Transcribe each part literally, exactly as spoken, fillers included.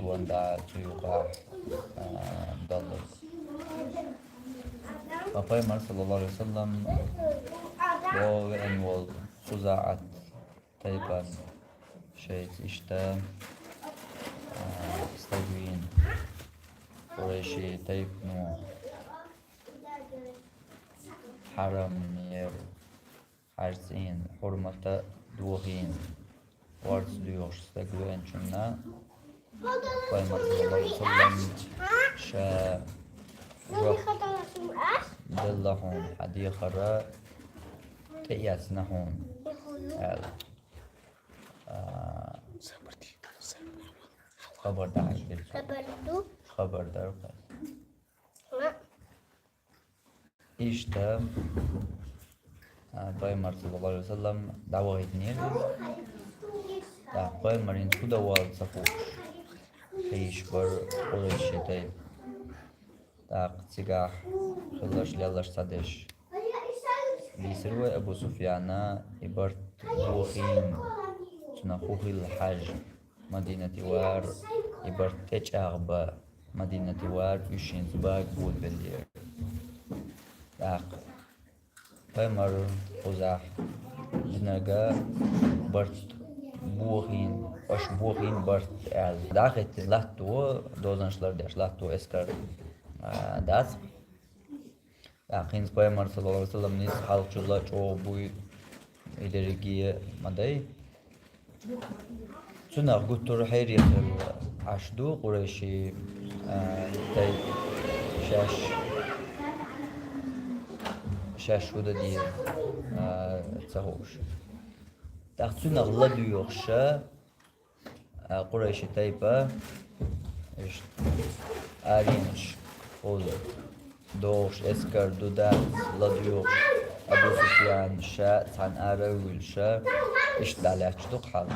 ван да цу юкъа, а, даллаз. Ва пайхамар, саллаллаху алейхи ва саллям, веан вол Хузаат тайпан шайца иштта, а, стаг вийна. Къурайши тайпано хьарам яр, хьажцӀийна хьурмата дохийна, орца доьхуш стаг веанчунна, пайхамар, саллаллаху алейхи ва саллям, ша жоп делла хьона, хьан дехар тӀеэцна хьона, аьлла. А, хабар дӀахьаьжира. Хабар ду? Хабар дар. Иштта, а, пайхамар, саллаллаху алейхи ва саллям, дӀавахийтинера. ТӀаккха пайхамарна хӀу дан вала ца хууш, хьийзаш бар Къурайши тайпа. ТӀаккха цигахь хилларш, лелларш ца деш, дийцира вай Абу Суфьяна и барт бохийна, цунах хӀу хилла хьажа, Мадинате вар, и барт тӀечӀагӀбан, Мадинате вар, уьш хӀинца бага болабеллера. ТӀаккха пайхамар кхузахь динарг барт бохийна, аша бохийна барт аьлла. ДӀахӀиттина латто, дозанаш лардеш латто эскар, а, дац. ТӀаккха хӀинца пайхамар, саллаллаху алейхи ва саллям, ницкъ хьалхачул а чӀогӀа буй, и дерриге ма дай. Цунах гуттар а хьерий хилла Ӏаш ду Къурайши, а, тайпа шаьш, шаьш хӀу дан деза, а, ца хууш. ТӀаккха цунах ладоьгӀуш, а, Къурайши тайпа, иштта аренаш хӀулла догӀуш, эскар ду дац, ладоьгӀуш, Абу Суфьян ша цхьаьна ара а вуьйлуш, иштта дӀалаьтташ ду-кх хьал.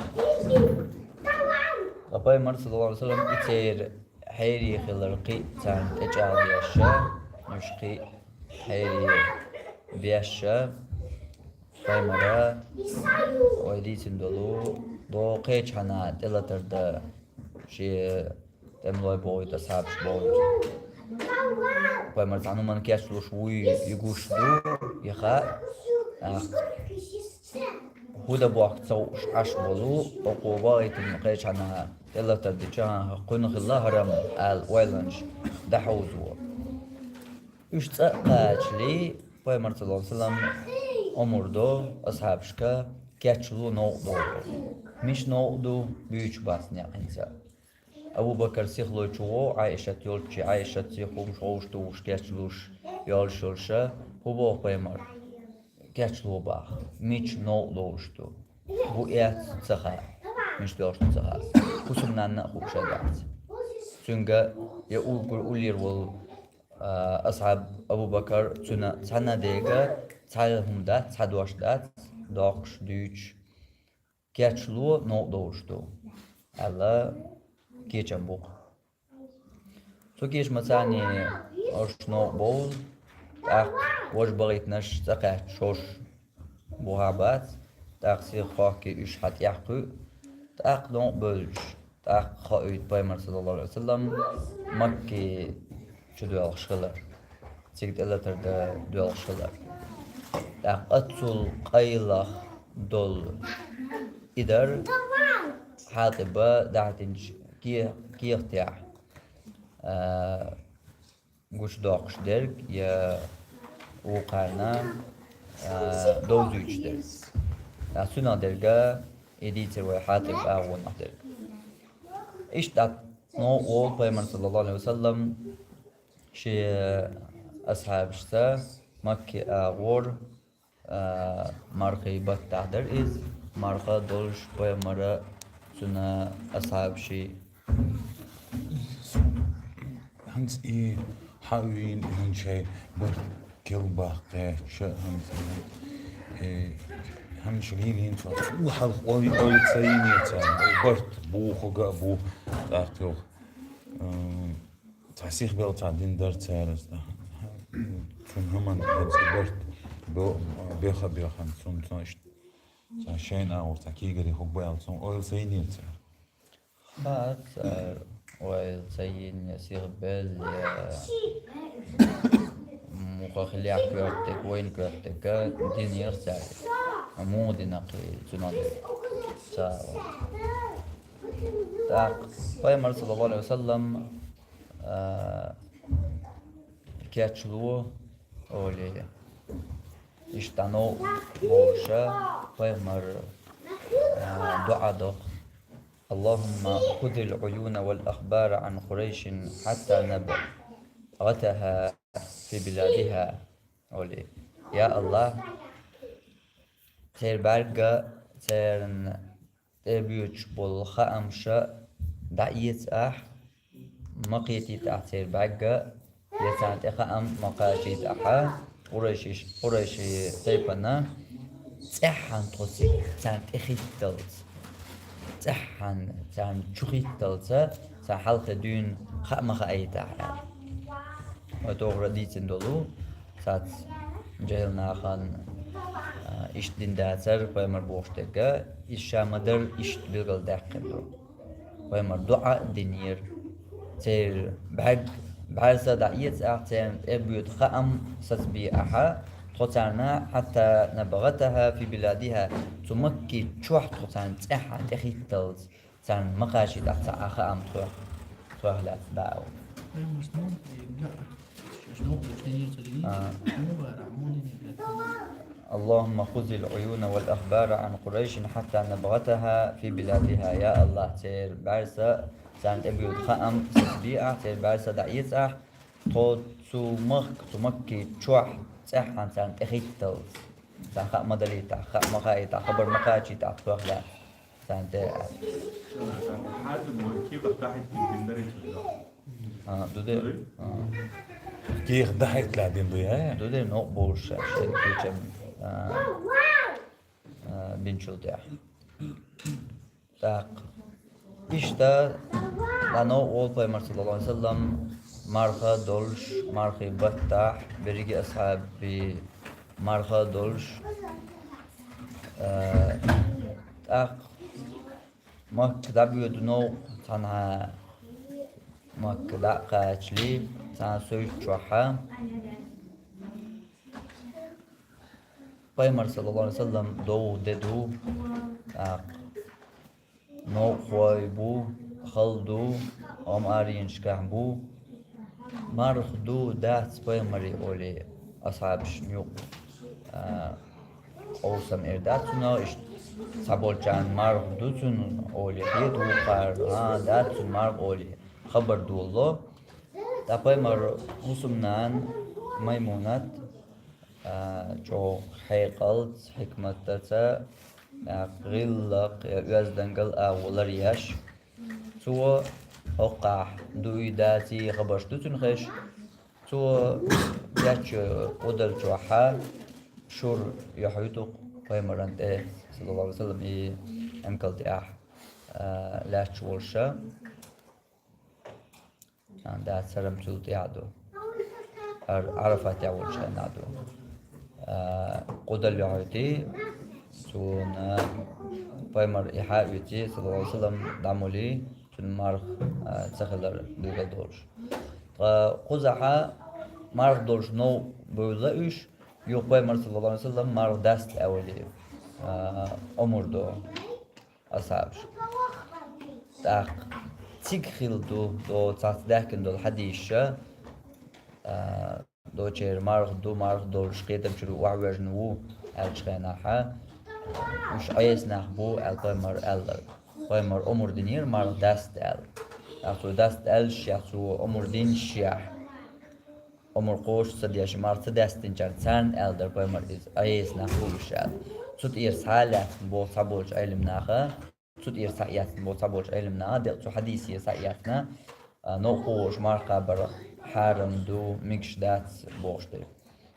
Ткъа пайхамар, саллаллаху алейхи ва саллям, и церан хьерий хилар кхин а царна тӀечӀагӀдеш, уьш кхин а хьерий беш, пайхамара, вай дийцина долу, догӀу кхечахьана тӀелатар дан шен тӀемалой бохуьйту асхьабаш бохуьйту. Пайхамар цхьана хӀуманна кечлуш вуй и гуш ду, и хаьа. ТӀаккха хӀу дан бохку ца хууш Ӏаш болу, окхо вахийтина кхечахьана тӀелатар дича, кхунна хилла хӀара-м аьлла, ойланаш дӀахьовзо. Уьш цӀа а кхачале, пайхамар, саллаллаху алейхи ва саллям, омра до асхьабашка кечло новкъа довла. Мича новкъа ду, буьйцуш бац некъ хӀинца. Абу Бакар сихлой чу гӀо, Ӏайшат йолчу, Ӏайшат сихлуш, гӀовш тухуш, кечлуш, йолуш йолуша, хӀун боху пайхамар? Кечло баха, мича новкъа довлуш ду. ХӀун эцна ца хаьа, мича долуш ду ца хаьа. ХӀусамнанна а хууш а дац. Цуьнга я уггар уллера волу, а, асхьаб Абу Бакар, цуьнан цхьана дега цхьа хӀума дац, цхьа дош дац, доккхуш, дуьйцуш, кечло новкъа довлуш ду, аьлла, кечам бу-кх. Цу кечамца цхьаьна уьш новкъа бовла, тӀаккха важа бахийтинарш цӀа кхаьчча шош бухахь бац, тӀаккха сиха хохкий уьш хьан тӀехь кхуьу, тӀаккха новкъа бевлча, тӀаккха хоуьйту пайхамар, саллаллаху алейхи ва саллям, Макке чу доьлхуш хилар, цига тӀелатар дан доьлхуш хилар. ТӀаккха оццул къайлаха долу и дара, Хьатиба дӀахьаьдинчу ке-, кехатехь, а, гучудоккхуш дерг я вукхарна, а, довзуьйтуш дерг. А, цуьнан дерга и дийцира вай Хьатиб агӀонах дерг. Иштта новкъа волу пайхамар, саллаллаху алейхи ва саллям, шен асхьабашца Макке агӀор, а, мархий баттахь дара иза, марха долуш пайхамара, цуьнан асхьабаший. ХӀинца и хьан вийна, и хӀун шайн барт кел баккхаьчча, хӀинца, э, хӀинца лийна цо, цул хьалха ой, ой ца йинера цара, барт бухург а бу, тӀаккха, э, цхьа сихбелла цхьа дина дара цара, цуьнан хӀуманна хӀинца барт бо-, беха а бехана, цунна, цунна иштта цхьа шайна агӀор цхьа кегаре хӀума бу аьлла, цунна ойла ца йинера цара. Хац, а, Вай ца йина я сиха бел, я муха хилехь коьртаг, вайна коьртаг, динера цаьрга. Муха дина кхин цунах дерг. Ца вай. ТӀаккха пайхамар, саллаллаху алейхи ва саллам, а, кечло, олий, иштта новкъа волуша, пайхамар, а, дуӀа доккху. اللهم خذ العيون والأخبار عن قريش حتى نبغتها في بلادها. Олий, я АллахӀ, церан бӀаьрга, церан тӀе боьдуш болу хаамаш дӀаэца ахь, ма кхетийта ахь церан бӀаьрга, я царна тӀе хаам ма кхачийта ахьа, Къурайшиш-, Къурайши тайпана цӀеххьана тхо цига царна тӀе хӀитталц, цӀеххьана царна чу хӀитталца, царна хьалхе дуьйна хаа ма хаийта ахьа. Вай тохара дийцина долу, цац жаьхӀил нахана, а, иштта дина дацара пайхамар бохуш дерг, иза ша ма-дарра иштта билгалдаьккхина ду. Пайхамар дуӀа а динера. Церан бӀаьрг-, бӀаьрса дӀаэца ахь, церан тӀе боьду хаам сацабе ахьа, тхо царна حتى نبغتها في بلادها, цу Макки чохь тхо царна цӀеххьана тӀе хӀитталц, царна ма кхачийта ахь цхьа а хаам тхох, тхох лаьцна, да, аьлла. А. اللهم خذ العيون والأخبار عن قريش حتى نبغتها في بلادها. Я АллахӀ, церан бӀаьрса, царна тӀе боьду хаам сацабе ахь, церан бӀаьрса дӀаэца ахь, тхо цу махка, цу Макки чохь цӀеххьана царна тӀе хӀитталц, царна хаа ма далийта ахь, хаа ма хаийта ахь, хабар ма кхачийта ахь тхох лаьцна. Царна тӀе а. А, ду де? А. Кийха дахьийтла дина ду, я? Ду де, новкъа болуш ша, шен кийчам, а, а, бинчул тӀехь. ТӀаккха. Иштта, дӀа новкъа волу пайхамар, саллаллаху алейхи ва саллам, марха долуш, мархий баттахь, берриге асхьабий марха долуш, а, тӀаккха Макка дӀабоьду новкъа, цхьанхьа Макка дӀа а кхачале, цхьана суьйта чохьа. Пайхамар, саллаллаху алейхи ва саллам, довха де ду, тӀаккха новкъахой бу, хала ду, гӀома аренашкахь бу. Марха ду, дац пайхамаре олий, асхьабашна юкъа, а, къовсам эр дац цунах, иштта цхьаболчарна марха ду цуьнан олий, хета вукхара, а, дац цуьнан марха олий, хабар долало. Ткъа пайхамар хӀусамнана Маймунат, а, чӀогӀа хьекъалца, хьикматаца, а, гӀиллакх я оьздангалла агӀо ларъеш. Цо хӀокхахь дуй, даций хабарш ду цуьнан хезаш. Цо бечу къудал чохьа шура юьхьуьйту пайхамаран тӀе, саллаллаху алейхи ва саллам, и эмкал тӀехь, а, лаьтташ волуша. Царна дацарам цул тӀехь ду. Ар-, Арафатехь волчу хенахь ду. А, къудал юьхьуьйтий, цуьнан пайхамар и хьа а оьций, саллаллаху алейхи ва саллам, дӀа ма лий, цуьнан марха, а, ца хилар билгал долуш. Ткъа кхузахьа марха долуш новкъа бевлла уьш, юха пайхамар, саллаллаху алейхи ва саллам, марха даста аьлла, а, омра до асхьабаш. ТӀаккха цига хилла ду, до цхьацца даьхкина долу хьадисаша, а, дочеран марха ду, марха долуш кхетам чуьра охьавоьжна ву аьллачу хенахьа, уьш Ӏеса нах бу аьлла пайхамар аьлларг. Пайхамар омра динера марха даста аьлла. ТӀаккха цо даста аьллашехь, цо омра динашехь, омра кхочуш ца деш, марха ца даьстинчарна царна аьлла дара пайхамар иза, Ӏеса нах бу уьш аьлла. Цу тӀера схьа а лаьцна боху цхьаболчу Ӏелам наха, цу тӀера схьа а эцна боху цхьаболчу Ӏелам наха, декъа цу хьадисера схьа а эцна, а, новкъа кхугӀуш марха кхабар хьарам ду, мегаш дац бохуш дерг.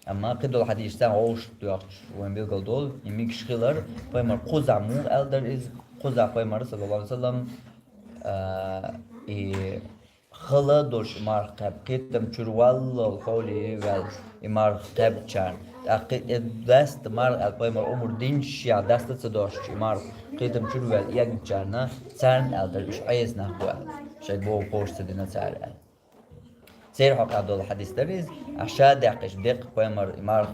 Амма кхидолу хьадисашца вовшах доьхча, вайн билгал долу, и мегаш хилар, пайхамар кхузахь муха аьлла дара иза, кхузахь пайхамар, саллаллаху алейхи ва саллам, а, и хала долуш и марха кхаьбна, кхетам чуьра валлал хьоле ваьлла и марха кхаьбначарна. ТӀаккха кхин тӀе даста марха аьлла пайхамар омра динашехь даста ца дош и марха кхетам чуьра ваьлла эгначарна, царна аьлла дара уьш Ӏеса нах бу аьлла. шоай боху кхош ца дина цара аьлла. Церан хьокъехь долу хьадис дара иза, ахь ша даьккхича деккъа пайхамар и марха,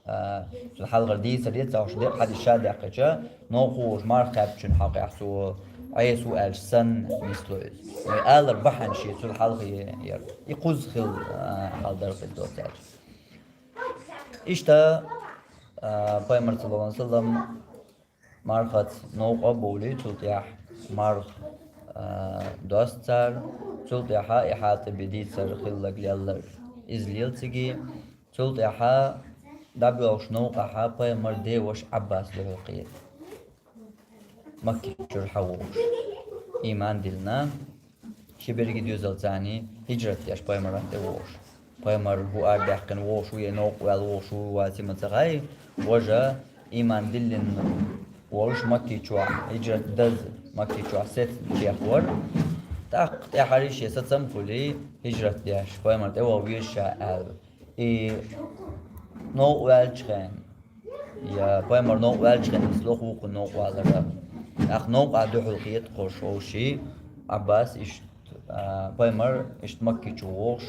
а, цуьнан хьалхара дийцар яц, ахь деккъа хьадис ша даьккхича, новкъа ву уьш марха кхаьбчун хьокъехь цо Ӏеса ву аьлча санна нисло иза. Вай алар бахьана шен цул хьалха яра. И кхузза хилла, а, хьал дара хӀинца доццаьрча. Иштта, а, пайхамар, саллаллаху алейхи ва саллям, мархаца новкъа а бовлий, цул тӀаьхьа марха, а, доста цара, цул тӀаьхьа и Хьатиби дийцар хилларг лелларг иза лела цига, цул тӀаьхьа дӀабоьлхуш новкъахьа пайхамар деваш Ӏаббас дуьхьал кхета. Макки чуьра хьан вогӀуш. Иман диллина, ши берриге доьзалца царний хӀижрат деш пайхамаран тӀе вогӀуш. Пайхамар хӀу арадаьккхина вогӀуш ву, я новкъа ваьлла вогӀуш ву, ваций ма ца хаьий, важа иман диллина волуш Макки чохь хӀижрат даза, Макки чохь сецна чехвара. ТӀаккха тӀаьхьарий шен сацам а хуьлий, хӀижрат деш, пайхамар тӀе ваха веза ша аьлла. И новкъа ваьллачу хенахь, я пайхамар новкъа ваьллачу хенахь, нисло хӀокхунна новкъа валара. ТӀаккха новкъахь дуьхьал кхета кхо шовший, Ӏаббас иштта, а, пайхамар иштта Макки чу вогӀуш,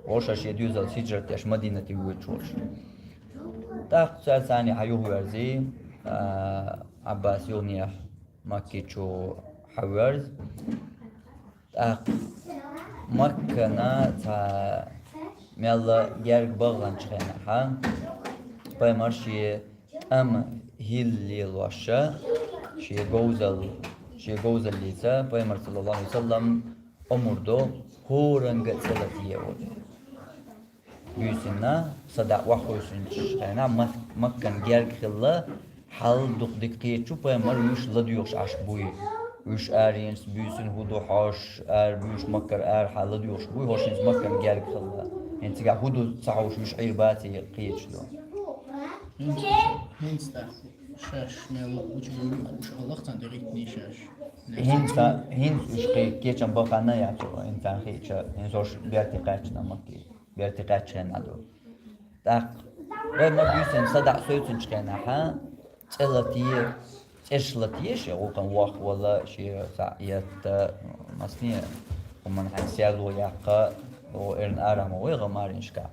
вовшашъе доьзалца хӀижрат деш Мадинате воьдуш волуш. ТӀаккха цара царний хьан юхаверзий, а, Ӏаббас юханехьа Макки чу хьан верза. ТӀаккха Маккана цхьа мелла герга баханчу хенахьа, пайхамар шен тӀама хӀилла лелоша, шен говзал-, шен говзаллица пайхамар, саллаллаху алейхи ва саллям, омра до, хӀоранга а цӀе латае олий. Буьйсанна, садаӀа охьахевшинчу хенахь Мак-, Маккан герга хилла, хьал дукха дика кхеташ ву пайхамар, уьш ладоьгӀуш Ӏаш буй. Уьш аренашца буьйсанна хӀун ду хьожуш, ара буьйш Маккара арахьа ладоьгӀуш буй, хӀорш хӀинца Маккан герга хилла. ХӀинца цигахь хӀун ду ца хьовш, уьш Ӏийр баций кхеташ ду. ХӀинца, хӀинца тӀаккха шаьш мел луъучу юьйр хууш хилла-кх царна тӀе гӀиттиний шаьш. ХӀинца, хӀинца уьш кхе-, кечам бахана яц, хӀинца хиъча, хӀинца хӀорш берте кхаьчна Макке. Берте кхаьчча хенахь ду. ТӀаккха вай ма буьйсанна садаӀа севцинчу хенахьа, цӀе латае, цӀераш латае шен, гӀуллакхана вохвала, шен цхьаъ етта, масне, хӀуманна хьайн серло яккха, о, эрна арахь ма вай гӀа маринашкахь.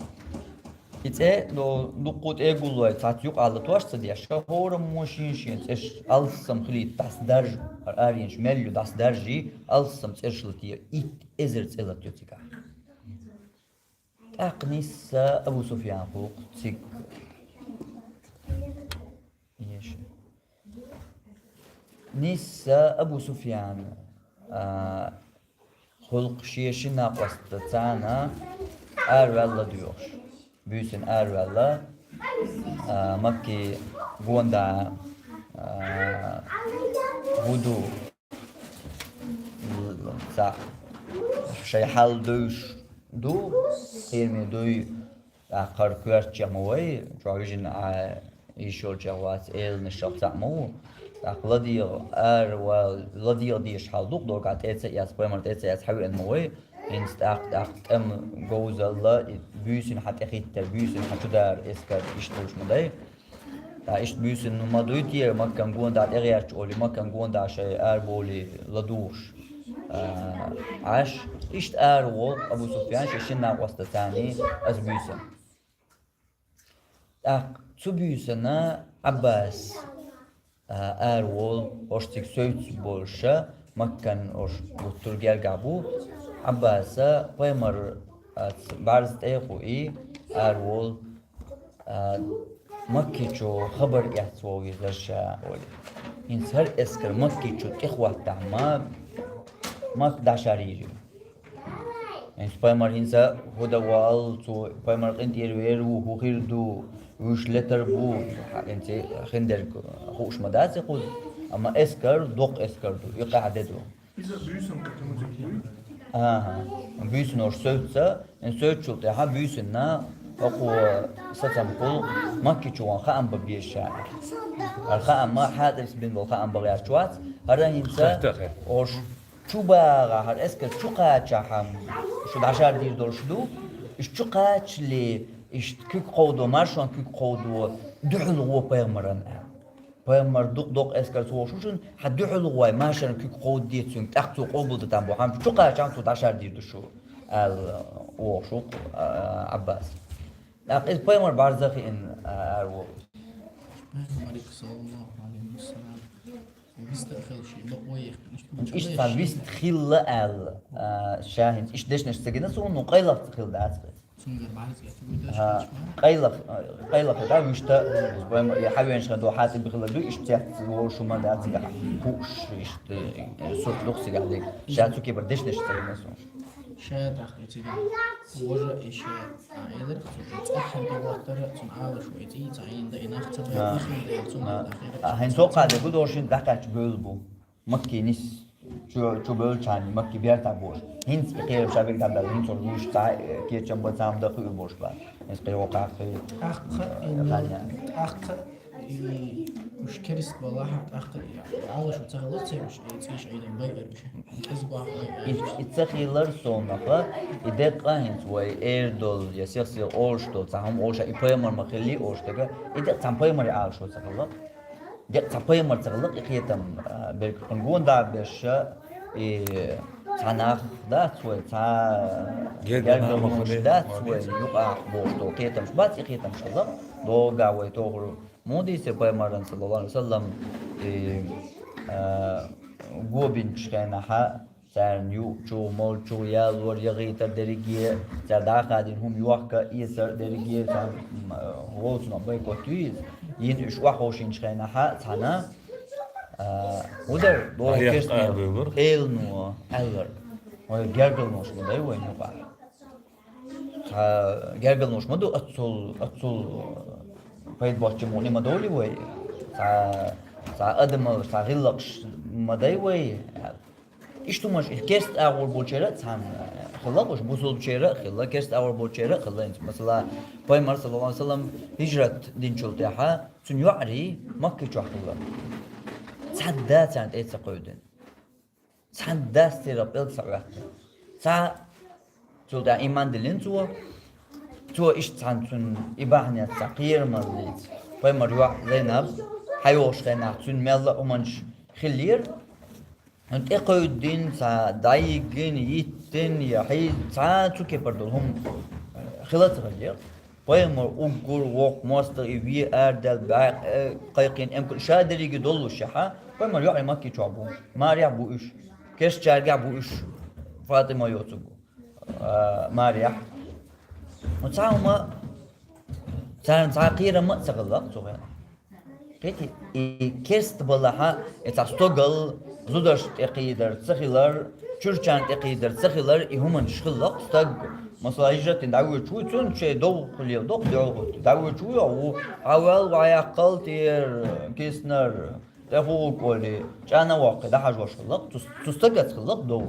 И цӀе, ну, дуккха тӀе а гуллой, цхьацца юкъахь латош а ца деш, хӀораммо шен-шен цӀераш алссам хилийта дӀасадаржа, хӀара аренаш мел ю дӀасадаржий, алссам цӀераш латае, итт эзар цӀе латайо цигахь. ТӀаккха нисса Абу Суфьян гӀуллакх цига. Еша. Нисса Абу Суфьян, а, гӀуллакх шен шина накъостаца цхьаьна араваьлла доьхуш. Буьйсанна араваьлла, а, Макки гонда, а, хӀун ду, цхьаъ шайн хьал девзаш ду, кхераме дуй, тӀаккха хӀара коьртачех ма вай, чохь вижина Ӏа йиш йолчех вац, эланашах цхьаъ ма ву. ТӀаккха ладегӀа, аравала, ладегӀа дезаш хьал ду-кх догахь, тӀе а ца эцна, пайхамар тӀе а ца эцна хьан веана ма вай. ХӀинца тӀаккха, тӀаккха тӀеман говзалла, и буьйсанна хьан тӀехӀиттар, буьйсанна хьан чу дара эскар, иштта хуьлуш ма дай. Ткъа иштта буьйсанна ма дуй те, Маккан гонда тӀегӀерташ олий, Маккан гонда шайн арабовлий ладугӀуш, а, Ӏаш. Иштта араволу Абу Суфьян шен шина накъостаца цхьаьний аса буьйсанна. ТӀаккха цу буьйсанна Ӏаббас, а, араволу, хӀорш цига севцаш болуша, Маккан хӀорш гуттар а гергахь бу. Ӏаббаса пайхамар, а, ц-, бӀаьрза тӀе а кхуий, араволу, а, Макки чу хабар эцна вогӀу везара ша, олий. ХӀинца хӀара эскар Макки чу тӀехӀоттахь ма, Макка дӀашарйийр ю. ХӀинца пайхамар хӀинца хӀун дан ваал, цо пайхамар къинтӀера вер ву, хӀун хир ду, уьш летар бу, хӀинца хиндерг хууш ма дац и кхуза, амма эскар, доккха эскар ду, и къаьхьа де ду. Иза буьйсанна кхетамаза буй? АхӀа, буьйсанна хӀорш севцца, хӀинца севцчул тӀаьхьа буьйсанна хӀокхо сацам хуьлу Макки чу ван хаам бан беза ша. ХӀара хаам ма Хьатибс бина болу хаам бан гӀерташ вац, хӀара хӀинца хӀорш чу багӀахь, хӀара эскар чу кхачахь, шу дӀашар дийр долуш ду, уьш чу кхачале, иштта куьг кховдо, маршонан куьг кховдо, дуьхьал гӀо пайхамаран аьлла. Пайхамар дукха-дукха эскарца вогӀуш ву шуна, хьан дуьхьал гӀой машаран куьг кховдадецунга, тӀаккха цо къобалдайтан бу хӀама, чукхаччахьана цо дӀашардийр ду шу, аьлла, вогӀуш ву, а, Ӏаббас. ТӀаккха иза пайхамар бӀарза хиъна, а, ара вогӀу. Пайхамарга, саллаллаху Ӏалайхи ва саллам, вист а хилла ши, бакъо яхкина, иштта Иштта цхьа вист хилла аьлла, а, ша хӀинца иштта дешнаш ца гина суна, ну, къайлаха ца хилла дац хӀинца. Цунгара бӀарзкъе ца гуйдаш А, хӀинца ма. Къайлах, къайлаха да виштта, я хьавенаш хӀан до хьатӀа бихила ду, иштта цец вогӀуш хӀума дац цига. Хуш, иштта, э, сурт лух цига диг. Ша цу кепара дешнаш ца гина суна. Ша тӀаккха цига. Вожа и ша. А, эдер, цу цӀахан тӀе вахтара, цун Ӏалаш ву и цӀий, цӀа йин да и нах ца бай, А. Ихин да, цун А. Да хӀинца. А, хӀинца хьо кхаде гу дошин дӀакхаьчча бевлла бу. Макки нис. Чу, чу бевлчани, Макки бертахь бош. ХӀинца и кхерам ша бегдан дара, хӀинца вуш цхьа, э, кечам ба цхьа хӀама даха уьр бош ба. ХӀинца кхеро кхаххи. ТӀаккха, Э, и, ханна. ТӀаккха, и, уж керст балахьа, тӀаккха, и, Ӏалаш ву ца хилар, ца уж, и, цӀийш айдан бай уж. КӀезиг бахьа бай уж. И, и ца хилар сонаха, и декъа хӀинца вай эр дол, я сих-сих олуш дол, цхьа хӀама олуш, и пайхамар ма хилли олуш дага, и декъа цхьа пайхамар Ӏалаш ву ца хилла. Де, цхьа пайхамар ца хилла, и кхетам, а, берг кхуьнга вон да беша, и цхьа нах дац вай, цхьа Герга герга нах нуш хилла, дац вай, молодец. Юкъахь боху долу кхетамаш бац, и кхетамаш хилла, дога вай тохур. Муха дийцира пайхамаран, саллаллаху Ӏалайхи ва саллам, и, а, гобинчу хенахьа, Царна юучух, молчух, ялор, яхийтар дерриге, цара дӀахадийна хӀума йохка, эцар дерриге, царна, м, вовцунах бойкот ю иза. Йина уьш охьаховшийначу хенахьа цхьана, а, хӀун дара, дора Аяхка керстнера арабевлар. Элано аьллар. Вай гергалнаш ма дай вайн юкъахь. Цхьа гергалнаш ма ду, оццул, оццул пайда боцчу мукъане ма довлий вай. Цхьа, цхьа адамаллаш, цхьа гӀиллакхаш ма дай вай. Иштта хӀуманаш, и керста агӀор болчеран а цхьаьна хилла, уьш бусулбачеран а хилла, керста агӀор болчеран а хилла. ХӀинца, масала, пайхамар, саллаллаху Ӏалайхи ва саллам, хӀижрат динчул тӀаьхьа, цуьнан йоӀарий Макка чохь хилла. Цхьа а да царна тӀе ца кхевдина. Цхьа а дас церан пӀелг ца Ӏоьттина. Цхьа Цул тӀаьхьа иман диллина цо. Цо иштта цхьаьна цуьнан и бахьанеца цхьа кхерамаллица. Пайхамар йоӀ Зайнаб, хьайогӀуш хенахь цуьнан мелла а хӀуманаш хиллера. ТӀекхевдина цхьа, дӀайиггина, йиттина, я хьийза, цхьа цу кепара долу хӀума хила ца хиллера. Пайхамар уггар воккха мостагӀа и вен арадаьлла бӀе, э, кхайкхийна эмкал ша дерриге доллушехьа, пайхамар йоӀарий Макки чохь бу. Марехь бу уьш. Керстачаьргахь бу уьш. Фатима йоцург бу. А, марехь. Цхьа хӀума, царна цхьа кхерам а ца хилла цу хенахь. Кхетий, и керст балахьа, и цхьа стогал, зударшна тӀе кхийдар ца хилар, чуьрачарна тӀе кхийдар ца хилар, и хӀуманаш хилла стаг. Масала, хӀижрат дина дӀавоьдуш ву, цунна шайн довха лела доккху дуьхьал гӀуьтту. ДӀавоьдуш ву, йо, ву, хьан ваьлла ваяккхал тӀера, киснар. ТӀехугӀу кӀоли, чӀана воккхий, дӀахьажош хилла, цу, цу стагаца хилла дов.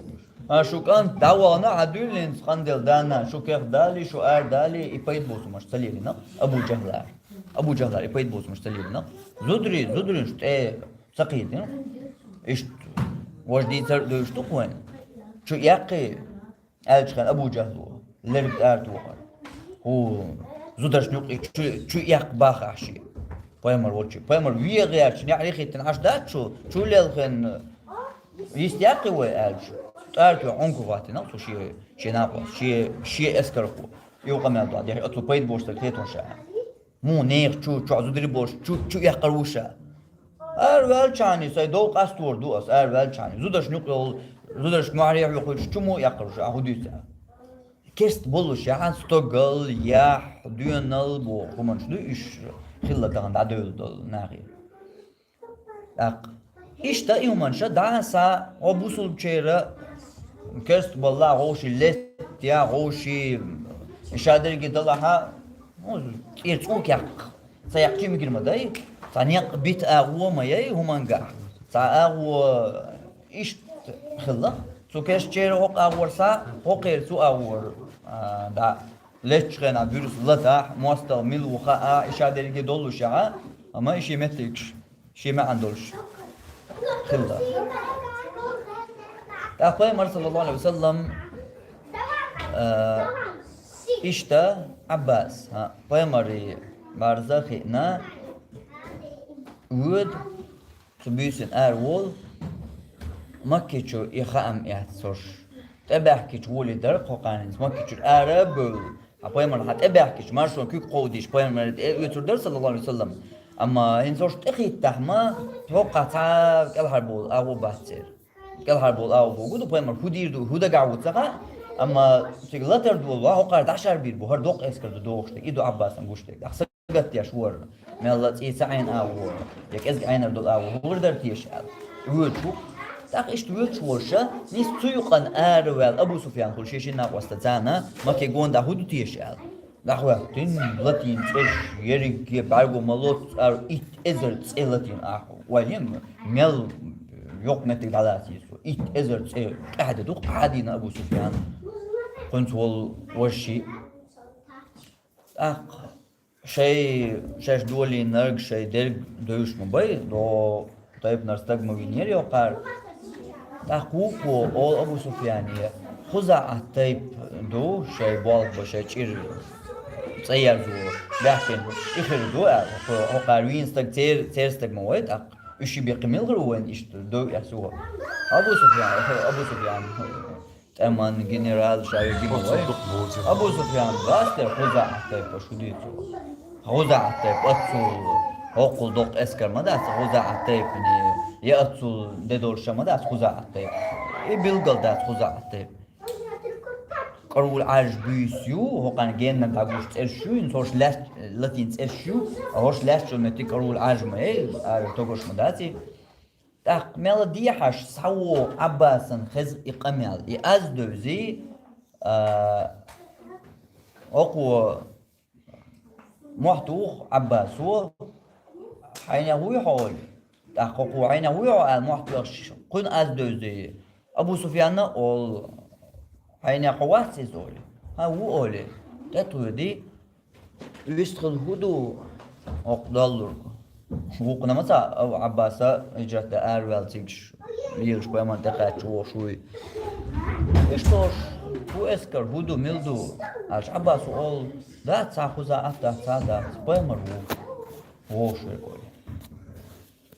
А шу кӀант дӀавахана, хьан дуьйллинца хандел дана, шу кех дали, шу ар дали, и пайда боцумаш ца лелина, Абу Джахлар. Абу Джахлар, и пайда боцумаш ца лелина. Зудри, зудрин шу тӀе ца кхийдина. Иштта, вож дийцар а дуьйш ду вайн. Чу эккхий, Аьлча хенахь Абу Джахло, лерг ара тухар. ХӀу, зударшна юкъе чу, чу эккха бахахь ши. Пайхамар волчу. Пайхамар вен гӀерташ, неӀ рихийтина Ӏаш дац шу, чу лелхина, йист яккхий вай аьлча. ТӀара тоьхна Ӏунка хӀоттина цу шен, шен накъост, шен, шен эскархо. И ву къамел дохьа, дехьа оцу пайда боцу стаг хетон ша. Муха нехан чу, чохь зударий болуш, чу, чу эккхар ву ша. Ара ваьлчахьана, сайн дов къастор ду ас, ара ваьлчахьана. Зударшна юкъа йолу, зударшна мухьарехь йохуьйтуш, чу муха эккхар ву ша, хӀун дуьйцу аьлла. Керст боллушехь, стогал, яхь, доьналла боху хӀуманаш ду, уьш хилла тахана дӀадевлла долу нахе. ТӀаккха иштта и хӀуманаш а дӀа а, са, гӀо бусулбачеран керст балла, гӀовши леттехь, гӀовши ша дерриге далахьа, ну, тӀера цӀу кеккха. Ца яккхачий мигир ма дай, цхьа некъ бита агӀо ма яй хӀумангахь. Цхьа агӀо иштта хилла. Цу керстачеран хӀокху агӀор са, хӀокхеран цу агӀор, а, дӀа. Леттачу хенахь буьрса латахь, мостагӀа мила ву хаа, и ша дерриге доллушехьа, амма и шен меттигаш. Шен маьӀна долуш хилла. ТӀаккха пайхамар, саллаллаху Ӏалайхи ва саллам, а, иштта Ӏаббас, а, пайхамаре марза хиъна, вода, цу буьйсанна ара вола, Маккичу и хаам эццош. ТӀебаьхкича волийта дар кхокханинца, Маккичура ара а бевлла. Хьа пайхамар хьа тӀебаьхкича, маршонан куьг кховдийча пайхамар тӀе оьцур дара, саллаллаху Ӏалайхи ва саллам. Амма хӀинца ош тӀехийтта хьама, хӀокхахь цхьа кӀелхьарбовла агӀо бац церан. КӀелхьарбовла агӀо бохург ду, пайхамар хӀу дийр ду, хӀу дагахь ву ца хаьа, амма цига латар долу, ва хӀокхара дӀашарбийр бу, хӀара доккха эскар ду дохуш дерг, и ду Ӏаббасан гуш дерг. Ахьа сагатдеш вара, мелла цӀий ца Ӏийна агӀо вара, я кӀезиг Ӏийнар долу агӀо хӀора дара теша аьлла. Воьдуш ву. ТӀаккха иштта воьдуш волуша, нийса цу юкъана ара ваьлла Абу Суфьян хуьлу шен-шен накъостаца, Макке гонахь хӀу ду теша аьлла. ДӀахӀоьттина латийна цӀерш ерриге бӀаьрго ма лоццу ара итт эзар цӀе латийна ахьа. Вай, мел йоккха меттиг дӀалаца йису. Итт эзар цӀе къаьхьа де ду-кх Ӏадийна Абу Суфьян. Кхуьнца волу важа шиъ. ТӀаккха шай, шаьш долийнарг, шай дерг девзаш ма бай, до тайпанара стаг ма винера йоккхара. ТӀаккха вукхо олу Абу Суфьяне: «ХузаӀат тайпа ду, шай болх бан, шай чӀир цӀе ерзо баьхкина и хир ду», – аьлла. Хьо-, хӀокхара вийна стаг цер-, церан стаг ма вай, тӀаккха уьш ши беккхи мила хир ву вайна иштта дов эцо? Абу Суфьян, Абу Суфьян тӀеман генерал, шаьш гина вай. Абу Суфьян дац те ХузаӀат тайпа, шу дийцу. ХузаӀат тайпа оццул хӀоккхул доккха эскар ма дац ХузаӀат тайпане, я оццул де долуш ма дац ХузаӀат тайпа. И билггал дац ХузаӀат тайпа. КъарулагӀажаш буьйса ю, хӀокхарна геннара дӀагуш цӀераш ю, хӀинца хӀорш лаьц-, латийна цӀераш ю, а хӀорш лаьцначу метте КъарулагӀажаш ма ю, ара тогаша ма дац и. ТӀаккха мелла дехьаш схьавогӀу Ӏаббасана хеза и къамел. И аз девзи, а, хӀокхо мохь туху Ӏаббасо: «Хьайнех вуй хьо?» – олий. ТӀаккха хӀокхо: «Хьайнех вуй хьо?» – аьлла, мохь тоьхча, кхуьнан аз девзи. Абу Суфьяна олу: «Хьайнех хьо вац иза?» – олий. «ХӀан, ву», – олий. ТӀетоьди. Вистхила хӀун ду хӀокху доллург? Вукхунна ма ца Ӏаббаса хӀиджрат дан араваьлла, цига лелаш пайхамарна тӀекхаьчча вогӀуш вуй. Иштта долуш, хӀун эскар, хӀун ду, мила ду? Аьлча Ӏаббаса олу: «Дац цхьа ХузаӀат, дац цхьа, дац, пайхамар ву. ВогӀуш верг», – олий.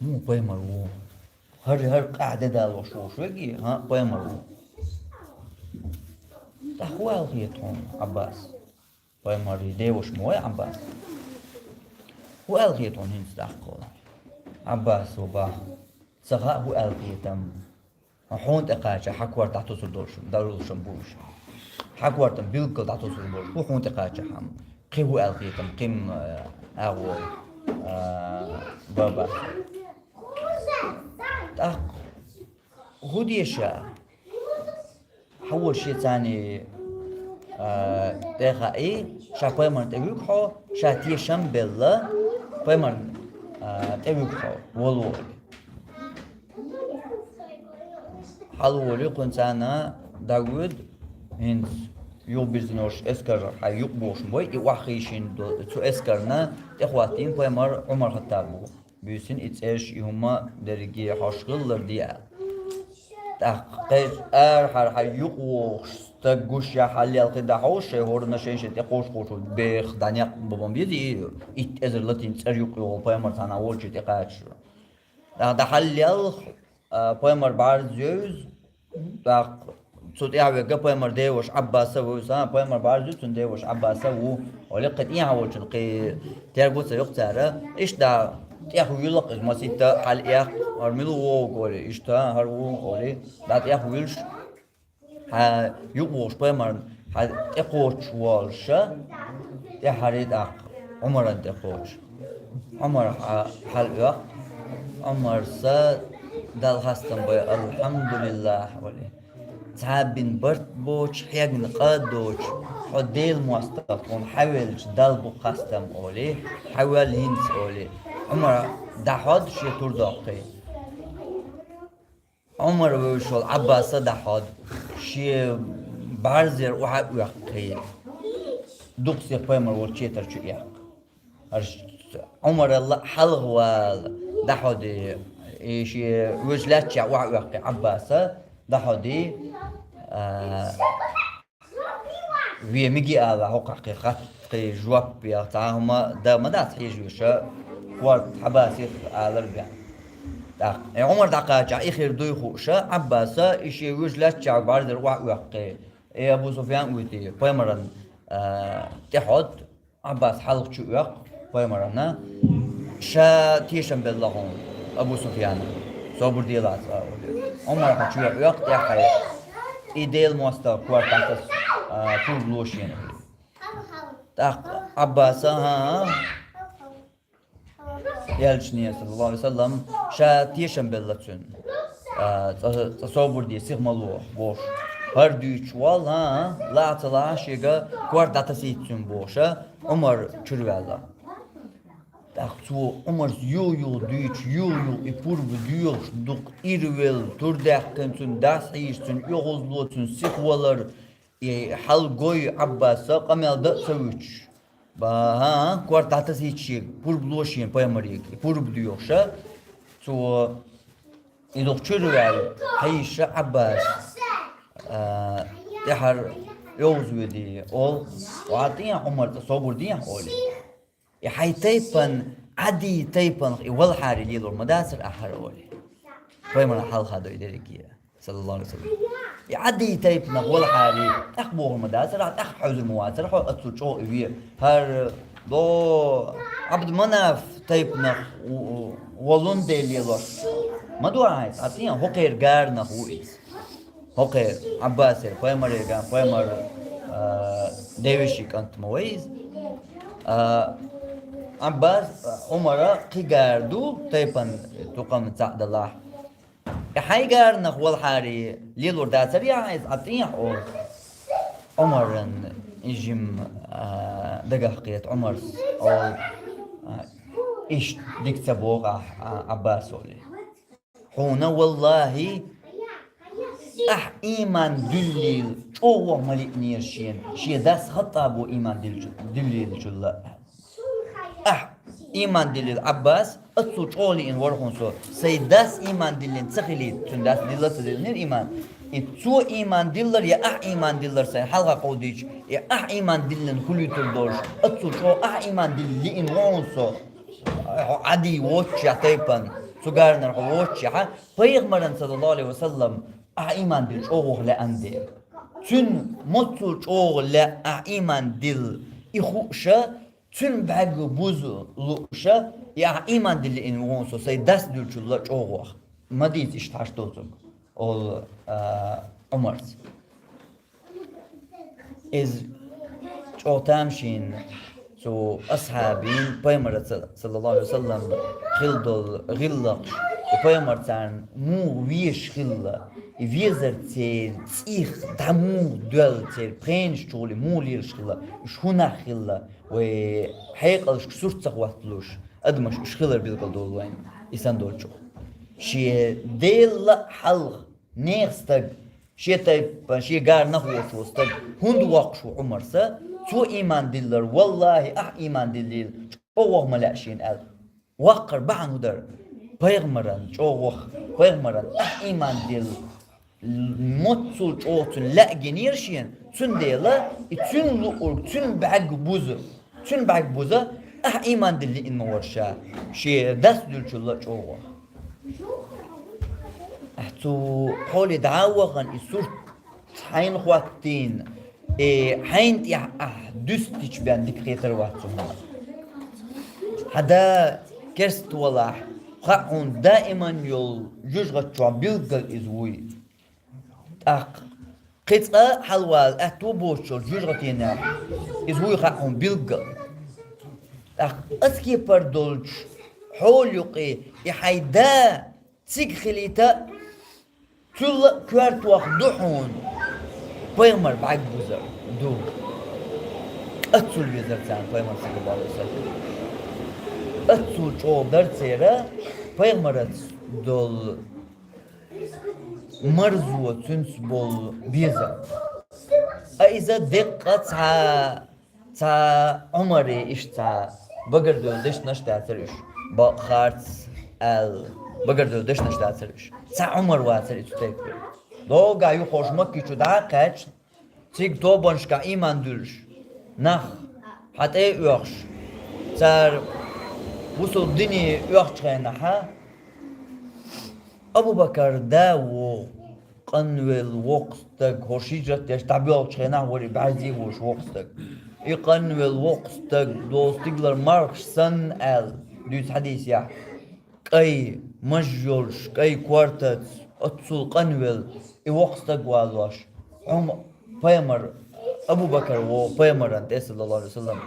«ХӀун пайхамар ву? ХӀара, хӀара къаьхьа де далош вогӀуш верг, хӀан, пайхамар ву». ТӀаккха хӀун аьлла хета хьуна, Ӏаббас? Пайхамаран деваша ма вай Ӏаббас. ХӀун аьлла хета хьуна хӀинца тӀаккха? Ӏаббаса боху: «Ца хаьа хӀун аьлла хетам. Хьуна тӀекхача хьан корта дӀатосур долуш, долуш ма бу уьш. Хьан корта билггал дӀатосур болуш бу хьуна тӀекхача хьан. Кхин хӀун аьлла хетам, кхин, а, агӀо, а, бан бац». ТӀаккха хӀун деша? Хьан волу шен царний, а, тӀе хаьий, ша пайхамарна тӀе вуьгу хьо, ша тешам белла, пайхамарна, а, тӀе вуьгу хьо, волу олий. Хьалаволий, кхуьнан царна дӀавоьду, хӀинца юхабирзинарш эскар хьайн юкъа бохуш ма бай, и охьахийшина до-, цу эскарна тӀехӀоттийна пайхамар Ӏумар-Хаттаб ву. Буьйсина и цӀераш, и хӀума дерриге хьош хилла ларде аьлла. ТӀаккха кхечу арахьара хьайн юкъа вогӀуш стаг гуш яхь хьаллелхи дӀахьовш, шайн хӀоранна шайн-шайн тӀе кхочуш-кхочуш беха дӀа некъ бан беза и, итт эзар латийна цӀера юкъа йогӀу пайхамар цхьана волчу тӀе кхача. ТӀаккха дӀа хьаллелха, а, пайхамар бӀарз евза, тӀаккха цу тӀехь вега пайхамар деваша Ӏаббаса ву, сан, пайхамар бӀарз ю, цуьнан деваша Ӏаббаса ву. Олий, кхин тӀехьа волчун кхин терго ца йоккху цара. Иштта дӀа тӀех вуьллакх иза маситта хьалаэккха, хӀара мила ву вогу олий, иштта хӀара ву олий, дӀа тӀех вуьллуш, хьан юкъа вогӀуш пайхамарна хьан тӀе кхочуш волуша, тӀаьххьара тӀаккха Ӏумарна тӀе кхочуш. Ӏумар хьа-, хьалаоьху. Ӏумарса Далла хастам бай, алхьамдулиллахӀ, олий. Цхьа бина барт боцуш, хьегна къа доцуш, хьо Делан мостагӀа тхуна хьавелча Далла бу хастам, олий. Хьавелла хӀинца, олий. Ӏумар, дӀахьода шен тур доккхий. Ӏумар вевзаш волу Ӏаббаса дӀахьода, шен бӀарзера охьа а оьккхий, дукха сиха пайхамар волчу четар чу эккха. Аш Ӏумарал хьалхавала дӀахьода, и шен вуьш лаьттачохь охьа а оьккхий Ӏаббаса дӀахьода, а, вен миги ала, хӀокхахь кхин хатта, кхин жоп яха, цхьа хӀума дан ма дац хьежа веша. корта Ӏаббасих алар бен. ТӀаккха, э, Ӏумар дӀакхаччалца и хир дуй хууш, Ӏаббаса и шен вуьш лаьттача бӀарзара охьаоьккхе. Э, Абу Суфьян уйти, пайхамаран, а, тӀехьот, Ӏаббас хьалха чу оьккху пайхамарана, ша тешам белла хьуна Абу Суфьяна, собар делаца, а, олий. Ӏумар хьа чу оьккху, тӀехьа и Делан моастагӀа корта дӀатаса, а, пурба ло шена. ТӀаккха Ӏаббаса, хӀа-хӀа, Элчане, саллаллаху Ӏалайхи ва саллам, ша тешам белла цунна. А, цӀа, цӀа собар де, сиха ма ло, бохуш. ХӀара дуьйцуш волу, хӀа-хӀа, лаьа ца лаьа шега корта дӀатасийта цунна бохуш, Ӏумар чуьра ваьлла. ТӀаккха цо Ӏумарс юха-юха дуьйцуш, юха-юха и пурба доьхуш, дукха ирвелла, тур даьккхина цунна, дас хьийзаш, цуьнан оьгӀазло, цуьнан сиха валар, и хьал гой Ӏаббаса къамел дан а ца вуьтуш. Ба, хӀа-хӀа, корта дӀатасийта шега, пурба ло шена пайхамарига, и пурба доьхуш, цо и дукха чуьра ваьлла, хьийзаш Ӏаббас, а, тӀаьхьара оьгӀазведе, олу, ва тӀехьа Ӏумар, цӀа собар дехьа, олий. И хьайн тайпана, Ӏадий тайпанах и валахьаре лелор ма дацара ахьара, олий. Пайхамарна хьалха дой дерриге, саллаллаху Ӏалайхи ва саллам. И Ӏадий тайпанах валахьаре, тӀаккха бохур ма дацара, тӀаккха хьуьзур ма вацара хьо, оццул чӀогӀа и ве. ХӀара, до, Ӏабдманаф тайпанах в-, в-, волун де лелош. Ма ду хьайца, а тӀе хӀокхеран гаранах ву иза. ХӀокхеран, Ӏаббасера, пайхамареган, пайхамар, а, девешин кӀант ма вай иза. А, Ӏаббас, а, Ӏумара кхин гара ду, тайпана тукхам цхьаъ далахь. И хьайн гаранах валахьаре лелор дацара ахьа иза, а тӀехьа олу. Ӏумаран и жима, а, дагах кхета Ӏумарс, олу, а, иштта дика ца боху ахь, а, Ӏаббас, олий. Хьуна, валлахӀи, ахь ийман диллийла чӀогӀа ма лиънера шена, шен дас ХаттӀабо ийман диллийла-, диллийла чулла. Ахь ийман диллийла, Ӏаббас, оццул чӀогӀа лиъна вара хьуна со, сайн дас ийман диллина ца хилийта, цуьнан дас дилла а ца диллинера ийман. И цо ийман диллар я ахь ийман диллар сайна хьалха кховдийча, и ахь ийман диллина хуьлуьйтур долуш, оццул чӀогӀа ахь ийман диллина лиъна ву хьуна со. Хьо Ӏадий воццушехь тайпана, цу гаранара хьо воццушехь, пайхамаран, саллаллаху Ӏалайхи ва саллам, ахь ийман дилла чӀогӀа ваха лаьа дела. Цуьнан моццул чӀогӀа лаьа ахь ийман дилла и хууша, цуьнан бӀаьрг буза лууша, и ахь ийман дилла лиъна ву хьуна со, сайн дас дуьллучулла чӀогӀа ваха. Ма дийца иштта хьашт доцург, олу, а, Ӏумарца. Иза чӀогӀа тамашийна цу асхьабийн пайхамарца, саллаллаху Ӏалайхи ва саллам, хилла долу гӀиллакхаш, и пайхамар царна муха везаш хилла, и везар церан цӀийх дӀа муха доьлла, церан пхенаш чугӀули муха лелаш хилла, уьш хӀун нах хилла, вай хьекъалшка сурт ца хӀотталуш, адамаш уьш хилар билгал долу вайна, и санна долчух. Шен Делла хьалха нехан стаг, шен тайпа, шен гаранах воцу стаг, хӀунда воккхуш ву Ӏумарса, цо ийман диллар, валлахӀи, ахь ийман диллийла, чӀогӀа ваха ма лаьа шена аьлла. Ваккхар бахьана хӀун дара? Пайхамаран чӀогӀа ваха, пайхамаран ахь ийман дилла, моццул чӀогӀа цуьнан лаьа гинера шена, цундела и цуьнан луург, цуьнан бӀаьрг буза, цуьнан бӀаьрг буза, ахь ийман дилла лиъна ма вара ша, шен дас дуьллучулла чӀогӀа ваха. Ахь цу хьоле дӀа а вахана, и сурт хьайна хӀоттийна, э, хьайна тӀехь ахь дуьстича бен дика хетар вац цунна. Хьан да керста валахь, хаьа хьуна даиман йолу жуьжгӀат чохь билггал иза вуй. ТӀаккха кхин цкъа хьалавала аьтто боцуш йолчу жуьжгӀатенехь иза вуй хаьа хьуна билггал. ТӀаккха аса кепара долчу хьола юкъе и хьайн да цига хилийта, цул а коьртох ду хьуна пайхамар бӀаьрг бузар ду. Аццул везар царна пайхамар, саллаллаху Ӏалайхи ва саллам. Аццул чӀогӀа дара церан пайхамарца долу марзо, цуьнца болу безам. Ткъа иза деккъа цхьа, цхьа Ӏумаре иштта цхьа багардевлла дешнаш дацара уьш. Бакъ, харц аьлла, багардевлла дешнаш дацара уьш. Цхьа Ӏумар вацара и цу тайпа. Догахь юххуш Макки чу дӀа а кхаьчна, цига тобанашкахь ийман дуьллуш нах хьан тӀе а оьхуш, цара Бусалба дине оьхучу хенахьа Абу-Бакар да вогӀу, къанвелла воккха стаг, хӀорш хӀижрат деш дӀабоьлхучу хенахь вара и бӀаьрзе а волуш воккха стаг. И къанвелла воккха стаг, долу стигалара мархаш санна аьлла дуьйцу хьадисехь, кӀай маж йолуш, кӀай кортаца, оццул къанвелла, и воккха стаг валош, Ӏума-, пайхамар, Абу-Бакар вогӀу пайхамаран тӀе, саллаллаху Ӏалайхи ва саллам.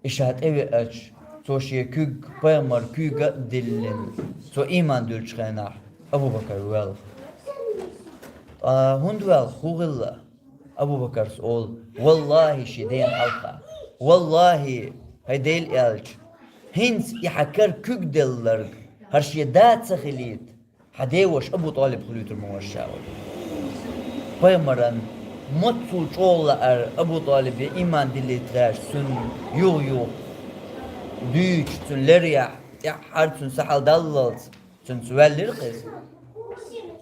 И ша тӀевеача, цо шен куьг пайхамар куьйга а диллина, цо ийман дуьллучу хенахь Абу-Бакар воьлху. Ткъа хӀунда воьлху, хӀун хилла? Абу-Бакарс олу: «Валлахи, шен дена хьалха. Валлахи, хӀай Дела аьлча, хӀинца и хьан кара куьг делларг хӀара шен да ца хилийта, хьан деваша Абу ТӀалиб хуьлуьйтур ма вара ша», — олу. Пайхамаран маццул чӀогӀа лаьара Абу ТӀалибе ийман диллийта гӀерташ, цуьнан юха-юха дуьйцуш, цуьнан лерехь, тӀаьххьара цуьнан са хьаладаллалц, цуьнца ваьллира-кх иза.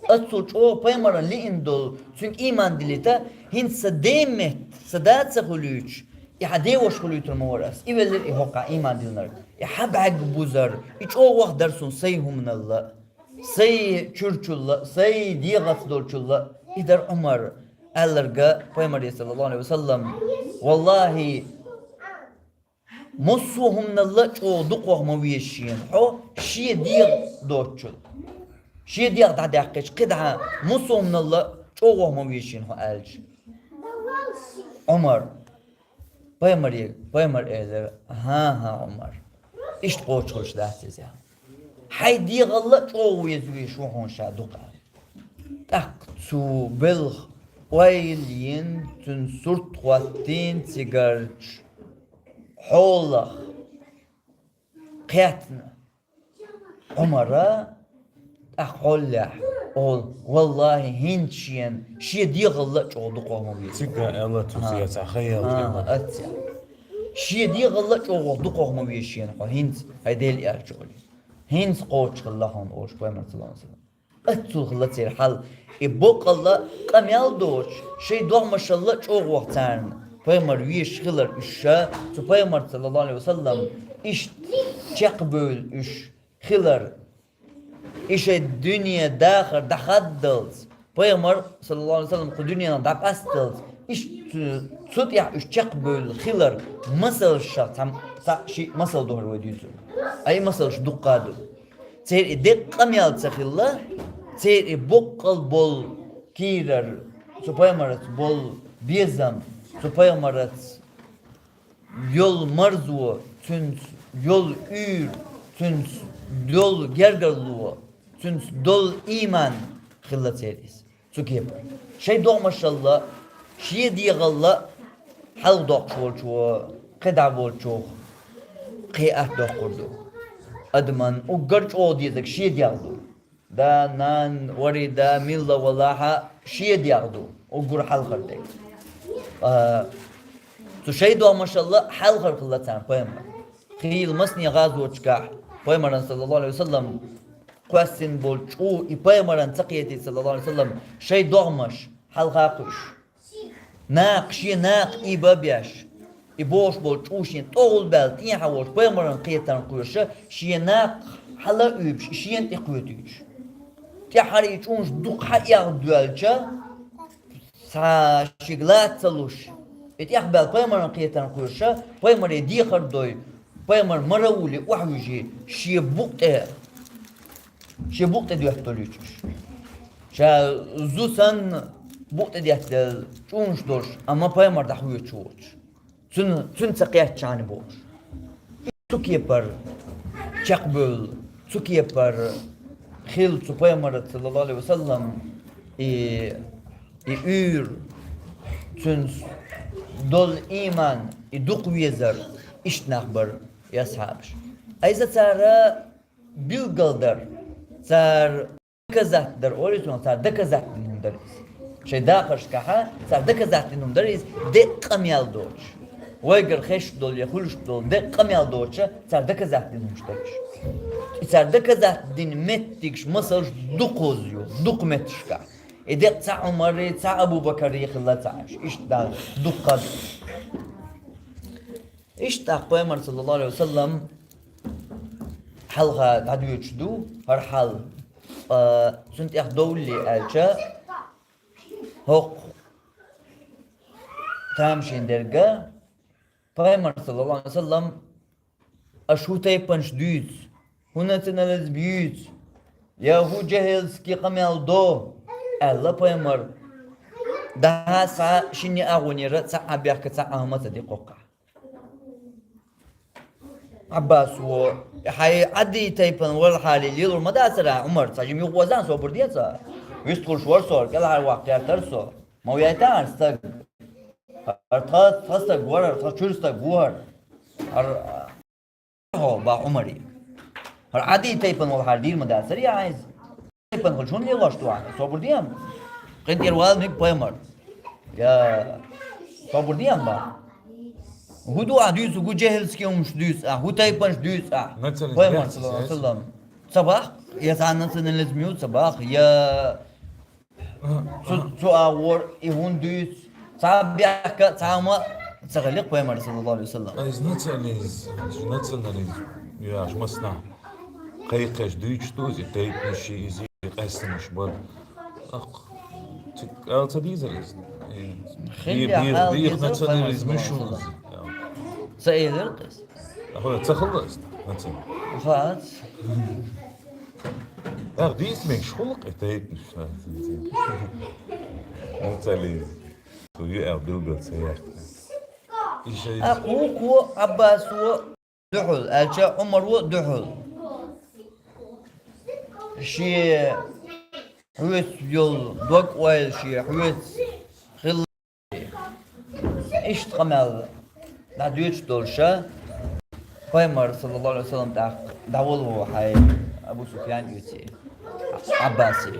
Оццул чӀогӀа пайхамаран лиъна долу, цуьнга ийман диллийта, хӀинца сан ден метта, сан да ца хуьлуьйтуш, и хьан деваша хуьлуьйтур ма вара ас. И веллира и хӀокхахь ийман диллинарг. И хьан бӀаьрг бузар, и чӀогӀа ваха дара суна сайн хӀуманалла, сайн чуьрчулла, сайн дегӀаца долчулла. И дара Ӏумар аьлларг пайхамаре, саллаллаху Ӏалайхи ва саллам: «Валлахи, массо а хӀуманалла чӀогӀа дукха ваха ма веза шена хьо, шен дегӀ доцучул. Шен дегӀ дӀадаьккхича, кхидӀа массо а хӀуманалла чӀогӀа ваха ма веза шена хьо», — аьлча, Ӏумар, пайхамаре, пайхамар элира: «ХӀан-хӀа, Ӏумар, иштта кхочуш хуьлуш дац иза. Хьайн дегӀалла а чӀогӀа веза везаш ву хьуна ша дукха». ТӀаккха цу белхан ойла йина, цуьнан сурт хӀоттийна цигарчу хьолах кхетта Ӏумара, тӀаккха хьолехь олу: «Валлахи, хӀинца шена шен дегӀалла а чӀогӀа дукха ваха ма веза». Цига аьлла цо, ага, цигахь хан яьлча, ага, аьлла. Аьлла цо. «Шен дегӀалла а чӀогӀа дукха ваха ма веза шена хьо хӀинца, хӀай Дела аьлча», — олий. «ХӀинца кхочуш хилла хьуна», — олуш пайхамар, саллаллаху Ӏалайхи ва саллам. Оццул хилла церан хьал. И боккъалла къамел доцуш, шайн догӀмашалла а чӀогӀа ваха царна пайхамар везаш хилар уьш ша, цу пайхамарца, саллаллаху Ӏалайхи ва саллам, иштта чекхбевлла уьш хилар. И шайн дуьне дахар дӀахаддалц, пайхамар, саллаллаху Ӏалайхи ва саллам, кху дуьненах дӀакъасталц, иштта цу, цу тӀехь уьш чекхбевлла хилар масалшах цхьа, цхьаъ-шиъ масал ду хӀара вай дуьйцург. Ай, масалш дуккха а ду. Церан и деккъа къамел ца хилла, церан и боккъал болу кийрара, цу пайхамарца болу безам, цу пайхамарца йолу марзо, цуьнца йолу уьйр, цуьнца йолу гергарло, цуьнца долу ийман хилла церан иза. Цу кепара. Шайн догӀмашалла, шен дегӀалла хьалха доккхуш волчо, кхидӀа волчух кхин атта доккхур ду. Адаман уггар чӀогӀа дезарг шен дегӀ ду. Да, нана, вари да, милла валахьа, шен дегӀ ду, уггар хьалхара дерг. А, цу шайн догӀмашалла хьалхара хилла царна пайхамар. Хийла масане гӀазоташкахь пайхамаран, саллаллаху Ӏалайхи ва саллам, кхоьссина болу чӀу и пайхамаран ца кхетийта, саллаллаху Ӏалайхи ва саллам, шайн догӀмаш хьалха кхуьуш. Накха, шен накха ийба а беш, и бохуш болу чӀу шен тӀехула баьлла тӀехьа волчу пайхамаран кхетарна кхоьруш, шен накха хьала а уьйбуш, и шена тӀе кхетуьйтуш. ТӀаьххьара и чӀунаш дукха хьаэха доьлча, цхьа шига лаца ца луш, и тӀехбаьлла пайхамаран кхетарна кхоьруш, пайхамаре дехар дой, пайхамар мара а вуьлий, охьавуьжий, шен букъ тӀе, шен букъ тӀе доьтталуьйтуш. Ша зу санна букъ тӀе деттаделла чӀунаш долуш, амма пайхамар дӀахоьцуш воцуш. Цуьнан, цуьнан ца кхеттачхьана бохуш. Цу кепара чекхбевлла, цу кепара хилла цу пайхамарца, саллаллаху Ӏалайхи ва саллам, и, и уьйр, цуьнца долу ийман, и дукха везар, иштта нах бара и асхьабаш. Айса цара билггал дара, цара доказать дара, олий цунах, цара доказать дина хӀума дара иза. Шайн дахаршкахьа цара доказать дина хӀума дара иза, деккъа къамел доцуш. Вайгара хезаш долу я хуьлуш долу деккъа къамел доцуша, цара доказать дина хӀумаш дара уьш. И цара доказать дина меттигаш, масалш дукхаза ю, дукха метташкахь. И деккъа цхьа Ӏумаррий, цхьа Абу-Бакаррий хилла ца Ӏаш. Иштта дала дуккха а ду. Иштта тӀаккха пайхамар, саллаллаху Ӏалайхи ва саллам, хьалха дӀадоьдуш ду, хӀара хьал, а, цунна тӀехь довллий аьлча, хӀокху тамашийна дерга, пайхамар, саллаллаху Ӏалайхи ва саллам, аша хӀун тайпанаш дуьйцу, хӀун национализм юьйцу, я хӀун жехьилски къамел до, аьлла пайхамар, дӀа схьа шинне агӀонера цхьа а бехка цхьа а хӀума ца диккхоккхахь. Ӏаббас во, хьайн Ӏадий тайпана валахьале лелур ма дацара Ӏумар, цхьа жима юха вазан собар де ца. Вистхуьлуш вара со, кӀелхьарваккха гӀертара со. Ма вейтахьара стаг. ХӀара тха, тха стаг вара, хӀара тха чуьра стаг ву хӀара. ХӀара хьо, бах Ӏумаре. ХӀара Ӏадий тайпана валахьара дийр ма дацара я хьайза. Тайпана хилча хӀунда лелош ду ахьа? Собар де-м. КъинтӀера вала мега пайхамар. Я, собар де-м, бах. ХӀун ду ахьа дуьйцу, хӀун жехьилски хӀумаш дуьйцу ахьа, хӀун тайпанаш дуьйцу ахьа? Национализм Пайхамар, яц, саллаллаху Ӏалайхи ва саллам. Ца бах, я цхьа национализм ю, ца бах, я цу, цу агӀор и хӀунда дуьйцу, цхьа бехка, цхьа ма ца хилира пайхамар, саллаллаху Ӏалайхи ва саллам. Ай, из национализм, национализм. Яш, масна. Кхайкхеш дуьйцуш ду иза, тайпанаш, иза, къаьстамаш бара. Ах, цу, ала ца дийзар иза? Э, хилла би-, би-, хьал бих дийзар национализм пайхамар, шу саллаллаху Ӏалайхи ва саллам. Иза. Ца элира иза. Ахула, ца хилла изveriyorsun. Хац. Ах, дийс мегаш хулла-кх и тайпанаш. Ну, ца леза. Цу ю эл билгал ца яхта. Иша А, кху-кху Ӏаббас во дуьхьал, аьлча Ӏумар во дуьхьал. Шен хьоьца йолу дог-ойла шен хьоьца хилла. Иштта къамел дӀадоьдуш долуша, пайхамар, саллаллаху Ӏалайхи ва саллам, тӀаккха дӀаволаву хьайн Абу Суфьян оьций, Ӏаббасий.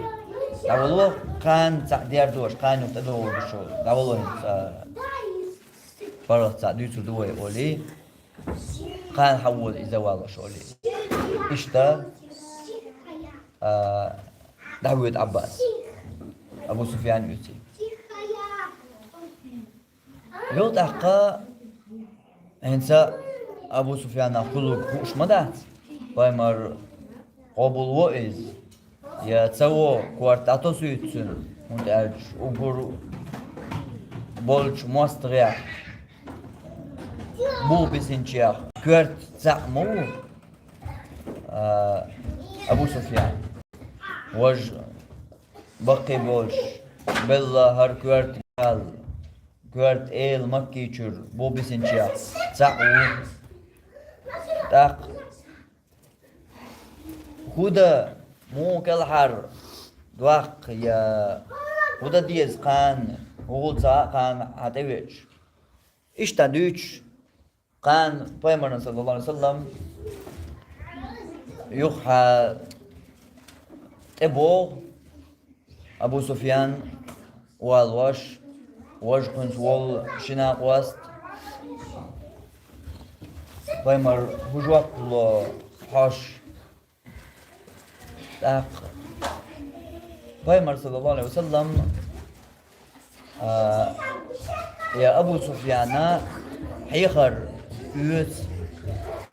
ДӀаволаву, кхана цхьаъ дердош, кхана юха тӀедогӀур ду шу, дӀаволаву хӀинца, а, паргӀат цхьаъ дуьйцур ду вай олий. Кхана хьан вола иза валлаш олий. Иштта, а, дӀавоьду Ӏаббас, Абу Суфьян оьций. Йол тӀаккха хӀинца Абу Суфьянах хуьлург хууш ма дац. Пайхамар къобал во иза, я ца во, корта дӀатосуьйту цуьнан, хӀунда аьлча уггар болчу мостагӀех буху бисинчех коьрта цхьаъ ма ву, а, Абу Суфьян. Важа баккхий болуш, белла хӀара коьрта гал, коьрта эла Маккичуьра буху бисинчех цхьаъ ву. ТӀаккха хӀун дан, муха кӀелхьардоккху я хӀун дан деза кхана, хӀун хуьлу цхьа а кхана хьан тӀевеача? Иштта дуьйцуш, кхана пайхамарна, саллаллаху Ӏалайхи ва саллам, юххьа тӀебогӀу Абу Суфьян, валош, важа хӀинца волу ши накъост, пайхамар хӀун жоп ло хьош. ТӀаккха пайхамар, саллаллаху Ӏалайхи ва саллам, а, я Абу Суфьяна хьехар оьцу,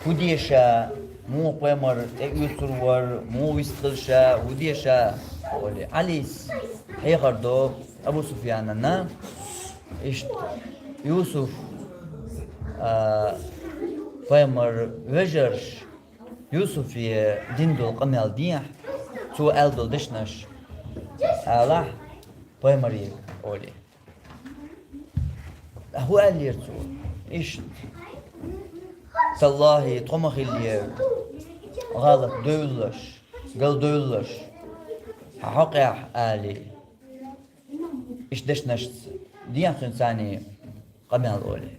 хӀун де ша, муха пайхамар тӀеоьцур вара, муха вистхила ша, хӀун де ша, олий, Ӏалис хьехар до Абу Суфьянана. Иштта Юсуф, а, пайхамар вежарш, Юсуфе дина долу къамел дехьа, цо аьлла долу дешнаш алахь пайхамаре, олий. ТӀаккха хӀун аьллера цо? Иштта: «Таллахьи, тхо ма хиллера гӀалат девллаш, гал девллаш хьан хьокъехь», — алий. Иштта дешнашца дехьа цуьнан царний къамел, олий.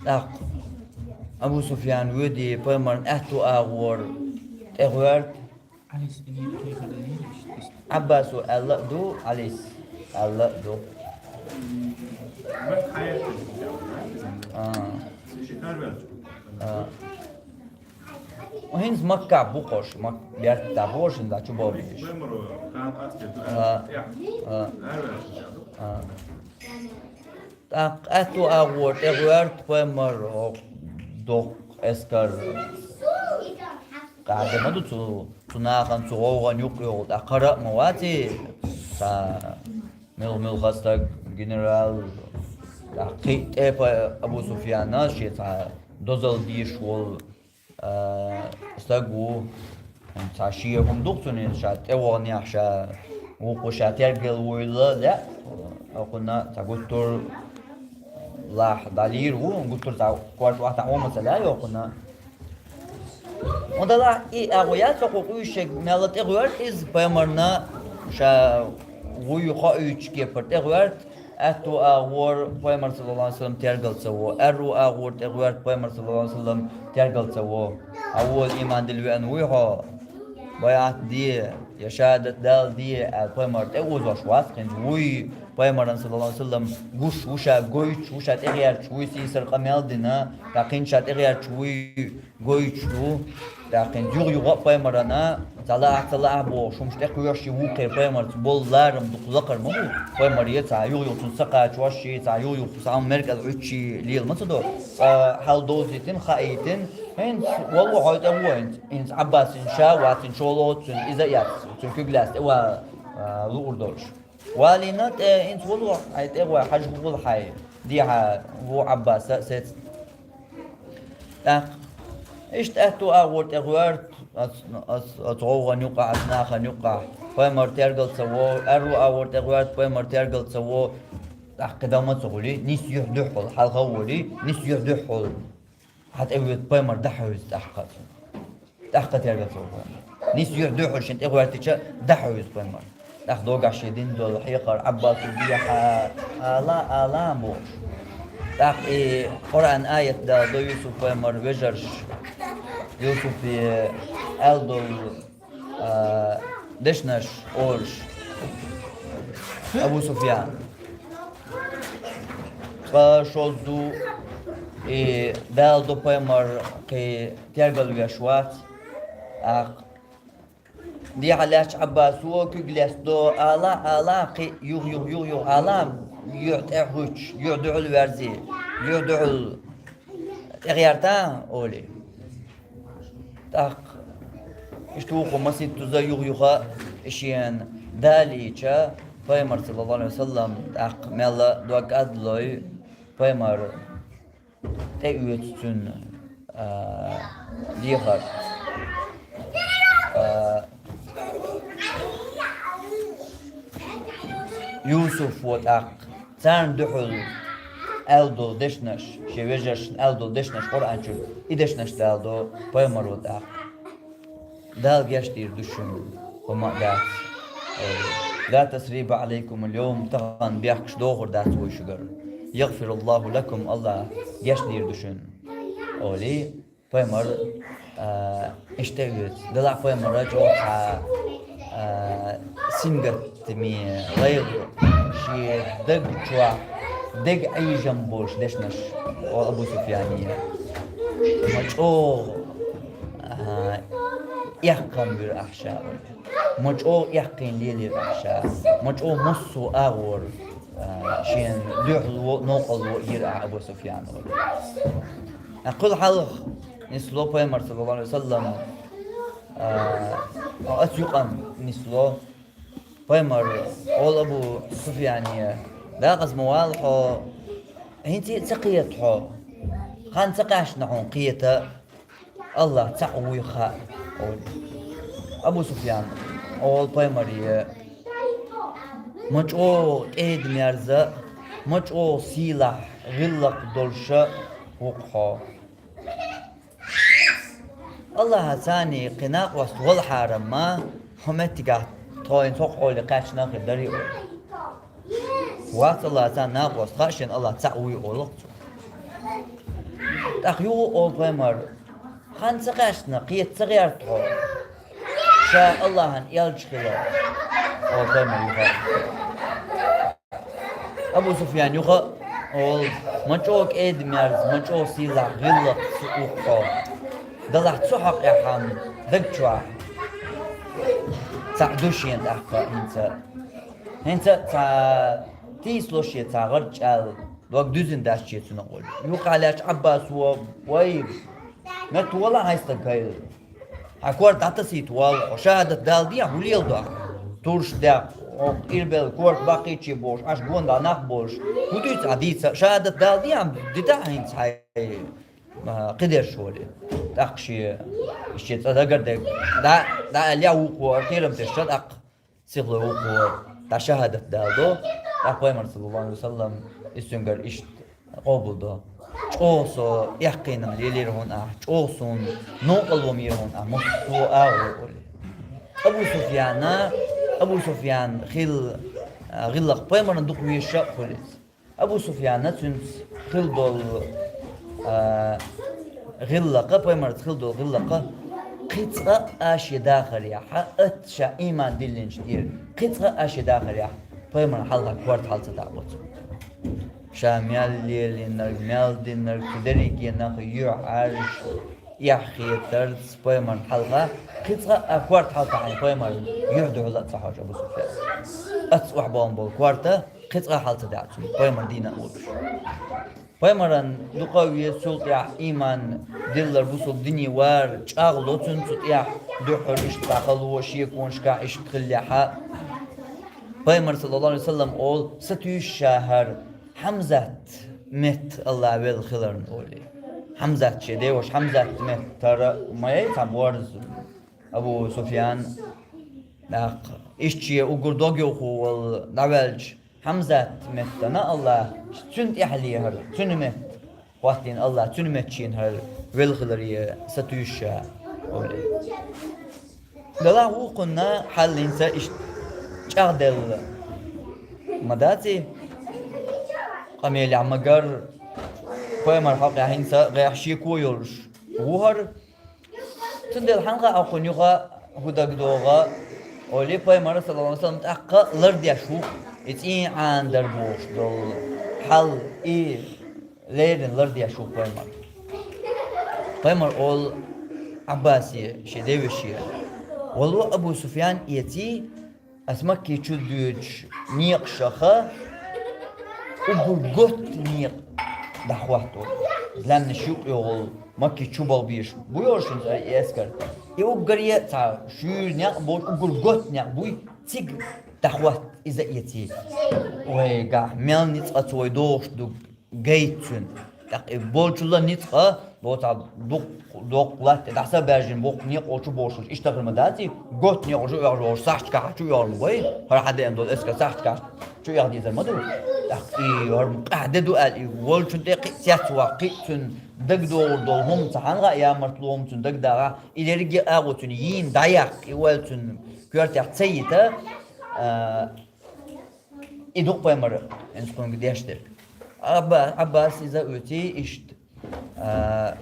ТӀаккха Абу Суфьян воьдий, пайхамарна аьтту агӀор тӀегӀоьрта. Ӏаббасо аьлла а ду, Ӏалис аьлла а ду. А. А. ХӀинца Маккахь бу кхуш, Мак-, бертахь бу кхуш, хӀинца чу бохуш. А. А. А. ТӀаккха аьтту агӀор тӀегӀоьрта пайхамар, хӀокху доккха эскар, къаьхьа ма ду цу, цу нахана, цу гӀовгӀан юкъ йолу, тӀаккха хӀара а ма вац и, цхьа муьлха-муьлха стаг, генерал, тӀаккха кхин а тӀепа Абу Суфьяна шен цхьа дозалла дезаш волу, а, стаг ву. Цхьа шен хӀума ду-кх цунна, ша тӀеваханехь, ша вукхо ша тергал вуйла лаьа, хӀокхунна цхьа гуттар лахь дӀалийр ву, гуттар цхьа корта охьатаӀо ма ца лаьа хӀокхунна. ХӀунда лахь и агӀо яц хӀокху къуьйшург, мелла тӀегӀоьрта иза пайхамарна, ша вуй хоуьйтуш кепара тӀегӀоьрта, аьтту агӀор пайхамар, саллаллаху Ӏалайхи ва саллам, тергал ца во, аьрру агӀор тӀегӀоьрта пайхамар, саллаллаху Ӏалайхи ва саллам, тергал ца во. Хьан вола иман дилла веана вуй хьо? БайӀат де, я шахӀадат Далла де, аьлла пайхамар тӀеозош вац хӀинца вуй, пайхамаран, саллаллаху Ӏалайхи ва саллам, гуш ву ша гойтуш, ву ша тӀегӀерташ вуй, сийсара къамел дина, тӀаккха хӀинца ша тӀегӀерташ вуй, гойтуш ву, тӀаккха хӀинца юха-юха а пайхамарана, цхьа лаахь, ца лаахь бохуш, хӀумаш тӀекхоьхьуш и вукхе пайхамарца болу ларам дукха лакхара ма бу. Пайхамар е цхьа юха-юха цунна ца кхачош, е цхьа юха-юха цхьа хӀума мергал Ӏуьттуш лела ма ца до. Ткъа хьал довзийтина, хаийтина, хӀинца валло хьой тӀе ву хӀинца, хӀинца Ӏаббасин ша вацин шолгӀа цуьнан иза а яц, цуьнан куьг лаьцна тӀе ван, а, луур долуш. Валийна тӀе, хӀинца валло хьай тӀе ван, хьажа хӀун ву хьай, дехьа ву Ӏаббаса а сецна. ТӀаккха иштта аьтту агӀор тӀегӀоьрта, оцу, оцу, оцу гӀовгӀан юккъахь, оцу нахана юккъахь, пайхамар тергал ца во, аьрру агӀор тӀегӀоьрта, пайхамар тергал ца во, тӀаккха кхидӀа ма ца гӀули, нис юьхь дуьхьал, хьалха а волий, нис юьхь дуьхьал, хьан тӀе воьду пайхамар дӀахьуьйзу тӀаккха. ТӀаккха тергал ца во. Нис юьхь дуьхьал шен тӀегӀоьртича дӀахьуьйзу пайхамар. ТӀаккха догахь шен дина долу хьехар Ӏаббасо дехьа, ала, ала бохуш. ТӀаккха и Къуръан аят даладо Юсуп-пайхамар вежарш, Юсупе аьлла долу, а, дешнаш олуш Абу Суфьян. Ткъа шозза и даладо пайхамар кхин тергал веш вац, тӀаккха дехьа лаьтташ Ӏаббасо куьг лаьцна до, ала, ала, кхин юха-юха, юха-юха, ала, юьхь тӀе а хӀуьттуш, юьхь дуьхьал верзий, юьхь дуьхьал тӀегӀерта, олий. ТӀаккха иштта вукхо масийттаза юха-юха шена далийча, пайхамар, саллаллаху Ӏалайхи ва саллам, тӀаккха мелла дог кӀадлой, пайхамар тӀеоьцу цуьнан, а, дехар. А, Юсуфо тӀаккха царна дуьхьал аьлла долу дешнаш, шен вежаршна аьлла долу дешнаш Къуръан чуьра, и дешнаш даладо пайхамаро тӀаккха. Дала гечдийр ду шуна, хӀума а дац. Э, ла тасриба Ӏалайкум аль-йовм, тахана бехкаш дохур дац вай шуьгара. Ягъфируллаху лакум, Аллах гечдийр ду шуна. Олий, пайхамар, а, иштта а веза. Делахь пайхамара чӀогӀа цхьа, а, сингаттаме, лайгӀа, шен даг чохь дега Ӏийжам болуш дешнаш олу Абу Суфьяне. Ма чӀогӀа, а, эккхам вира ахь ша. Ма чӀогӀа эккхийна лелийра ахь ша. Ма чӀогӀа массо а агӀор, а, шена дуьхьало а, новкъарло а йира ахь Абу Суфьян. Кхул хьалха нисло пайхамар, саллаллаху Ӏалайхи ва саллам, а, аса юкъана нисло. Пайхамар олу Абу Суфьяне: «Дакъаза ма вала хьо, хӀинца а ца кхета хьо, хан ца кхаьчна хьуна кхета, Аллах цхьаъ вуй хаьа», – олу. Абу Суфьян олу пайхамаре: «Ма чӀогӀа кӀеда-мерза, ма чӀогӀа сийлахь гӀиллакх долуша ву-кх хьо. Аллахьаца кхин накъост валахьара-м, хьо меттигахь тхо хӀинца хӀокху хьоле кхаьчна а хир дарий хьо. Вац Аллахьаца накъост, хаьа шена Аллах цхьаъ вуй», – олу-кх цо. ТӀаккха юха а олу пайхамар: «Хан ца кхаьчна, кхета ца гӀерта хьо, ша Аллахьан элча хила», – олу пайхамар юха а. Абу Суфьян юха а олу: «Ма чӀогӀа кӀеда-мерза, ма чӀогӀа сийлахь гӀиллакх ву-кх хьо. Делахь цу хьокъехь-м даг чохь цхьаъ ду шена тӀаккха хӀинца. ХӀинца а цхьа тийсало шен цхьа гӀарчӀ аьлла, дог дуьзина дац шен цунах», – олу. Юкъахь лаьтташ Ӏаббасо: «Вай, меттавала хьайн стаг кхайла. Хьан корта дӀатасийта валла хьо, шахӀадат дала дехьа, хӀун леладу ахь? Турш дехьа, хьо ирбелла корта баккхийче бохуш, Ӏаш гонахьа нах болуш. ХӀун дуьйцу ахь дийца? ШахӀадат дала дехьа, дитахьа хӀинца хьайн, а, кхидерш волий. ТӀаккха шен, шен цӀа дагардерг, дӀа, дӀа аьлла, вукхо, кхерам тесча, тӀаккха сихло вукхо, дӀа шахӀадат дала до, тӀаккха пайхамар, саллаллаху Ӏалайхи ва саллам, иза цуьнгара иштта къобалдо. ЧӀогӀа со эккхийнам лелийра хьуна ахь, чӀогӀа суна новкъарло йира хьуна ахь, массо а агӀо олий. Абу Суфьяна, Абу Суфьян хилла, а, гӀиллакх пайхамарна дукха везаш а хуьлу иза. Абу Суфьяна цуьнца хилла долу, а, гӀиллакха, пайхамарца хилла долу гӀиллакха, кхин цкъа а шен дахарехь, ат ша ийман диллинчу тӀера, кхин цкъа а шен дахарехь, пайхамарна хьалха корта хьал ца дахьа оцу. Ша мел лелийнарг, мел динарг, цу дерриге нах юьхьӀаьржа, эхь хетарца пайхамарна хьалха, кхин цкъа а корта хьал тахьайна пайхамарна юьхь дуьхьал а ца хьожу Абу Суфьян. Аца охьабовлу болу корта кхин цкъа а хьал ца дахьа цуьнан, пайхамар дийна а луьйш. Пайхамаран дукха а веза, цул тӀаьхьа ийман диллар, бусулба дине вар чӀагӀло цуьнан цу тӀехь, дуьххьара иштта дӀахало, шеконашкахь иштта хиллехьа. Пайхамар, саллаллаху Ӏалайхи ва саллам, олу: «Сатуьйсу ша хӀара Хьамзат метта Аллах велла хиларна», олий. Хьамзат шен деваша Хьамзат метта тара ма яй цхьа борз Абу Суфьян. ТӀаккха иштта шен уггар догйовхо волу дӀаваьлча, Хьамзат меттана Аллах, цуьнан тӀаьхьале хӀара, цуьнан метта хӀоттийна Аллах, цуьнан метта шена хӀара велла хиларе сатуьйсу ша, олий. Делахь вукхунна хьал хӀинца иштта чӀагӀделла ма даций, къамелехь ма-гарра, пайхамар хьокъехь хӀинца гӀехь шеко йолуш ву хӀара. Цундела хьан хаьа кхунна юха хӀун дагадогӀу, олий пайхамар, саллаллаху Ӏалайхи ва саллам, тӀаккха лардеш ву и цӀий Ӏанадар бохуш долу хьал, и леррина лардеш ву пайхамар. Пайхамар олу Ӏаббасе, шен деваше: «Вало, Абу Суфьян, эций, ас Макке чу доьдучу некъашха уггар готта некъа дӀахӀотто. Лаьмнаш юкъ йогӀу, Макке чу баха безаш бу йолуш хӀинца и эскар. И уггаре а цхьа шуьйра некъ боцуш, уггар готта некъ буй, цига дӀахӀотта иза эций». Вай, гахь мел ницкъаца вай догӀуш ду гайта цуьнан. ТӀаккха и болчулла ницкъа, доцахь дукх-, доккха латта тӀе дӀаса а баьржина, боккха некъа чу бохуш, иштта хир ма даций, готта некъа чу оьгӀуш волуш, сахьташкахь чу оьгӀуш ма бай, хӀара хьадеана долу эскар сахьташкахь чу оьгӀа дезар ма ду. ТӀаккха и хӀара къаьхьа де ду аьлла, и волчун тӀе кхин а цецваккха, кхин а цуьнан дагадогӀур долу хӀума ца хьанга а ямартло хӀума цуьнан дагадагӀахь, и дерриге а агӀо цуьнан йийна дӀаяккха, и ойла цуьнан коьртехь ца йита, а, И ду-кх пайхамара, хӀинца кхуьнга деш дерг. Абба-, Аббас иза а оьций иштта, а,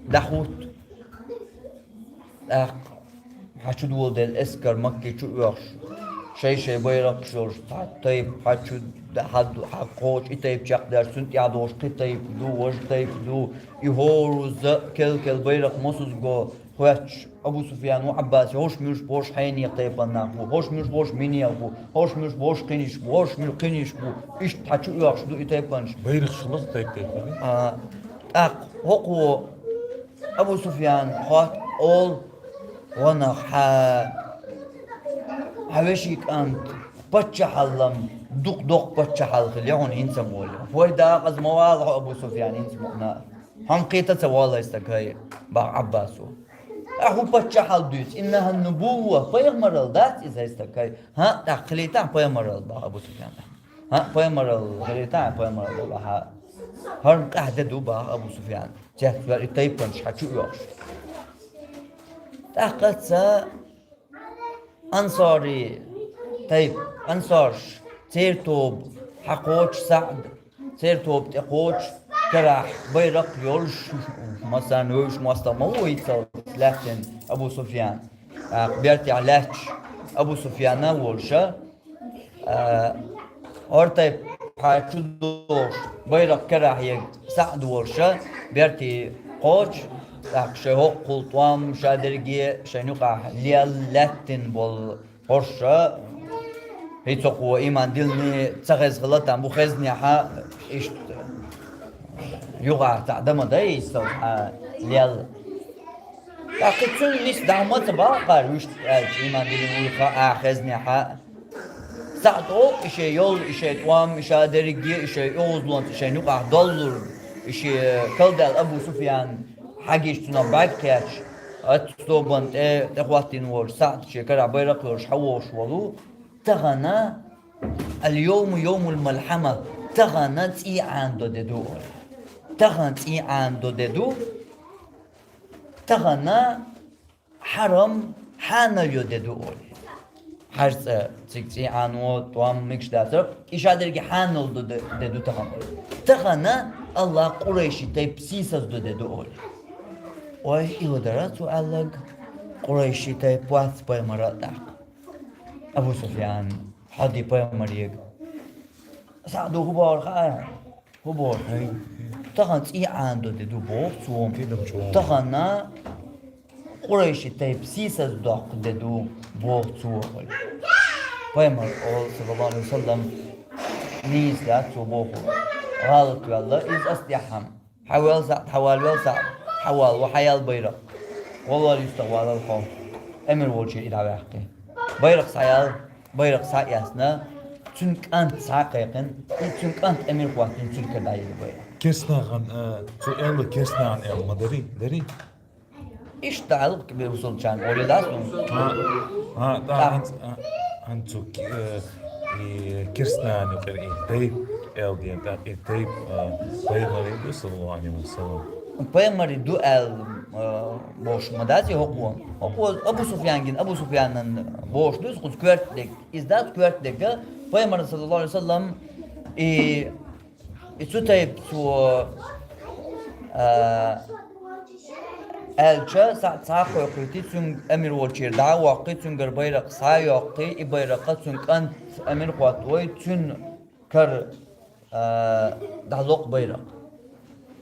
дӀахӀутту. ТӀаккха хьан чу доладелла эскар Макке чу оьхуш, шай-шай байракхаш йолуш, цхьа тайпа хьан чу да-, хьан ду-, хьан кхочу и тайпа чекхдаьрш, цуьнан тӀехь долуш кхин тайпа ду, важа тайпа ду, и хӀоразза а кел-кел байракх мосазза го, хоьттуш, Абу Суфьян ву Ӏаббасе, хӀорш муьлш бохуш хьенехан тайпан нах бу, хӀорш муьлш бохуш минехан бу, хӀорш муьлш бохуш кхиниш бу, хӀорш муьлш кхиниш бу. Иштта хьан чу оьхуш ду и тайпанаш. Байракхаш хилла тайп-тайпана? А, тӀаккха хӀокхо Абу Суфьян хотту олу: «Ванах, хьан, хьан вешин кӀант паччахьаллам дукха доккха паччахьалла хила я хьуна хӀинца а», олий. «Вай дакъаза ма вала хьо, Абу Суфьян, хӀинца мукъана а. Хьуна кхета ца вала и стаг хӀай», баха Ӏаббасо. «Ахь хӀун паччахьалла дуьйцу? Иннахьа нубувва, пайхамаралла дац иза хӀай стаг хӀай?» «ХӀаъ, тӀаккха хилийтахьа пайхамаралла», баха Абу Суфьяна. «ХӀаъ, пайхамаралла хилийтахьа, пайхамаралла, ахьа». ХӀара къаьхьа де ду, баха Абу Суфьяна. Цецвер и тайпанаш хьан чу оьхуш. ТӀаккха ца Ансори тайп-, ансорш, церан тоба хьан кхочу СаӀд, церан тоба тӀе кхочу карахь байракх йолуш, массарна вевзаш мостагӀа ма ву, хӀинццалц лаьттина Абу Суфьян. ТӀаккха бертехь лаьтташ Абу Суфьяна а волуша, а, хӀора тайпа хьан чу догӀуш, байракх карахь ерг СаӀд волуша, берти кхочу, тӀаккха шайн хӀоккхул тӀом, ша дерриге а шайн юкъахь лел лаьттина болу хӀорша, хӀинца кхо ийман дилни ца хеза хила там бу, хезнехьа, иштта юкъахь цхьаъ дан ма дай, иштта хьан лел. ТӀаккха цуьнан ниса дӀа ма ца баккхара, вуьшта аьлча, иман диллина вуй хаа, хезнехьа. СаӀда олу и шен йолу, и шен тӀом, и ша дерриге, и шен оьгӀазлонца, и шен юкъахь доллург, и шен калдаьлла Абу Суфьян хьагийча цунах бӀаьрг кхетча, оцу тобанна тӀе, тӀехӀоттийна волчу СаӀда шен карахь байракх йолуш хьавогӀуш волу, тахана, «Аль-йовму йовмуль-мальхьама», тахана цӀий Ӏанадо де ду, олий. Тахана цӀий Ӏанадо де ду, тахана хьарам хьанал йо де ду, олий. Хьажа цӀа цига цӀий Ӏано, тӀом мегаш дацара, и ша дерриге хьанал до де, де ду тахана, олий. Тахана Аллах къурайши тайпа сийсаздо де ду, олий. Ой, и ладара цо аьлларг, къурайши тайпа вац пайхамара тӀаккха. Абу Суфьян, хьо де пайхамарега. СаӀда хӀун бохура хаьий? ХӀун боху? Тахана цӀий Ӏанадо де ду, боху цо. Тахана къурайши тайпа сийсаздоккху де ду, боху цо. Пайхамар олу, саллаллаху Ӏалайхи ва саллам, нийса дац цо бохург. ГӀалат ваьлла иза ас тӀехь хьама. Хьавел СаӀд, хьавалавел СаӀд, хьавалаво, хьаял байракх. Валлал юстагӀвалал хьо. Эмир волчу и дӀаваьккхи. Байракх схьаял, байракх схьаэцна, цуьнан кӀант схьа а кхайкхина, и цуьнан кӀант эмир хӀоттийна, цуьнан кара дӀайилла байракх. Керстанахана, а, цо аьлла, керстанахана аьлла ма дарий, дарий? Иштта аьлла бусалбачарна олий лаьцна. А, а, тӀаккха хӀинца, а, хӀинца цо, э, и керстанахана юкъара и тайпа аьлла дена, тӀаккха и тайпа, а, пайхамаре ду, саллаллаху Ӏалайхи ва саллам. Пайхамаре ду аьлла, а, бохуш ма дац и хӀокхо. ХӀокхо Абу Суфьян гина, Абу Суфьянан бохуш ду иза, кхуза коьрта дерг. Иза дац коьрта дерг, пайхамар, саллаллаху Ӏалайхи ва саллам, и И цу тайпа цо, а, аьлча, СаӀд схьа а кхойкхуьйтий, цуьнга эмир волчуьра дӀа а воккхий, цуьнгара байракх схьа а йоккхий, и байракх цуьнан кӀант эмир хӀоттавой, цуьнан кара, а, дӀалокху байракх.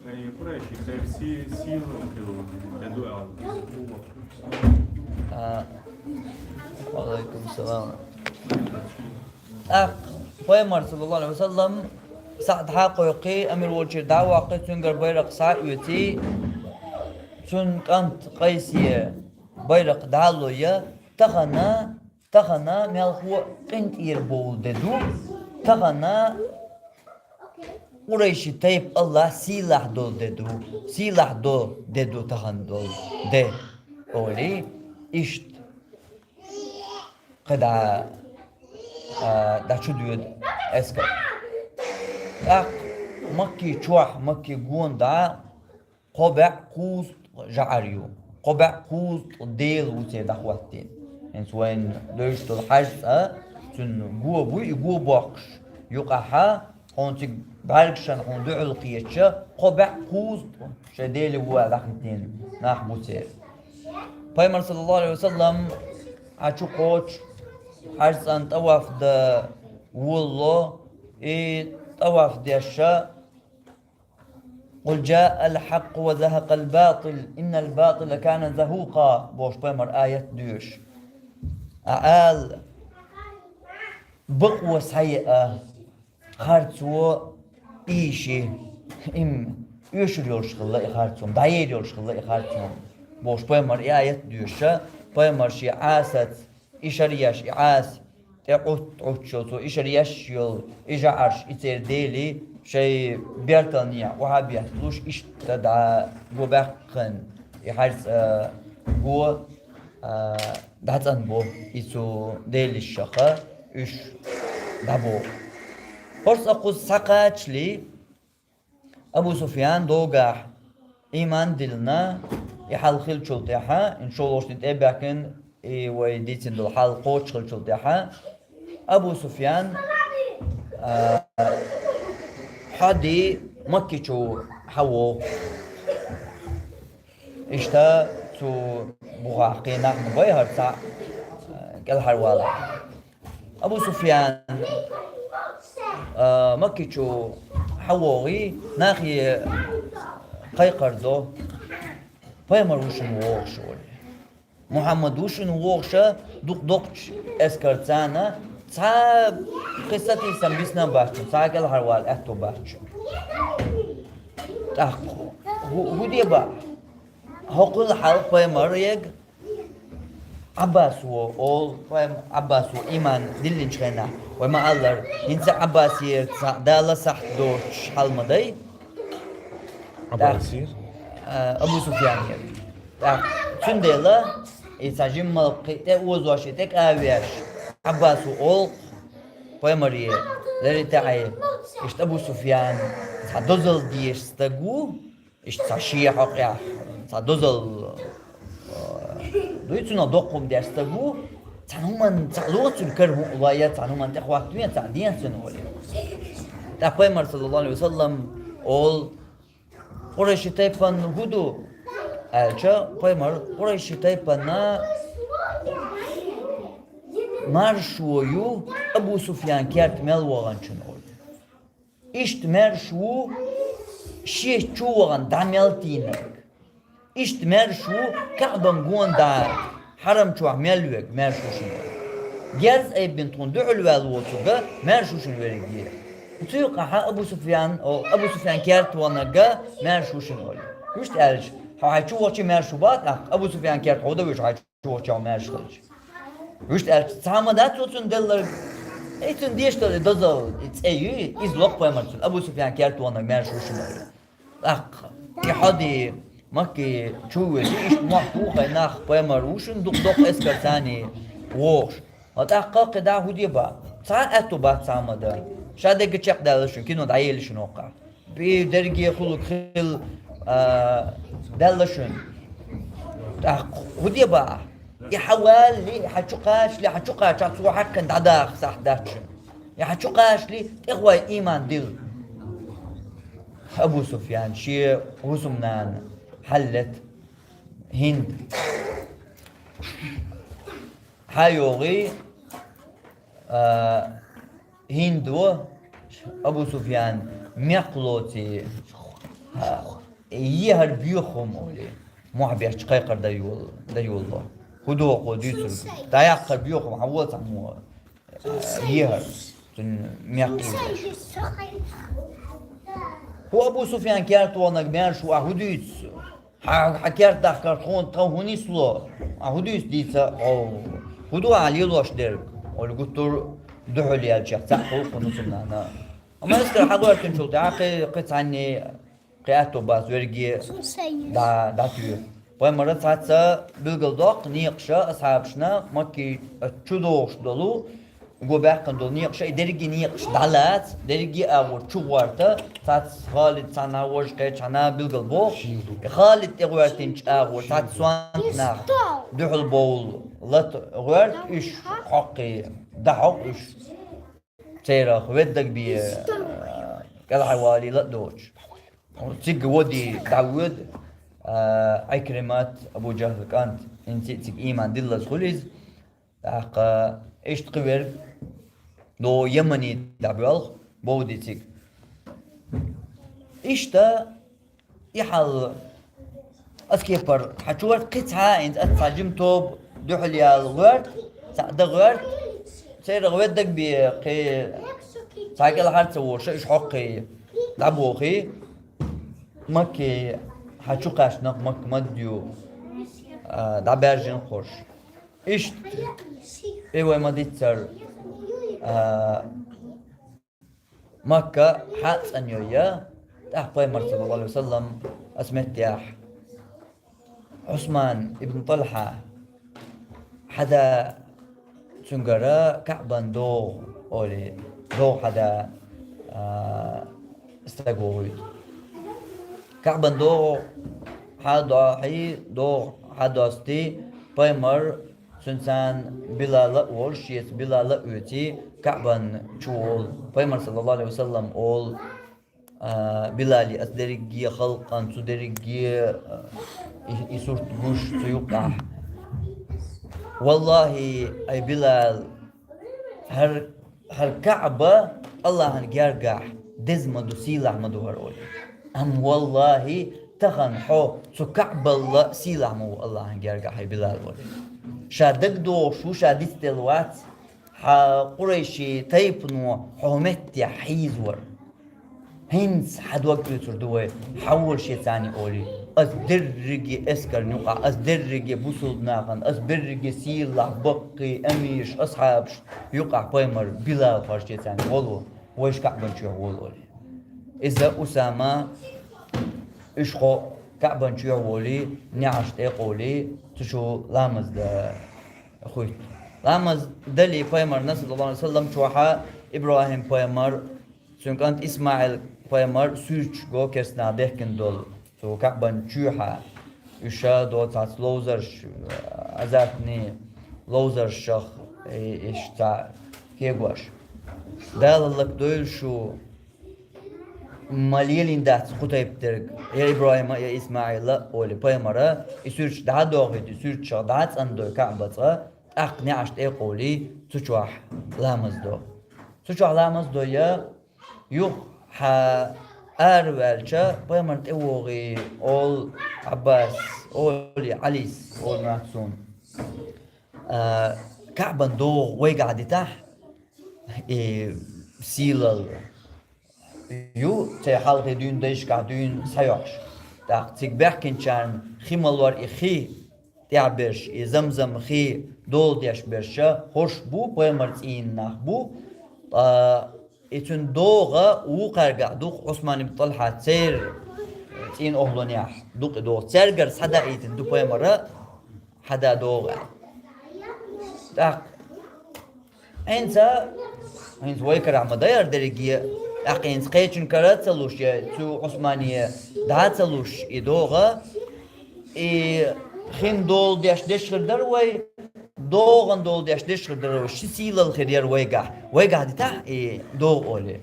Ай, Курайши, тайпа си-, сийлахь хилла, я дуьхьал. А, ва Ӏалайкум салам. ТӀаккха пайхамар, саллаллаху Ӏалайхи ва саллам, СаӀд схьа а кхойкхий, эмир волчуьра дӀа а воккхий, цуьнгара байракх схьа а оьций, цуьнан кӀант Къайсе байракх дӀа а лой, тахана, тахана мелхо а къинтӀера бовла де ду, тахана Къурайши тайпа Аллах сийлахь долу де ду, сийлахь до де ду тахана долу де, олий, иштта. КхидӀа, а, дӀа чу доьду эскар. ТӀаккха Макки чохь, Макки гонахь дӀа кхо бӀе кхузткъа жӀар ю. Кхо бӀе кхузткъа дела ву церан дӀахӀоттийна. ХӀинца вайна девзаш долу хьаьжцӀа, цуьнан го буй, и го боккхуш юкъахь, хьуна цига бӀаьргашна хьуна дуьхьал кхетча, кхо бӀе кхузткъа шайн дела ву аьлла дӀахӀиттийна нах бу церан. Пайхамар, саллаллаху Ӏалайхи ва саллам, хьан чу кхочу, хьаьжцӀан тӀаваф дан волало, и тӀаваф деш: «Къул жаъал хьакъу ва захьакъал батӀил, иннал батӀила кана захьукъа», бохуш пайхамар аят доьшу. Ӏа ала: «Бакъо схьаеа, харцо ийши». Им оьшур йолуш хилла и харцо, дӀаер йолуш хилла и харцо, бохуш пайхамар и аят доьшу, пайхамар шен Ӏасаца и шаръеш, и Ӏаса тӀе Ӏут-, Ӏуттуш йолу, цо и шаръеш йолу, и жӀарш, и церан дела шайн берталнехь охьа а бетталуш, иштта дӀа го баьккхина, и хьаьжцӀа, а, го, а, дӀацӀанбо, и цу делашха уьш дӀабоху. ХӀорш а кхуза схьакхачале, Абу Суфьян догахь ийман диллина, и хьал хиллачул тӀаьхьа, иншаллахӀ, шуна тӀе а баьхкина, и вай дийцина долу хьал кхочуш хиллачул тӀаьхьа, Абу Суфьян, а, хьо де Макки чу хьавогӀу. Иштта цу бухахь кхин нах ма бай хӀара цхьаъ, а, кӀелхьарвала. Абу Суфьян, а, Макки чу хьавогӀий, нахе кхайкхар до: «Пайхамар ву шуна вогӀуш», олий. «Мухьаммад ву шуна вогӀуш, дукха доккхачу эскарца, цхьа кхин сатийсам бисна а бац, цхьа кӀелхьарвала аьтто бац». ТӀаккха хӀу-, хӀун де баа? хӀокхул хьал пайхамар ег Ӏаббасо олу, пайхам-, Ӏаббасо иман диллинчу хенахь, вай ма-аллара, хӀинца Ӏаббасера цхьа Дала сахьт доцуш хьал ма дай. Ӏаббасера? А, Абу Суфьянера. ТӀаккха цундела и цхьа жимма кхин тӀе озош, и тӀе кӀавеш, Ӏаббасо олу пайхамаре, леррина тӀаьхье, иштта Абу Суфьян цхьа дозалла дезаш стаг ву, иштта цхьа шен хьокъехь, цхьа дозалла, а, дуй цунах доккха хӀума деш стаг ву, цхьана хӀуманна цхьаъ ло цуьнан кара хӀуъа лой, я цхьана хӀуманна тӀехӀоттаве, цхьаъ де цуьнан олий. ТӀаккха пайхамар, саллаллаху алейхи ва саллам, олу: «Къурайши тайпана хӀун ду?» аьлча, пайхамар: «Къурайши тайпана маршо ю Абу Суфьян керта мел ваханчун», олий. Иштта маьрша ву шен чу вахана дӀа мел тийна верг. Иштта маьрша ву Каъбан гонах дӀа хьарам чохь мел верг, маьрша ву шуна. Герз айбина тхуна дуьхьал ваьлла воцург маьрша ву шуна верриге. Цу юкъахь Абу Суфьян, о, Абу Суфьян керта ваханарг маьрша ву шуна олий. Вуьшта аьлча, хьо хьайн чу вахча маьрша ву бац, тӀаккха Абу Суфьян керта хьо дан вуьш хьайн чу вахча маьрша хилча. Вуьшта аьлча, цхьа ма дац цо цунна делларг. И цунна деш долу и дозалла, и цӀе ю, иза ло-кх пайхамар цунна, Абу Суфьян керта ваханарг маьрша ву шуна олий. ТӀаккха и хьо де, Макке чу а везе, иштта мохь ву хьайн нах, пайхамар ву шуна, дукха доккха эскар царний вогӀуш. Ва тӀаккха кхидӀа хӀун де боху? Цхьа а аьтто бац цхьа а ма дан. Ша дерриг чекхдаьлла шуна, кино дӀаели шуна хӀокхахь. И дерриге хуьлург хила, а, даьлла шуна. ТӀаккха хӀун де боху ахь? И хьан валале, и хьан чу кхачале, хьан чу кхачахь цо хьаькхна дӀадаха сахьт дац шуна. И хьан чу кхачале, тӀехвой, иман дилла. Абу Суфьян шен хӀусамнана хьаллета ХӀинд. ХьайогӀий, а, ХӀиндо Абу Суфьян мекх лоций, а, ехар боьха хӀума олий, мохь бетташ кхайкхар дан йол-, дан йолало. ХӀун доху дуьйцург? ДӀаяккхар боьха хӀума, хьан вон цхьаммо, а, ехар, цуьнан мекх ийзаш. ХӀун Абу Суфьян керта ваханарг маьрша ву, ахь хӀун дуьйцу? Хьан, хьан керта дахкар тхуна тхан хӀун нисло? Ахь хӀун дуьйцу дийца хьо? ХӀун ду ахь лелош дерг? Олий гуттар а дуьхьал яьлчех цхьаъ хуьлу кхунна хӀусамнана. Амма эскар хьагӀоьртинчул тӀаьхьа кхин, кхин цхьанний, кхин аьтто бац верриге дӀа, дӀатуьйху. Пайхамара цхьацца билгалдоккху некъаша асхьабашна, Макке чу догӀуш долу, го баьккхина долу некъаша, и дерриге некъаш дӀалаца, дерриге агӀор чу гӀорта, цхьацца Халид цхьаьна, важа кхечхьана билгалбо. И Халид тӀегӀоьртинчу агӀор цхьацца сонта нах дуьхьал бовла лата гӀоьрта, уьш хьокхий, дӀахьокху уьш. Церах веддаг бе, а, кӀелхьарвалийла а доцуш. Цига води дӀавоьду, а, Ӏикримат, Абу Джахьлан кӀант, хӀинца а цига ийман диллаза хуьлу иза. ТӀаккха иштта кхин верг, догӀу Ямане дӀабоьлху, бовди цига. Иштта и хьал, аса кепара, хьан чу гӀоьрта кхин цхьа а, хӀинца аса цхьа жима тоба дуьхьал яла гӀоьрта, цхьаъ дан гӀоьрта, церах веддаг бе кхин цхьа кӀелхьара ца воша, уьш хьокхий дӀабохий, Макке хьан чу кхаьчнарг Макка ма-дду, а, дӀабаьржина кхуьш. Иштта, и вай ма-дийццара, а, Макка хьа а цӀанйой, тӀаккха пайхамар, саллаллаху алейхи ва саллам, аса меттехь Ӏусман ибн ТӀалхьа хьада, цуьнгара Каъбан догӀу олий, догӀу хьада, а, стаг вохуьйту. Каъбан догӀу хьадохьий, догӀу хьадостий, пайхамар, цуьнан царна Билал а волуш, шеца Билал а оьций, Каъбан чу волу. Пайхамар, саллаллаху алейхи ва саллам, олу, а, Билале: «Аса дерриге халкъан, цу дерриге, а, и, и сурт гуш цу юкъахь. Валлахи, ай Билал, хӀара, хӀара Каъба Аллахьан гергахь деза ма ду, сийлахь ма ду хӀара», олий. «Амма валлахи, тахана хьо цу Каъбалла сийлахь ма ву Аллахьан гергахь, хӀай Билал», олий. Ша дагадогӀуш ву, ша дицделла вац хьан къурайши тайпано хьо меттехь хьийзавар. ХӀинца хьан дог оьцур ду вай, хьан волу шен царна олий? Ас дерриге эскарна юкъахь, ас дерриге бусулба нахана, ас берриге сийлахь баккхий, амираш, асхьабаш юкъахь пайхамар Билал хьо шен царна волу, вайша Каъбан чоьхьа волу олий. Иза Усама, уьш кхо Каъбан чоьхьа волий, неӀарш тӀе а къовлий, цу чу ламаз дан хуьтту. Ламаз далий пайхамарна, саллаллаху Ӏалайхи ва саллам, чохьа ИбрахӀим пайхамар, цуьнан кӀант ИсмаӀил пайхамар суьрташ го керстанаха дехкина долу. Цу Каъбан чоьхьа уьш ша доцахь ловзарш, азартни ловзаршах, э, иштта кегош. Дала лакдойла шу, ма лелийна дац кху тайпа дерг, я ИбрахӀима, я ИсмаӀила, олий пайхамара, и суьрташ дӀа а дохуьйту, и суьрташах дӀа а цӀандой Каъба цкъа, тӀаккха неӀарш тӀе а къовлий, цу чохь ламаз до. Цу чохь ламаз дой, юха хьан араваьлча, пайхамарна тӀе вогӀий, олу Ӏаббас, олий Ӏалис, олу нах цунна. А, Каъбан догӀу вайгахь дитахь, и сийлалла ю, церан хьалхе дуьйна дайшкахь дуьйна схьайоккхуш. ТӀаккха цига баьхкинчарна хи ма лора, и хи тӀехь берш, и Замзам хи дола деш берш хӀорш бу, пайхамар цӀийнан нах бу. Ткъа и цуьнан догӀа вукхаьргахь дукха, Ӏусман ибн ТӀалхьа, церан цӀийнан охӀланехь дукха и догӀа. Цаьргара схьадаийтина ду пайхамара, хьан да догӀу аьлла. ТӀаккха хӀинца, хӀинца вай карахь ма дай хӀара дерриге, тӀаккха хӀинца кхечун кара а ца луш, я цу Ӏусмане дӀа а ца луш и догӀа, и хин дола деш деш хир дара вай, догӀан дола деш деш хир дара вай, ши сийлалла хир яра вайгахь, вайгахь дитахь и догӀа олий.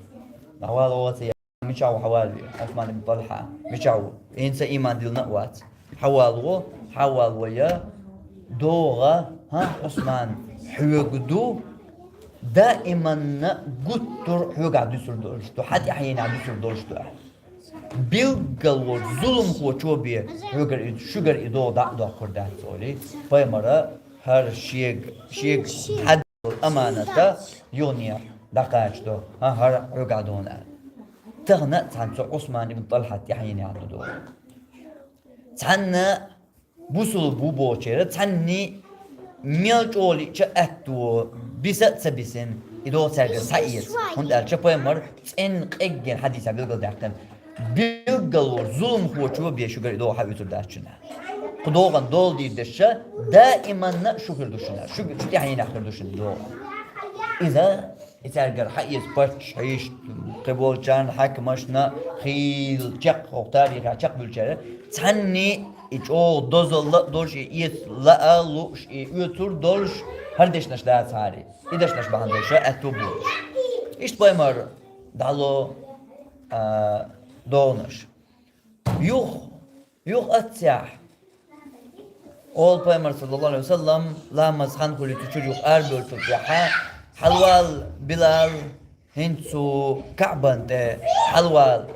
ДӀавала оха ца Мичахь ву хьан валаве, Ӏусман ибн ТӀалхьа? Мичахь ву? ХӀинца иман диллина а вац. Хьан валаво, хьан валаво я? ДогӀа, хӀан, Ӏусман, хьоьга ду, даиманна гуттар а хьоьгахь дуьсур долуш ду, хьан тӀаьхьенехь дуьсур долуш ду аьлла. Билггал волчу зуламхочо бен хьоьгара и, шуьгара и догӀа дӀа а доккхур дац, олий, пайхамара хӀара шега, шега хьан аманата юханехьа дӀакхачадо, хӀан, хӀара хьоьгахь ду аьлла. Тахана а цхьаьна цу Ӏусман ибн ТӀалхьат тӀаьхьенехь ду догӀа. Цхьанна бусулба ву бохучеран, цхьанний мел чӀогӀа лиъча а аьтто биса а ца бисина, и догӀа цаьргара схьаэца, хӀунда аьлча пайхамар цӀена къеггина хьадисехь билгалдаьккхина, билггал волчу зуламхочо бен шуьгара и догӀа хьан оьцур дац шуна. Кху догӀан дола дийр дерш даиманна а шу хир ду шуна, шу, шу тӀаьхьенехь хир ду шуна догӀа. Иза и цаьргара хьаэца паччахьашна, кхиболчарна, хьаькамашна, хийла чекх хӀокху тарихехь чекхбуьллучара, цхьанний и чӀогӀа дозалла а долуш, и эца лаа а лууш, и оьцур а долуш, хӀара дешнаш дацахьара, и дешнаш бахьана долуш аьтто болуш. Иштта пайхамар дӀало, а, догӀанаш. Юха, юха аццехь, олу пайхамар, саллаллаху Ӏалайхи ва саллам, ламаз хан хуьлуьйту чуьра юха арабевллачул тӀаьхьа, хьалавала, Билал, хӀинца цу Каъбан тӀе хьалавала.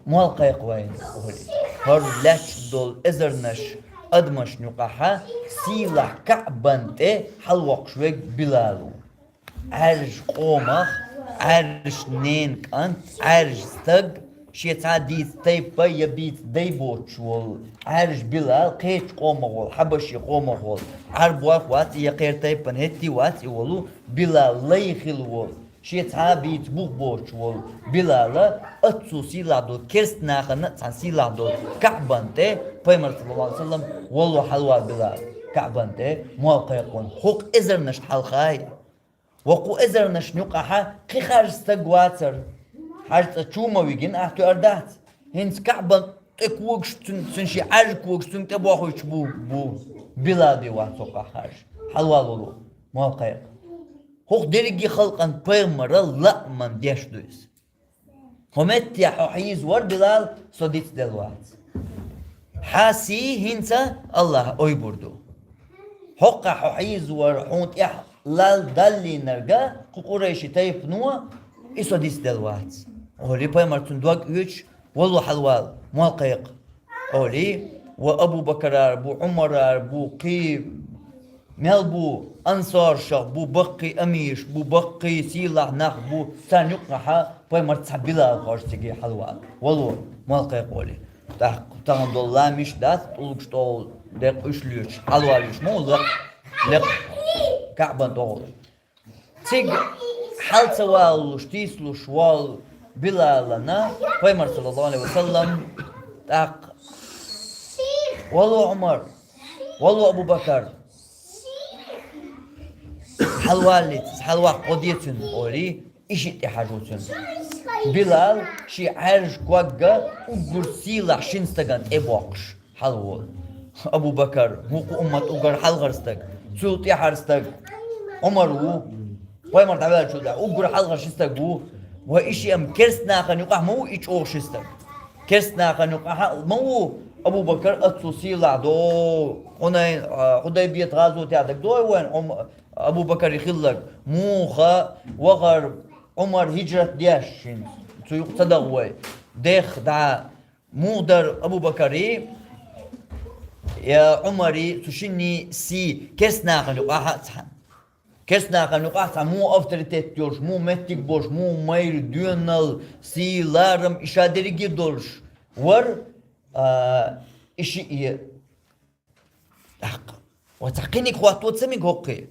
Мол кхайкха вайна, олий. ХӀара лаьтташ долу эзарнаш адамашна юкъахьа сийлахь Каъбан тӀе хьалавоккхуш верг Билал ву. Ӏаьржа къомах, Ӏаьржа ненан кӀант, Ӏаьржа стаг, шен цхьа дийца тайпа я бийца дай боцуш волу Ӏаьржа Билал, кхечу къомах волу, хьабаши къомах волу, Ӏарбойх вац и, я кхеран тайпана хӀетте а вац и волу, Билал лай хилла волу, шен цхьа а бийца бух боцуш волу Билала, оццул сийлахь долу керста нахана а цхьана сийлахь долу Каъбан тӀе, пайхамар, саллаллаху Ӏалайхи ва саллам, валло хьалавала Билал, Каъбан тӀе мол кхайкхо, хӀокху эзарнашна хьалха. Ва кху эзарнашна юкъахьа кхин харжа стаг вацара. Хьажа цӀа чу ма вигина, ахь тоьар дац. ХӀинца Каъбан тӀе когаш, цуьнан, цуьнан шен Ӏаьржа когаш цуьнга тӀе бохуьйтуш бу, бу. Билал бен вац хӀокхахь харжа. Хьалавала валло, мол кхайкха. ХӀокху дерриге халкъан пайхамара лааман деш ду иза. ХӀокху меттехь хьо хьийзавара, Билал, со дицделла вац. Хьан сий хӀинца Аллахьа ойбур ду. ХӀокхахь хьо хьийзавара, хьуна тӀехь лал даллийнарг, кху къурайши тайпано, и со дицделла вац. Олий пайхамар, цуьнан дог оьцуш, валло хьалавала, мол кхайкха. Олий, ва Абу Бакарара бу, Ӏумарара бу, кхин Мел бу ансаршах бу баккхий амираш бу, баккхий сийлахь нах бу, царна юккъехьа пайхамар цхьа Билал хьожа цига хьалвала. Вало, мал кхайкхоли. ТӀаккха тахан долу ламиш дац, тӀулгаш тӀогӀул декъа уьш лоьцуш, хьалвалуьйтуш ма ву лекъ, лекъ Каъбан тӀогӀул. Цига хьал ца валуш, тийсалуш волу Билалана пайхамар, саллаллаху алейхи ва саллам, тӀаккха: «Вало, Ӏумар! Вало, Абу Бакар!» Хьалваллица, хьалваккха гӀо де цуьнан, олий, и шиъ тӀе хьажу цуьнан. Билал шен Ӏаьржа когга уггар сийлахь шина стагана тӀе боккхуш хьалаволу. Абу Бакар, вукху уммат уггар хьалхара стаг, цул тӀаьхьара стаг Ӏумар ву. Пайхамар дӀаваьллачул тӀаьхьа уггар хьалхара ши стаг ву. Ва и шиъ-м керст нахана юкъахь ма ву и чӀогӀа ши стаг. Керст нахана юкъахь ма ву Абу Бакар, оццул сийлахь до, Хьунайн, а, Хьудайбият гӀазотехь дагадогӀий вайн Ӏум-, Абу Бакаре хилларг? Муха вахара Ӏумар хӀижрат деш шин, цу юкъа ца даха вай? Дех дӀа, муха дара Абу Бакари я Ӏумари, цу шинний сий керст нахана юкъахь а цхьаьна? Керст нахана юкъахь цхьа муха авторитет йолуш, муха меттиг болуш, муха майра, доьналла, сий, ларам, и ша дерриге а долуш вара, а, и шиъ. ТӀаккха. Ва цхьа кхиниг хӀотто ца мега хӀокхе?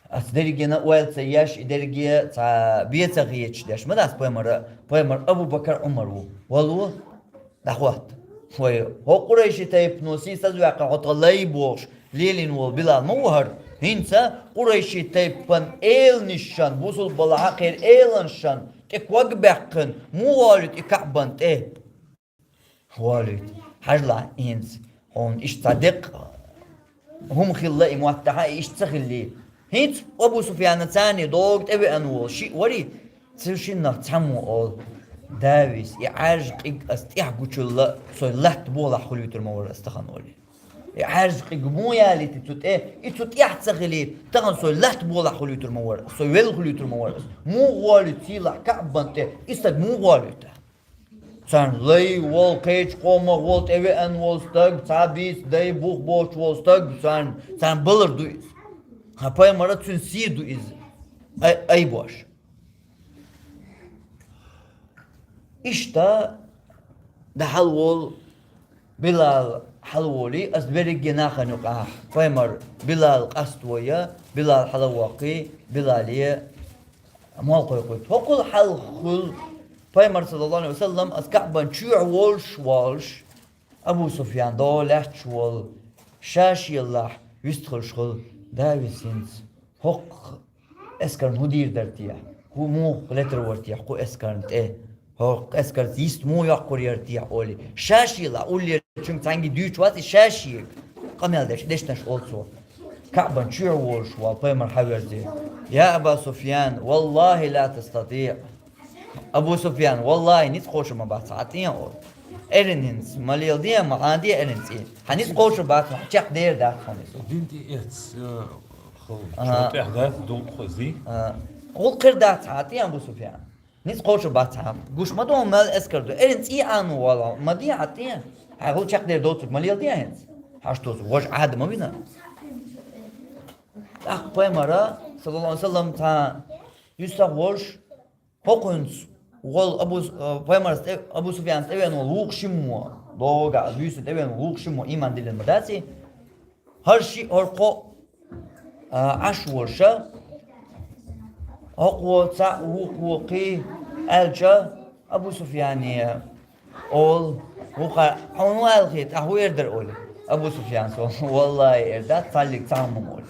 Ас дерригена ойла ца еш, и дерриге цхьа бен ца хеташ деш ма дац пайхамара, пайхамар Абу Бакар Ӏумар ву. Вало, дӀахӀотта. Вай, хӀо къурайши тайпано сий сазваьккхина хьо тхан лай бохуш лелийна волу Билал ма ву хӀара? ХӀинца къурайши тайпан эланашан, бусулба балахь а кхеран эланашан тӀе ког баьккхина, муха волуьйту и Каъбан тӀе? Волуьйту. Хьажалахь хӀинца, хьуна иштта цхьа деккъа хӀума хилла и мотт тӀехь, и иштта ца хилли. ХӀинца Абу Суфьяна царний догу тӀевеана волу шиъ варий, цу шиннах цхьаммо олу: «Давис, и Ӏаьржа къиг ас тӀехь гучулла, сой латта болахь хуьлуьйтур ма вара ас тахана», олий. «И Ӏаьржа къиг муха ялийти цу тӀе, и цу тӀехь ца хилийта, тахана сой латта болахь хуьлуьйтур ма вара, сой велла хуьлуьйтур ма вара ас. Муха волуьйту сийлахь Каъбан тӀе, и стаг муха волуьйту?» Царна лай волу, кхечу къомах волу, тӀевеана волу стаг, цхьа бийца дай бух боцуш волу стаг, царна, царна балар ду иза. Хьан пайхамара цуьнан сий ду иза. Ай, айбош. Иштта, дан хьалаволу Билал хьалаволий, ас берриге нахана юкъахь, пайхамар Билал къаставойя, Билал хьалавоккхий, Билале мол кхойкхуьйту. ХӀокхул хьалха хуьлу пайхамар, саллаллаху алейхи ва саллам, ас Каъбан чоьхьа волуш, волуш, Абу Суфьян догӀу лаьтташ волу, ша шелахь вистхуьлуш хуьлу, Давис, хӀинца хӀокху эскарна хӀун дийр дара техьа? ХӀун муха летар вара техьа кху эскарна тӀе? ХӀокху эскарца йист муха йоккхур яра техьа олий, ша шелахь уллерчуьнга цхьаьнгге дуьйцуш вац и, ша шега къамел деш, дешнаш олу цо. Каъбан чоьхьа волуш вал пайхамар хьаверзе: «Я Аба Суфьян, валлахи ла тастатиъ». Абу Суфьян, валлахи, ницкъ кхочур ма бац хьан тӀе, олу. Эрининца ма леладе, ма Ӏаде эрин цӀий. Хьан ницкъ кхочур бац, хьан чекхдер дац хьуна иза. Дин тӀе эц, э, хала. Ага. Чо тӀехь дац, дулкъ хозий. Ага. ГӀуллакх хир дац хьан тӀе, Абу Суфьян. Ницкъ кхочур бац хьан. Гуш ма ду, мел эскар ду. Эрин цӀий Ӏано вала, ма де хьан тӀе. Хьан гӀуллакх чекхдер доцург ма леладе хӀинца. Хьаш доцург, важа Ӏада ма вина. ТӀаккха пайхамара, саллаллаху алейхи ва саллам, цхьа юьсах волуш, хӀокхуьнца волу Абу, э, пайхамарца тӀе, Абу Суфьянца тӀевеана волу вукху шиммо, догӀа, буьйсанна тӀевеана волу вукху шиммо, ийман диллина ма даций? ХӀара шиъ, хӀара кхоъ, а, Ӏаш волуша, хӀокхо цхьаъ, вукхо кхин аьлча, Абу Суфьяне олу, вукхара: «Хьуна валахе, тӀаккха хӀун эр дара?» олий. Абу Суфьяна: «Валлахи, эр дац, цхьаллиг цхьа хӀума олий.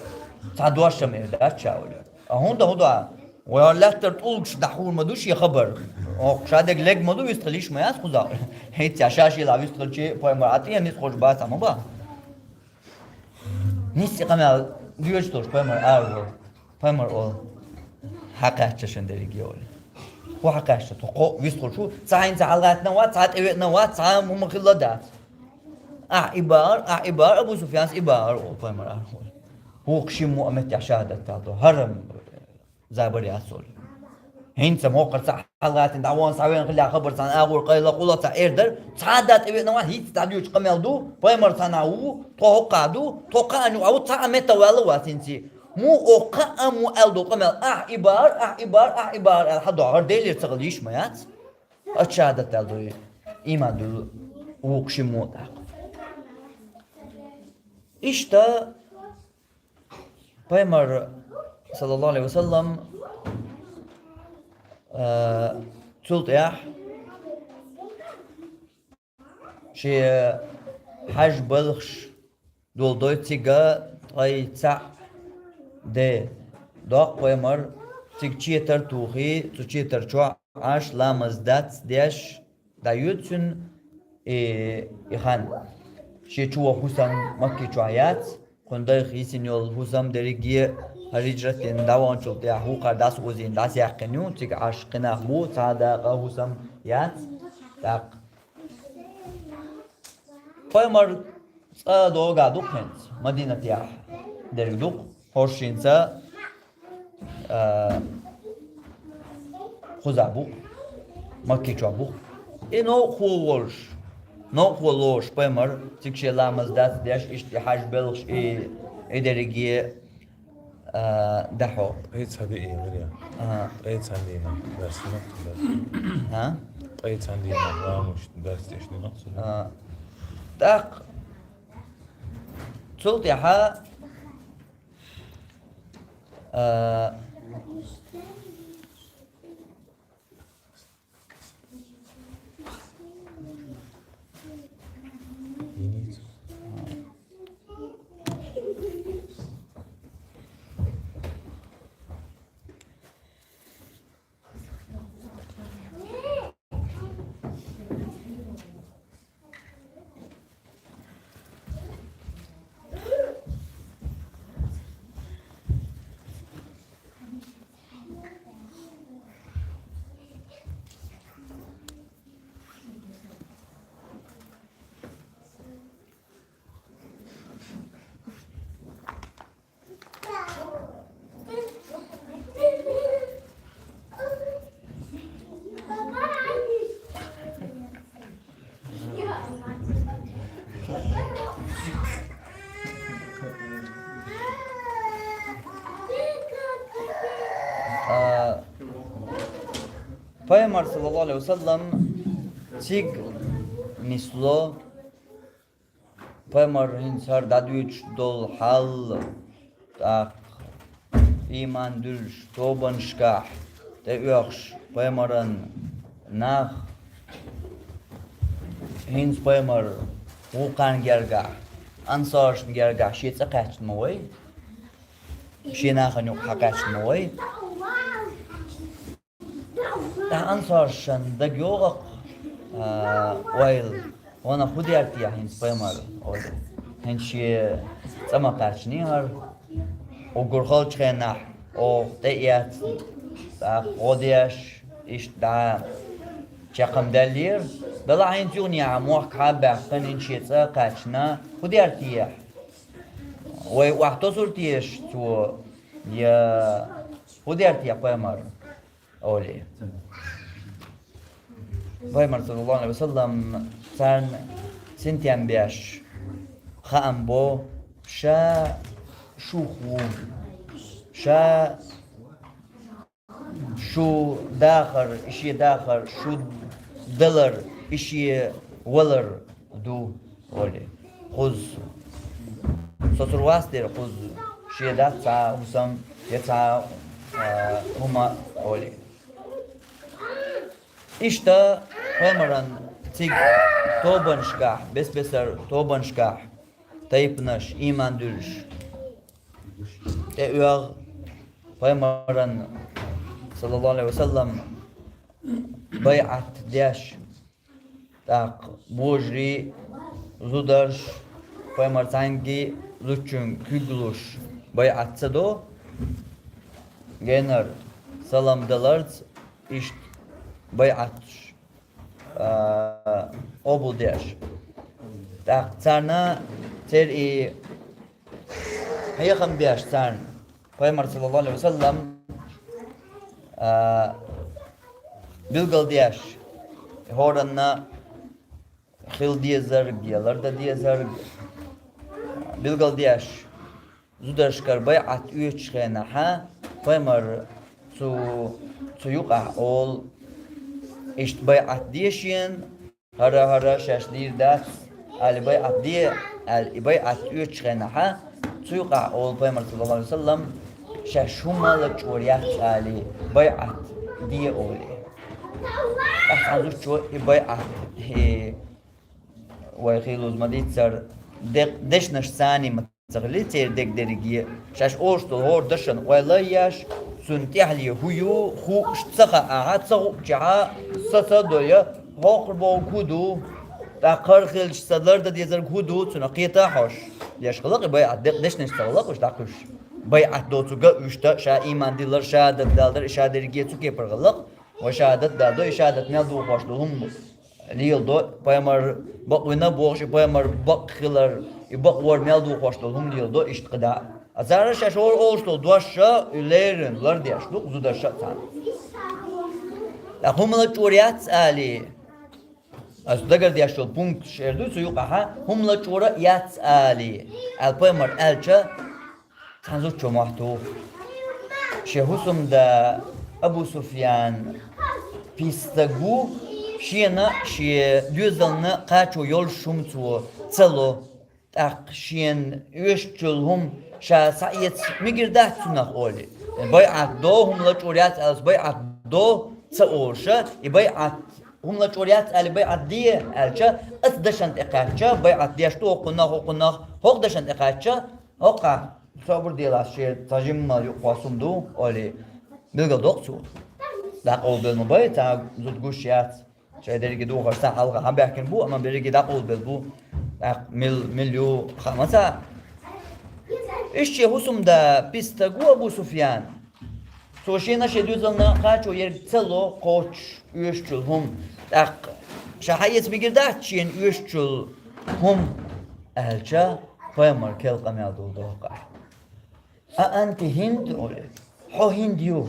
Цхьа дош-м эр дац ша», олий. А хӀунда, хӀунда? Вай хӀара лаьттара тӀулгаш дӀахьур ма ду шен хабар. Оха ша дерг лерг ма ду, вистхила йиш ма яц кхузахь. ХӀинца ша шелахь вистхилчи, пайхамар, хьан тӀе ницкъ кхочур бац хьан ма бан. Нийса и къамел доьжуш долуш пайхамар ара вара. Пайхамар олу: «Хьакхаьчча шун дерриге», олий. ХӀун хьакхаьчча? Тхо кхоъ вистхуьлуш ву. Цхьа хӀинца хьалагӀаьттина вац, цхьа тӀевеана вац, цхьа хӀума хилла дац. Ахь и бахар, ахь и бахар, Абу Суфьяна и бахар, олу пайхамар ара вара. ВукхуьнцӀа шиммо а меттехь шахӀадат дало. ХӀара-м забар яц, олий. ХӀинца мокхар цхьа хьалгӀаттина, дӀавон схьавен хилла хабар цхьана агӀор къайла къула цхьа эр дар, цхьа а да тӀевеана ван, хӀинца дӀадуьйчу къамел ду, пайхамар цхьана ву, тхо хӀокхахь ду, тхо кхаанчу а ву, цхьа а метта ваьлла вац хӀинца. Муха оха кхаъ а муха аьлла ду къамел, ахь и бахар, ахь и бахар, ахь и бахар аьлла хьадохар, Делера ца хила йиш ма яц. Ача шахӀадат аьлла ду, иман дуьллу вукху шиммо тӀаккха. Иштта Пайхамар, саллаллаху алейхи ва саллам, а, цул тӀаьхьа шен хьаж балхаш долу дой цига ткъе цхьаъ де доккху пайхамар, цига четар тухий, цу четар чохь Ӏаш ламаз дац деш, дӀайоьду цуьнан и, и хан. Шен чу ваха хӀусам Макки чохь яц, кхуьнан дайх йисина йолу хӀусам дерриге а хӀара хӀиджрат дина дӀаваханчул тӀаьхьа вукхара дӀасаозийна, дӀасаяьккхина ю, цига Ӏаш кхин нах бу, цхьа а дакъа хӀусам яц. ТӀаккха пайхамар цкъа догӀу ду-кх хӀинца, Мадинатехь дерг ду-кх, хӀорш хӀинца а, кхузахь бу-кх, Макки чохь бу-кх. И новкъахо волуш, новкъахо лоруш пайхамар, цига шен ламаз дац деш, иштта и хьаж белхаш, и, и дерриге а, дахьо. Ткъе цхьа де и, виря. Ага. Ткъе цхьа дийнахь, дарс дина-кх цо, дарс. А? Ткъе цхьа дийнахь, ламаз, дарс деш дина-кх цо. А. ТӀаккха цул тӀаьхьа А, А, пайхамар, саллаллаху алейхи ва саллам, цига нисло, пайхамар хӀинца хӀара дӀадуьйцуш долу хьал, тӀаккха ийман дуьллуш тобанашкахь тӀеоьхуш пайхамаран нах, хӀинца пайхамар вукхарна гергахь, ансаршна гергахь шен цӀа кхаьчна ма вай, шен нахана юкъа хьакхаьчна ма вай. Ткъа ансаршна дага йогӀу-кх, а, ойла, ванах хӀун дер те хӀинца пайхамар, ойла. ХӀинца шен цӀа ма кхаьчний хӀара, уггар халчу хенахь оха тӀеэцна, тӀаккха гӀо деш, иштта дӀа чекхам даьллера. Делахь хӀинца юханехьа мохк хьа а баьккхина, хӀинца шен цӀа а кхаьчна, хӀун дер те? Вай охьатосур теша цо, я хӀун дер те пайхамар? Олий. Пайхамар, саллаллаху алейхи ва саллам, царна синтем беш, хаам бо, ша шух ву, ша шу дахар, и шен дахар, шу далар, и шен валар ду, олий. Кхуза соцур вац дера, кхуза шен дац цхьа хӀусам, я цхьа, а, хӀума, олий. Иштта пайхамаран цига тобанашкахь, бес-бесара тобанашкахь, тайпанаш, ийман дуьллуш, тӀеоьгӀу пайхамаран, саллаллаху алейхи ва саллам, байӀат деш, тӀаккха божарий, зударш, пайхамар цхьаьнгге, зудчуьнга куьг луш, байӀат ца до, генара салам даларца, иштта байӀаташ, а, къобалдеш. ТӀаккха царна церан и хьехам беш царна, пайхамар, саллаллаху алейхи ва саллам, а, Билгалдеш, хӀоранна хила дезарг, я лардан дезарг, билгалдеш, зударшкара байӀат оьцучу хенахь, пайхамар цу, цу юкъахь олу, иштта байӀат де шена, хӀара-хӀара шаьш дийр дац, али байӀат де, аьлла, и байӀат оьцучу хенахь, цу юкъахь олу пайхамар, саллаллаху Ӏалайхи ва саллам, шаьш хӀумма лачкъор яц али, байӀат де олий. Ахьа цхьана зудчо и байӀат, и вай хийлаза ма-дийццара, де-, дешнаш царний ма ца хили, церан дегдерриге. Шаьш олуш долу хӀора дашна ойла а еш, цунна тӀаьхьале хӀун ю, хууш ца хаахь, ца хуучехь, са ца до я, хӀокхур бохург хӀун ду, тӀаккха хӀара хилча сан лардан дезарг хӀун ду, цунах кхета а хьожуш. Деш хилла-кх и байӀат, де-, дешнаш ца хилла-кх уьш дӀакхуьйсуш. БайӀат доцург а уьш дан, ша ийман дилар, шахӀадат далдар, и шадерриге цу кепара хилла-кх. Вай шахӀадат далдо, и шахӀадат мел духуш долу хӀума леладо, пайхамар бакъвина бохуш, и пайхамар бакъ хилар, и бакъвар мел духуш долу хӀума леладо, иштта кхидӀа а. Цара шаьш хӀора олуш долу дош а, и леррина лардеш ду-кх зударша а цхьаьна. ТӀаккха хӀумма лачкъор яц али, аса дагардеш йолу пункташ эр ду цу юкъахь, хӀумма лачкъор а яц али, аьлла пайхамар аьлча, цхьана зудчо мохь туху. Шен хӀусамда Абу Суфьян пис стаг ву, шена шен доьзална кхачо йолуш хӀума цо ца ло, тӀаккха шена оьшучул хӀума ша схьаэца мегар дац цунах олий. БайӀат до, хӀума лачкъор яц аьлла, байӀат до ца олуш, и байӀат, хӀума лачкъор яц али, байӀат де аьлча, аса дашна тӀе кхаьчча, байӀат деш ду хӀокхунах, хӀокхунах, хӀокху дашна тӀе кхаьчча, хӀокхахь собар делахь, шен цхьа жимма юкъахь хӀума ду олий, билгалдоккху цо. ДӀакъовлабелла ма бай, цхьа зуда гуш яц. Шайн дерриге духуш цхьа хьалха хьан баьхкина бу, амма берриге дӀакъовлабелла бу. ТӀаккха мил, мил ю, хаа ма ца. Иштта шен хӀусамда пис стаг ву Абу Суфьян. Цо шена шен доьзална кхачо ерг ца ло кхоччуш оьшучул хӀума. ТӀаккха ша схьаэца мегар дац шена оьшучул хӀума аьлча, пайхамар керла къамел дулла дохкуш. А анти ХӀинд олий? Хьо ХӀинд ю?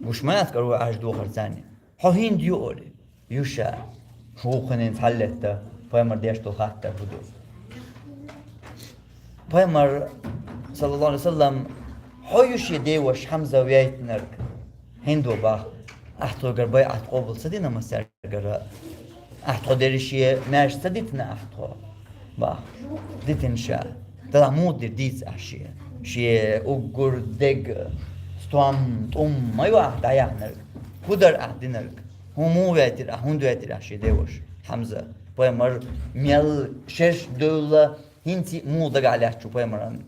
Гуш ма яц кӀара вай Ӏаш дохар царна. Хьо ХӀинд ю олий? Ю ша. Вукхунна хӀинца хьаллетта, пайхамар деш долу хаттар хӀун ду? Пайхамар, саллаллаху Ӏалайхи ва саллам, хьо ю шен деваша Хьамза вейтинарг? ХӀиндо баха, ахьа тхоьгара байӀат къобал ца дина массаьргара? Ахьа тхо дерриш шен маьрша ца дитина ахьа тхо? Баха, дитина ша. Делахь муха дира дийца ахьа шен? Шен уггар дег, стом, тӀум ма ю ахьа дӀаяьхьнарг? ХӀун дара ахьа динарг? ХӀун муха вейтира ахьа, хӀунда вейтира ахьа шен деваша Хьамза? Пайхамар мел шерш девлла, хӀинца а муха дагахь лаьтташ ву пайхамаран,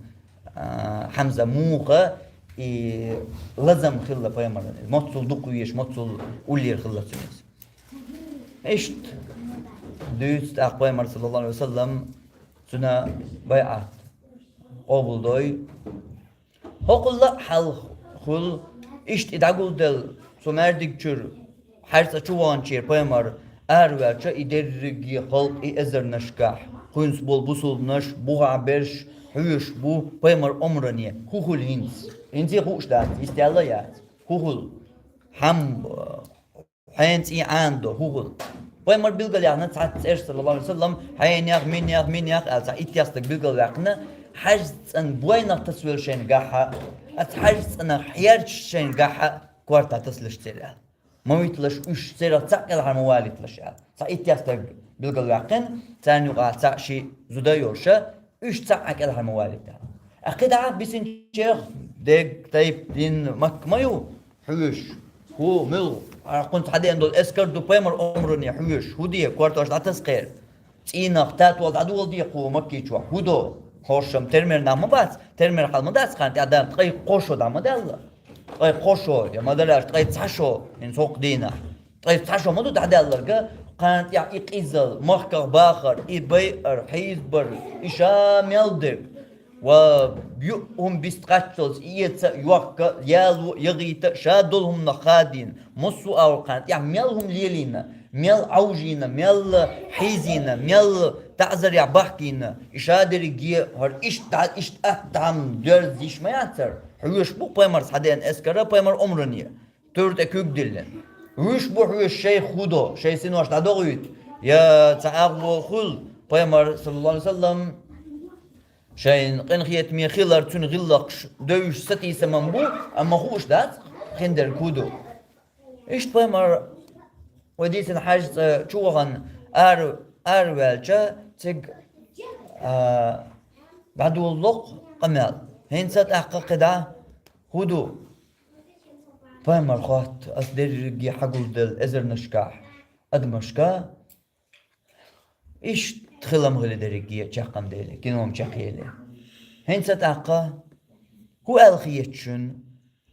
а, Хьамза муха и лазам хилла пайхамаран? Моццул дукха везаш, моццул уллера хилла цуьнан иза. Иштта дуьйцу тӀаккха пайхамар, саллаллаху Ӏалайхи ва саллам, цуьнан байӀат къобалдой. ХӀокхул а хьалха хуьлу, иштта и дӀагулделла, цу маьждиг чуьра хьаьрцӀа чу ваханчера пайхамар араваьлча, и дерриге халкъ и эзарнашкахь, кхуьнца болу бусулбанаш, бухахь берш хьоьжуш бу пайхамар омране. ХӀун хуьлу хӀинца? ХӀинца а хууш дац, йистелла а яц. ХӀун хуьлу? Хьам-, хьенан цӀий Ӏанадо, хӀун хуьлу? Пайхамар билгалъяьхна цхьацца цӀерш, саллаллаху Ӏалайхи ва саллам, хьенех, минех, минех аьлла, цхьа иттех стаг билгалваьккхина, хьаьжцӀан бойнах тасавелла шайна гахь а, аса хьаьжцӀанах хьерчаш шайна гахь а, корта тасалаш церан аьлла. Ма виталаш уьш, церах цхьаъ кӀелхьара ма валийталаш аьлла. Цхьа иттех стаг билгалваьккхина, царна юкъахь цхьаъ шиъ зуда а йолуша, уьш цхьаъ а кӀелхьара ма валийта. Ткъа кхидӀа а бисинчех дег, тайп, дин, Макка ма ю хьоьжуш? ХӀун, муьлха? Хьан кхунца хьадеана долу эскар ду пайхамар омране хьоьжуш? ХӀун де, кортош дӀатаса кхера? ЦӀийнах, татол дӀадоладе кху Макки чохь? ХӀун до? ХӀоршам термер нах ма бац, термер хьал ма дац кхана тӀаьхьа дан, ткъе кхо шо дӀа ма даьлла. Ткъе кхо шо, я ма даллаш, ткъе цхьа шо, хӀинца хӀокху дийнахь. Ткъе цхьа шо ма ду дӀадаьлларг, кхана тӀехь и къизал, махках бахар, и байар, хьийзабар, и ша мел дерг. Ва юъ хӀума биста кхаччалц, и эца а, йохка а, яло а, яхийта а, ша долу хӀуманах хадийна, массо а агӀор кхана тӀехь мел хӀума лелийна, мел Ӏовжийна, мел хьийзийна, мел таӀзарехь бахкийна, и ша дерриге а хӀара иштта дӀа, иштта атта дӀа-м доьрза йиш ма яцара, хьоьжуш бу пайхамарца хьадеана эскара, пайхамар омране. Туьра тӀе куьг диллина. Вуьш бу хьоьжуш шайх хӀу до, шайн синош дӀадохуьйту, я цхьа агӀо хуьлу, пайхамар, саллаллаху Ӏалайхи ва саллам, шайн къинхетаме хилар, цуьнан гӀиллакхаш девзаш сатийсам бу, амма хууш дац, хиндерг хӀу ду. Иштта пайхамар, вай дийцина хьаьжцӀа чу вахана, ара, ара ваьлча, цига, а, дӀадолало-кх къамел. ХӀинца тӀаккха кхидӀа хӀу ду? Пайхамар хотту, ас дерриге хьагулделла эзарнашкахь адамашка, иштта хилам хили дерриге чаккхам дели, кином чекхъели. ХӀинца тӀаккха хӀу аьлла хеташ шуна?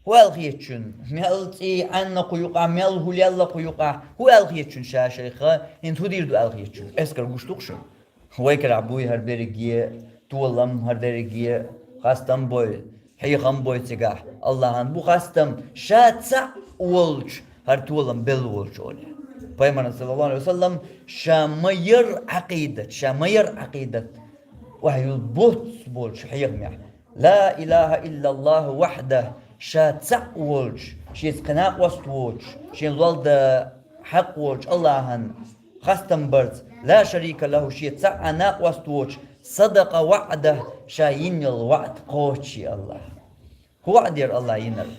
ХӀу аьлла хеташ шуна? Мел цӀий Ӏанна кху юкъахь, мел хӀу лелла кху юкъахь? ХӀу аьлла хеташ шуна ша шайха? ХӀинца хӀу дийр ду аьлла хеташ шуна? Эскар гуш ду-кх шуна. Вай карахь буй хӀара берриге толам, хӀара дерриге хастам бой, хьехам бой цигахь. Аллахьан бу хастам, ша цхьаъ волчу хӀара толам белла волчу олий. Пайхамаран, саллаллаху Ӏалайхи ва саллам, ша ма яра Ӏакъидат, ша ма яра Ӏакъидат, охьаюл боццу болчу хьехамехь. Ла илаха иллаллаху вахьдаху, ша цхьаъ волчу, шеца кхин накъост воцуш, шен лолда хьакъ волчу Аллахьан хастам барца, ла шарика лаху, шеца цхьа а накъост воцуш, садакъа ваӀдаху, ша йина йолу ваӀда кхочуш йи Аллахь. ХӀун ваӀда яра Аллахь йинарг?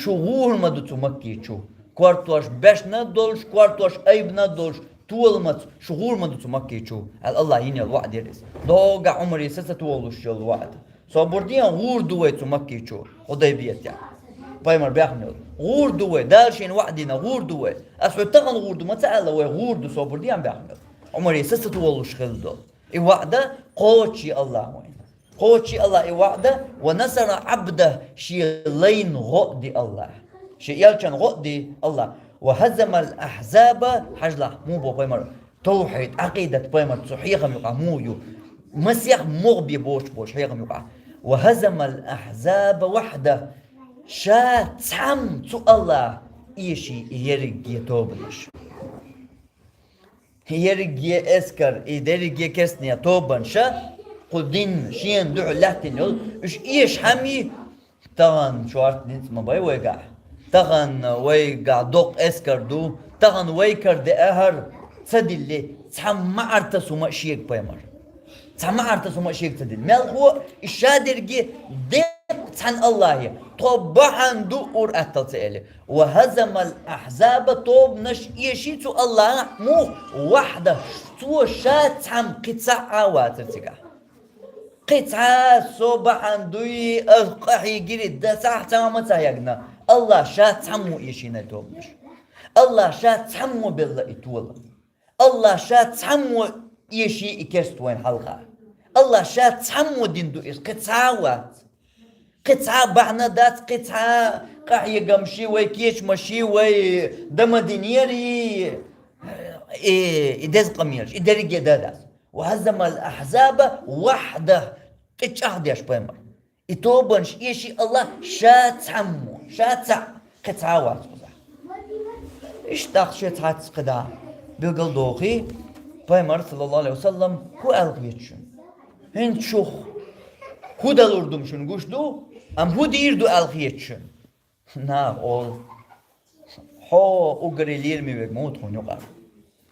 Шу гӀур ма ду цу Макки чу. Кортош бешна а долуш, кортош айбина а долуш, толамаца шу гӀур ма ду цу Макки чу, аьлла Аллахь йина йолу ваӀда яра иза. Догахь Ӏумаре са ца толуш йолу ваӀда. Собар де, гӀур ду вай цу Макки чу, Худайбиятехь. Пайхамар баьхна йолу. ГӀур ду вай, Дала шена ваӀда йина, гӀур ду вай. Ас хьоьга тахана гӀур ду ма ца аьлла, вай гӀур ду, собар де, баьхна йолу. Ӏумаре са ца толуш хилла долу. И ваӀда кхочуш йи Аллахь вайна. Кхочуш йи Аллахь и ваӀда, ва насара Ӏабдаху, шен лайна гӀо а ди Аллахь. Шен элчан гӀо а ди Аллахь. Ва хӀазамал ахьзаба, хьажалахь, муха бо пайхамар, Тавхьид, Ӏакъидат пайхамар цу хьехам юкъахь муха ю? Масех могӀа бен боцуш болчу хьехам юкъахь. Ва хазамал ахьзаба вахьда. Ша цхьамма цу Аллахь эши и ерриге тобанаш. Ерриге эскар, и дерриге керстанийн тобанаш, кху дин шена дуьхьал лаьттина йолу, уьш эшахьамий, тахана шорта ницкъ ма бай вайгахь. Тахана вайгахь доккха эскар ду. Тахана вай кара деа хӀара ца дилли, цхьа маӀарта сума а шега пайхамар. Цхьа маӀарта сума а шега ца дилли. Мелхо и ша дерриге декъа цхьана Аллахье. Тхо бахьана ду ур аттал ца эли. Ва хазамал ахьзаба, тобанаш эши цу Аллахьа муха вахьда. Цо ша цхьамма кхин цхьа а вацара цигахь. Кхин цхьа со бахьана дуй, ас къахьийгири, дан сахь цхьа ма ца хьегна. Аллахь ша цхьаммо эшийна и тобанаш. Аллахь ша цхьаммо белла и толам. Аллахь ша цхьаммо эший и керста вайна хьалха. Аллахь ша цхьаммо дина ду иза, кхин цхьа а вац. Кхин цхьа а бахьана дац, кхин цхьа а къахьегамаши, вай кечамаши, вай дан ма динера и, и, и деза къамелаш, и дерриге дан дац. Ва хазамал ахьзаба вахьда, кхин чӀагӀдеш пайхамар. И тобанаш эши Аллахь ша цхьаммо, ша цхьаъ, кхин цхьа а вац кхузахь. Иштта тӀаккха шен цхьацца кхидӀа билгалдохий, пайхамар, саллаллаху Ӏалайхи ва саллам, хӀун аьлла хеташ шуна? ХӀинца шух хӀун далур ду шуна гуш ду, амма хӀун дийр ду аьлла хеташ шуна? Наха олу: «Хьо уггаре лераме верг ма ву тхуна юкъахь.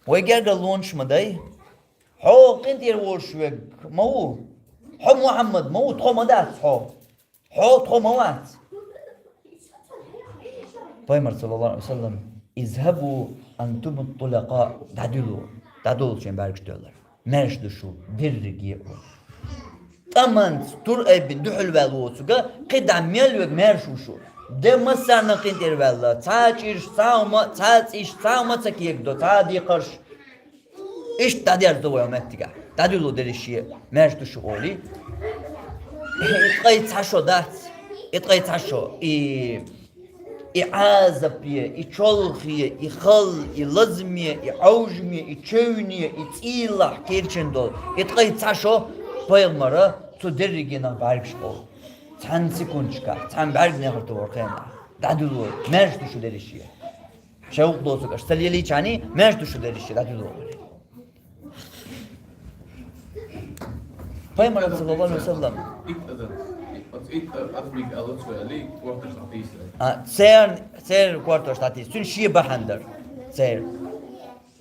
Вай гергарлонаш ма дай. Хьо къинтӀера волуш верг ма ву. Хьо Мухьаммад ма ву, тхо ма дац хьо. Хьо тхо ма вац». Пайхамар, саллаллаху Ӏалайхи ва саллам: «Изхабу антумут тулакъа», дӀадуьло, дӀадолу шайн бӀаьргаш доьллар. Маьрша ду шу дерриге а. ТӀаманца тур айбина дуьхьал ваьлла воцург, кхидӀа мел верг маьрша ву шу. Де массарна къинтӀера ваьлла, цхьа а чӀираш, цхьа а хӀума, цхьа а цӀийш, цхьа а хӀума ца кегадо, цхьа а декхарш. Иштта дӀадерзадо вай меттигахь. ДӀадуьллу дерриге, маьрша ду шу олий. И ткъе цхьа шо дац. И ткъе цхьа шо. И И Ӏазапе, и чолхе, и хала, и лазаме, и Ӏовжаме, и чевне, и цӀийлахь кийчина долу, и ткъе цхьа шо пайхамара цу дерригенах бӀаьргаш къовла. Цхьана секундашкахь, цхьана бӀаьрган нехар тохар хенахь, дӀадуьллу, маьрша ду шу дерриге. Шайн гӀуллакх доцург аша ца лелийча, маьрша ду шу дерриге, дӀадуьллу. Пайхамар, саллаллаху Ӏалайхи ва саллам, Итт адамий алац вай аьле, коарташ дӀатийсар. А, церан, церан коарташ дӀатийсар. Цуьнан шен бахьана дара. Церан.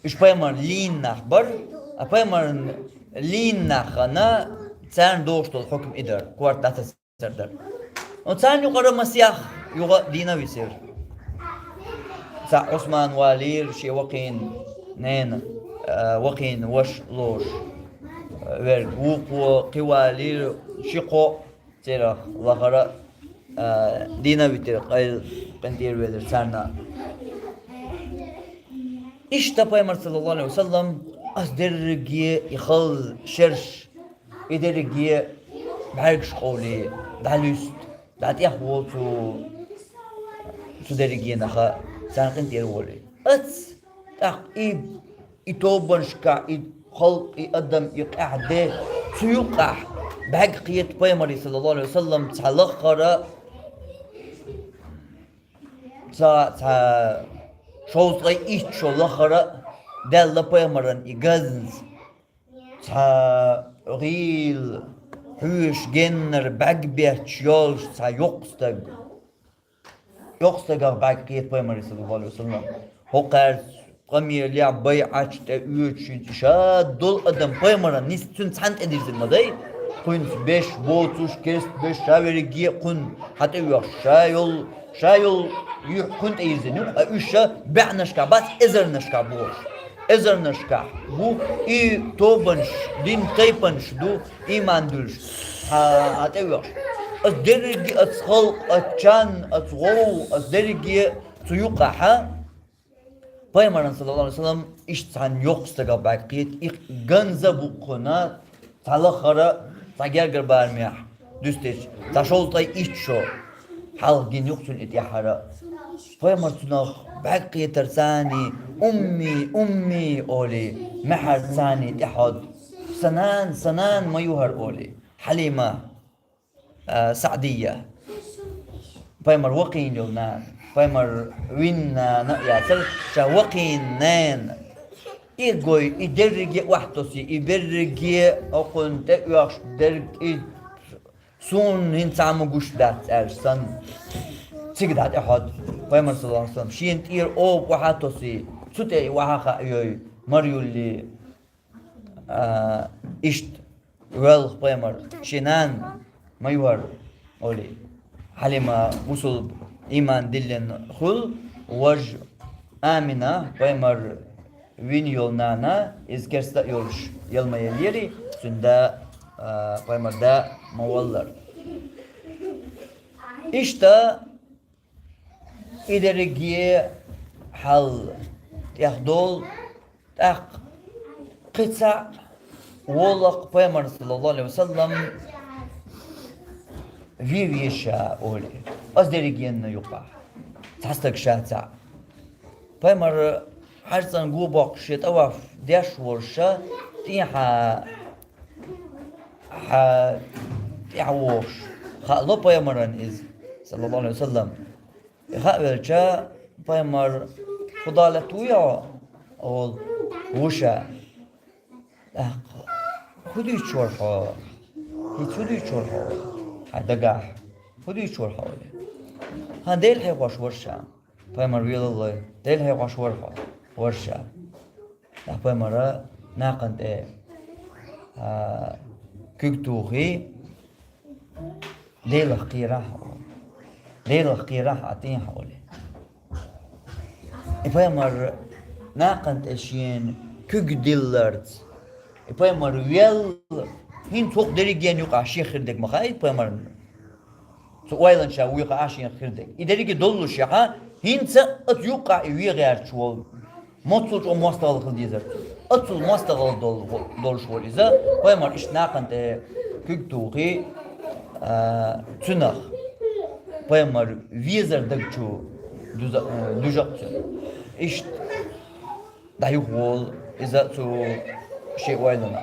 Уьш пайхамарна лийна нах бара, а пайхамарна лийна нах хана, царна догӀуш долу хьукам и дара. Корта дӀатасар дара. Оцарна юкъара масех юха а дийна а висира. Цхьаъ Ӏусман валийра шен вакхийна нана, а, вакхийна ваша лоруш, а, верг. Вукхо кхин валийра ши-кхоъ церах лахара а, а, дийна а витира, къайл къинтӀера велира царна. Иштта пайхамар, саллаллаху Ӏалайхи ва саллам, ас дерриге и халла шераш, и дерриге бӀаьргаш къовлий, дӀалуьста, дӀатӀехволу цу, цу дерригенах, царна къинтӀера волий. Ас тӀаккха и, и тобанашкахь, и халкъ, и адам, и къаьхьа де, цу юккъехь бӀаьрг кхета пайхамаре, саллаллаху Ӏалайхи ва саллам, цхьа лахара, цхьа, цхьа шовзткъе итт шо лахара даьлла пайхамаран и ганза. Цхьа гӀийла хьоьжуш геннара бӀаьрг бетташ йолуш цхьа йоккха стаг. Йоккха стагах бӀаьрг кхета пайхамаре, саллаллаху Ӏалайхи ва саллам. ХӀокхаьрца къамелехь, байӀаташ тӀе оьцуш, хӀинца ша долу адам пайхамаран нисса цуьнца цхьаьна тӀедирзина ма дай. Кхуьнца беш боцуш, керста беш, ша верриге а кхунна хьан тӀе оьхуш, ша йолу, ша йолу юьхь кхунна тӀе йирзина ю, ткъа уьш ша баьӀнашкахь бац, эзарнашкахь бохуш. Эзарнашкахь бу и тобанаш, дин тайпанаш ду, ийман дуьллуш, хьан, хьан тӀе оьхуш. Ас дерриге, ас халкъ, ас чан, ас гӀов, ас дерриге цу юккъехь, пайхамаран, саллаллаху Ӏалайхи ва саллам, иштта цхьана йоккха стагах бӀаьрг кхета, и ганза бу кхунна, цхьа лахара, цхьа гергара барамехь дуьстича, цхьа шовзткъе итт шо хьалха гина ю-кх цуьнан и тӀаьххьара. Пайхамар цунах бӀаьрг кхетарца, умми, умми олий, маьхьарца тӀехьоьду. Сан нана, сан нана ма ю хӀара олий. Хьалима, а, Саъдия. Пайхамар вакхийна йолу нана, пайхамар вина нана а яцара, ша вакхийна нана. И гой, и дерриге а охьатосий, и берриге а хӀокхунна тӀе оьхуш дерг и суна хӀинца цхьа а ма гуш дац аьлча санна, цига дӀатӀехьоьду пайхамар, саллаллаху Ӏалайхи ва саллам. Шена тӀера оба охьа а тосий, цу тӀе и охьа хаа йой, мара юллий, а, иштта воьлху пайхамар, шен нана ма ю хӀара олий. Хьалима бусулба, ийман диллина хуьлу, важа Амина, пайхамар вина йолу нана, иза керста а йолуш, яла ма еллера, цуьнан да, а, пайхамар да ма валлара. Иштта и дерриге хьал тӀехдолу, тӀаккха кхин цхьаъ волу-кх пайхамар, саллаллаху Ӏалайхи ва саллам, вен веза ша олий. Ас дерригенна юкъахь цхьа стаг ша цхьаъ. Пайхамар хьаьрцӀан го боккхуш шен тӀаваф деш волуш ша тӀехьа, хьа, тӀаьхьа вогӀуш хаало пайхамаран иза, саллаллаху Ӏалайхи ва саллам. И хаа велча, пайхамар: «Худа лаьтта вуй хьо?» — олу. «Ву ша». «ТӀаккха хӀун дуьйцуш вара хьо? ХӀинца хӀун дуьйцуш вара хьо хьайн дагахь? ХӀун дуьйцуш вара хьо?» — олий. «ХӀан, Дела хьехош вара ша». Пайхамар велаллой: «Дела хьехош вара хьо?» — «Вара ша». ТӀаккха пайхамара накхана тӀе, а, куьг тухий, «Делах кхерахь хьо, Делах кхерахь, Ӏа тӀехьа», — олий. И пайхамар накхана тӀе шена куьг дилларца, и пайхамар велла, хӀинца хӀокху дерригенна юкъахь шех хир дерг ма хаьий пайхамарна. Цу ойланча вуй хаьа шен хир дерг. И дерриге доллушехь, хӀинца оцу юккъахь и вен гӀерташ волу. Моццул чӀогӀа мостагӀалла хила дезара. Оццул мостагӀалла дол-, долуш волу иза. Пайхамар иштта накхана тӀе куьг тухий, а, цуьнах. Пайхамар везар даг чу дуза-, а, дуьжа а цуьнан. Иштта дӀаюхаволу иза цу шен ойланах.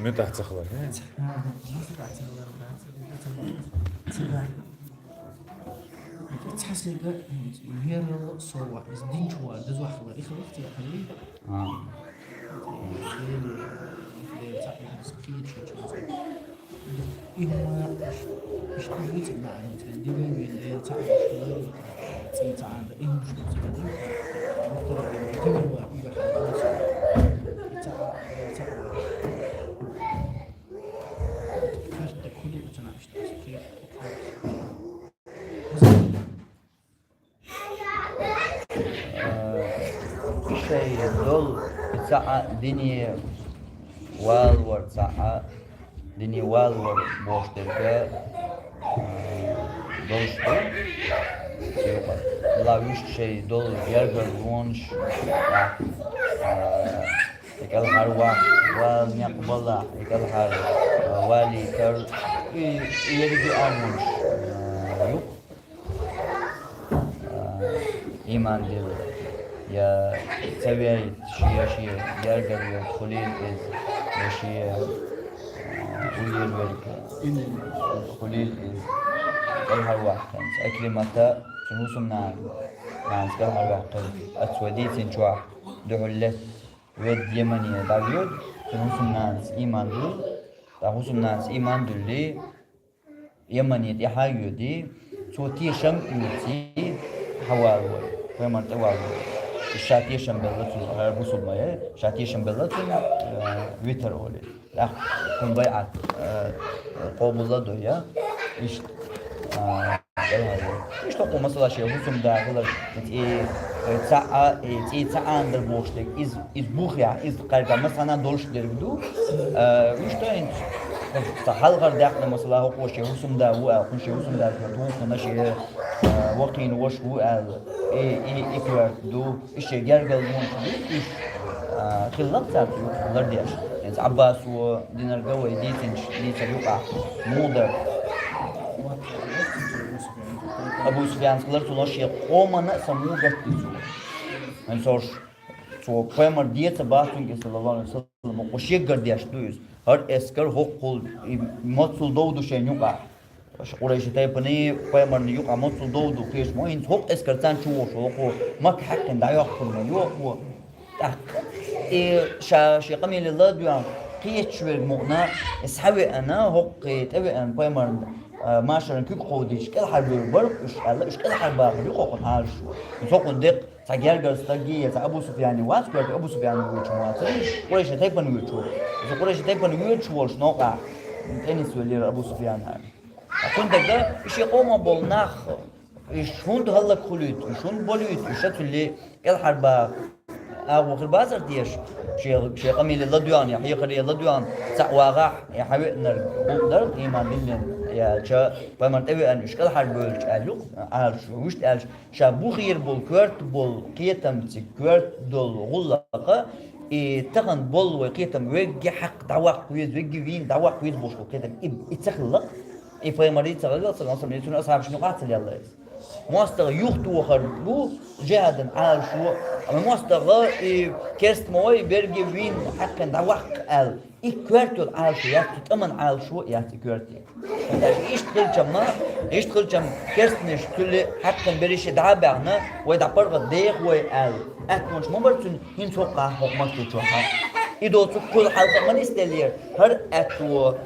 муьтӀахь ца хилар, э? Ца хилар, ца хилар, ца хилар. Цхьа стага, э, вера сова, из динчу вар, дазохь хилар, и хилар, ца хилар. А. Вера, вера, ца хилар, ца хилар. И хӀума иш-, иштта вуьйцу баьнца, диван вен, э, цхьа а иш хилар, цӀий цхьа а да, и хӀума шу ца хилар. Доктор вен, диван вар, и хилар, ца а, ца а. Картта кулу ца наш, ца хилар. Э, шай долу цхьа а дине валавар, цхьа а дине валавар бохуш дерг, э, долуш ду. Цуьнан ла вуьшта шай долу гергарлонаш, э, и кӀелхьарваккха, вала некъ балахь, и кӀелхьара, э, валийтар, и, и ерриге а хӀуманаш, э, ю. А, иман дилла, я ца вейта шен, шен гергарло хуьлийла иза, я шен, а, уллера верг хуьлийла иза, кӀелхьарваьккхинца. Ӏикримата, цуьнан хӀусамнана, нанас кӀелхьарваьккхинца, оцу вай дийцинчохь дуьхьал летта ведда Йемане дӀавоьду, цуьнан хӀусамнанас иман дуьллу, тӀаккха хӀусамнанас иман дуьллий, Йемане тӀаьхьа а йоьдий, цо тешам а оьций, хьавалавар, пайхамар тӀе валавар. Ша тешам белла цунна, хӀара бусулба ма яй, ша тешам белла цунна, э, витар олий. ТӀаккха цунна байӀат, э, къобал а до я, иштта, э, тӀе валавар. Иштта хӀокху масала шен хӀусамда хилар, и, и цхьа а, и цӀий цхьа а дар бохуш дерг, иза, иза бух яхь, иза кхаьрга масана долуш дерг ду. Э, вуьшта хӀинца, сан хьалхара даьккхина масала хӀокхо шен хӀусамда ву аьлла, кхунна шен хӀусамда туххана шен, э, вакхийна ваша ву аьлла, и, и, и коьрта ду, и шен гергарлонаш ду, уьш, э, хилла-кх царна юкъахь лардеш. ХӀинца Ӏаббасо динарг вай дийцинчу дийцар юкъахь муха дара? Абу Суфьян хилар цо шен къомана а самугатди цо. ХӀинца уьш, цо пайхамар деца бац цуьнга, саллаллаху алейхи ва саллям, кху шеггара деш ду иза. ХӀара эскар хӀокхул, и маццул дов ду шайна юкъахь. Аша Къурайши тайпанийн пайхамарна юкъахь маццул дов ду кхечу мо, хӀинца хӀокху эскар царна чу вохуш, хӀокху Макка хьаькхина дӀайоккхур ма ю хӀокхо. ТӀаккха и ша шен къамеле ладоьгӀна кхечу верг мукъана, и схьавеана, хӀокху тӀевеана пайхамарна, а, машаран куьг кховдийча, кӀелхьарбевр бара уьш аьлла, уьш кӀелхьарбахар ю хӀокхунна Ӏалашо. ХӀокхунна деккъа цхьа гергара стаг я, цхьа Абу Суфьяне вац коьрта, Абу Суфьян воьдуш вац, Къурайши тайпана воьдуш ву. Иза Къурайши тайпана воьдуш волуш новкъахь тӀенисвелира Абу Суфьяна. Цундела и шен къоман болу нах, уьш хӀунда хӀаллакьхуьлуьйту, уьш хӀунда болуьйту, уьш ша цуьлле кӀелхьарбаха агӀо хир бацара теша, шен, шен къамеле ладоьгӀна, я хьехаре ладоьгӀна, цхьаъ вагӀахь, я хьавеанарг гӀуллакх дара, иман диллина, я аьлча, пайхамар тӀевеана, уьш кӀелхьарбевлча аьлла ю-кх Ӏалашо, вуьшта аьлча, ша бухийра болу коьрта болу кхетам цига коьрта долу гӀуллакха, и тахана болу вай кхетам вегге хьакха дӀаваккха веза, вегге вийна дӀаваккха веза бохуш болу кхетам, и, и ца хилла-кх. И пайхамаре ца хилла, саллаллаху алейхи ва саллям, и цуьнан асхьабашна юкъахь а ца лелла иза. МостагӀа юхатохар бу жихӀадан Ӏалашо, амма мостагӀа и керста ма вай, берге вийна хьаькхна дӀаваккха аьлла. И коьрта йолу Ӏалашо яц, цу тӀаман Ӏалашо яц и коьрте. Иштта хилчамма, иштта хилчам керстанаш цуьлле хьаькхна берриге дӀа а баьхна, вай дӀа паргӀат деха вай аьлла. Аьттонаш ма бара цуьнан хӀинца хӀокхахь хӀокху мостагӀчохь. И доцу кхуьлу хьалха ма нисделлера, хӀара аьтто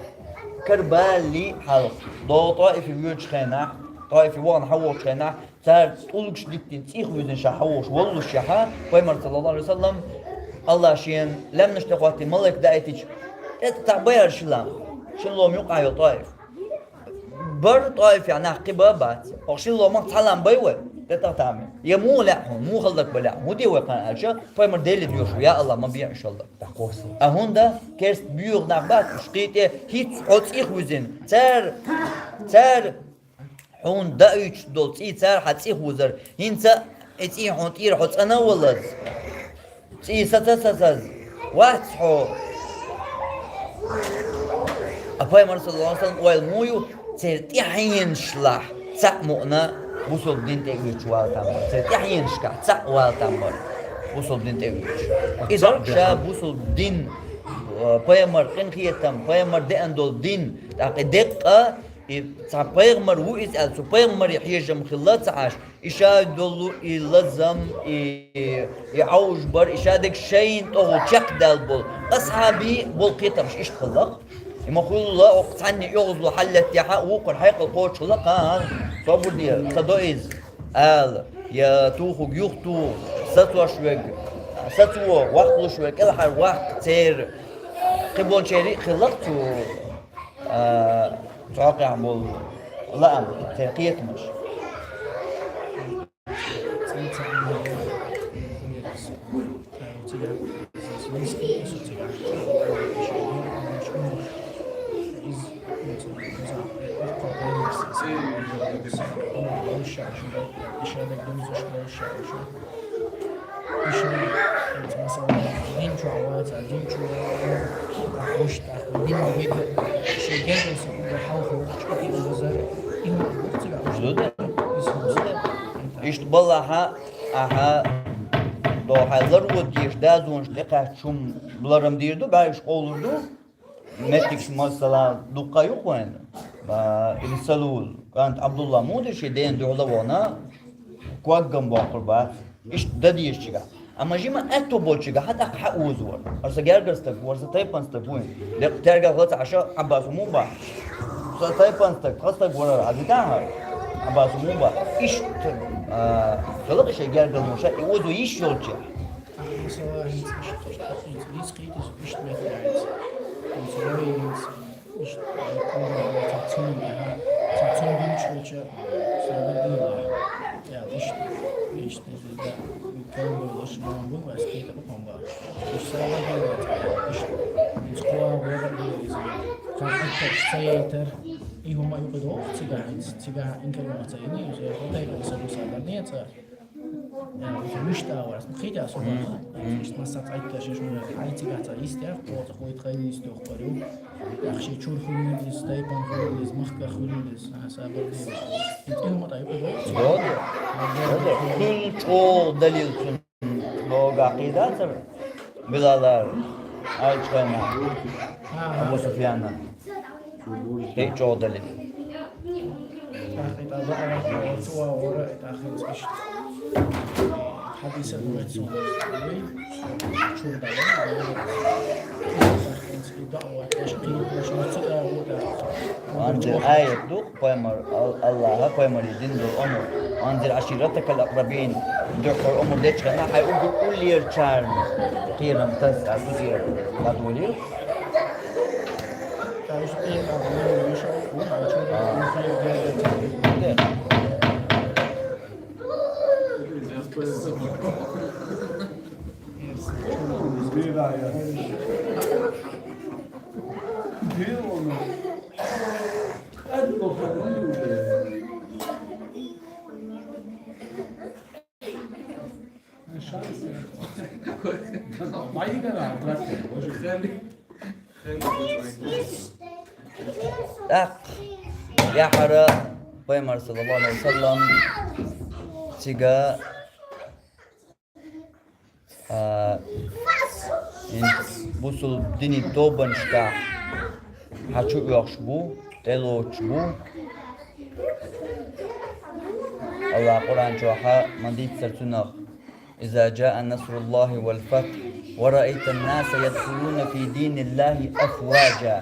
карбалли хьалха. До ТӀоифе воьдучу хенахь, ТӀоифе вахана хьан волчу хенахь, цара тӀулгаш диттина цӀийх вуьзина ша хьан волуш, воллушехь, пайхамар, саллаллаху Ӏалайхи ва саллам, Аллах шена лаьмнаш тӀе хӀоттийна малайк даийтича, тӀе тӀе баьхьира ши лам, ши лом юкъахь йолу ТӀоиф. Бара ТӀоифехь нах кхин бан а бац. Оха ши ломах цхьа лам бай вай, тӀе тӀе тамехь. Я муха лаьа хьуна, муха хӀаллак бан лаьа хьуна? ХӀун де вай кхана аьлча, пайхамар Деле доьшу, я Аллах, ма бехьа иншаллах. А хӀунда керста боьха нах бац уьш, кхин тӀе хӀинца хьо цӀийх вуьзина. Цара, цара хьуна даийтуш долу цӀий цара хьан цӀийх вузара. ХӀинца и цӀий хьуна тӀера хьо цӀана а валаза, цӀий саца а сацаза, вац хьо. А пайхамар, саллаллаху Ӏалайхи ва саллам, ойла муха ю, церан тӀаьхьенашлахь цхьаъ мукъана бусалба дин тӀе а оьцуш вала там бара. Церан тӀаьхьенашкахь цхьаъ вала там бара бусалба дин тӀе а оьцуш. И дара ша бусалба дин, а, пайхамар къинхетам, пайхамар деана долу дин, тӀаккха и деккъа, и цхьа пайхамар ву иза аьлла, цу пайхамаре хьежам хилла ца Ӏаш, и ша долу и лазам, и, и Ӏовжабар, и ша дерг шайна тӀехула чекхдаьлла болу асхьабийн болу кхетамаш иштта хилла-кх. И ма-хуьллу, оха цхьанне оьгӀазло хьаллеттехь а, вукхара хьекъал кхочуш хилла-кх, а, собар де, ца до иза, ала, я тухуг юхатуху, сацош верг сацо, ваккхалуш верг кӀелхьара ваккха, церан кхиболчеран а хилла-кх цу а, цхьаькхехь болу лаам, церан кхетамаш. Иштта, масала, дин чохь вац, а дин чу вац, а хӀуш тӀаккха, дин вега, шен гергара сан уггар хьалха вахча, и вазар, и хӀума вуьйцу вац. Зуда. Иза хӀума. Иштта балахьа, ахьа, дохьа лар ву дезаш, дазонаш тӀекхаьчча хӀума ларам дийр ду, бӀаьш къовлур ду. Меттигаш, масала, дуккха а ю-кх вайн, а, Ибн Салул, кӀант Абдулла муха дира шен дена дуьхьал а вахана, коггам боккхур бац, иштта дан дезачигахь. Амма жима аьтто болчигахь тӀаккха хьан озор? Аса гергара стаг вара, аса тайпана стаг ву. Лекха тергал хила ца Ӏаш, Ӏаббас муха бац? Аса тайпана стаг, тхан стаг вара, хьан дитахьара? Ӏаббас муха бац? Иштта, а, хила-кх шайн гергара ша, и озо йиш йолчу. Масала, хӀинца иштта, иштта, хӀинца дийца кхийта иза, иштта меттиг яц. ХӀинца вай хӀинца, иштта, цхьа цунна, аьлла, цхьа цунна динчу хилча, сагар дийла. Я, иштта, иштта, иштта, да, калбалаш, ма бу, ас кхийта бу, ма бу. Иштта сагар дийла, иштта, хӀинца кхоа вара дийла иза. Цхьа иттарш ца яйтар, и хӀума юкъа доху цигахь, хӀинца, цигахь инкарло ца йина, иза, хӀунда ца бу сагар, не ца. Э, муьшта а вац, ну, кхидӀа со вац. Мгм. Иштта масса цхьайтта шиш муьжа, хьай цигахь цхьа йистех, кхо цхьа хой тхай йистех парю. Ахши чур хуьлуьйту, стайпан хуьлуьйту, махка хуьлуьйту, а, сабар дийла. Ин тӀе ма тӀай, угу. Дода. Дода. Хуьлу чӀогӀа далил цун. Догахь кхидӀацара. Билалара. Алчхайна. Ага. Абу Суфьяна. ХӀей чӀогӀа далил. Ванза аят ду, пайхамар, Ал-, Аллаха пайхамаре дина долу омра. وأنذر عشيرتك الأقربين. Дуьххьара омра дечхьана, хьайн уггар уллерачарна кхерам тас, а, сузера дӀадолийла. ТӀаккха яхьара пайхамар, саллаллаху Ӏалайхи ва саллам, цига, а, ин бусул дини тобанашкахь хьан чу оьхуш бу, тӀелоцуш бу. Аллах Къуръан чохьа ма дийццара цунах: إذا جاء نصر الله والفتح «ورأيت الناس يدخلون في دين الله أفواجا».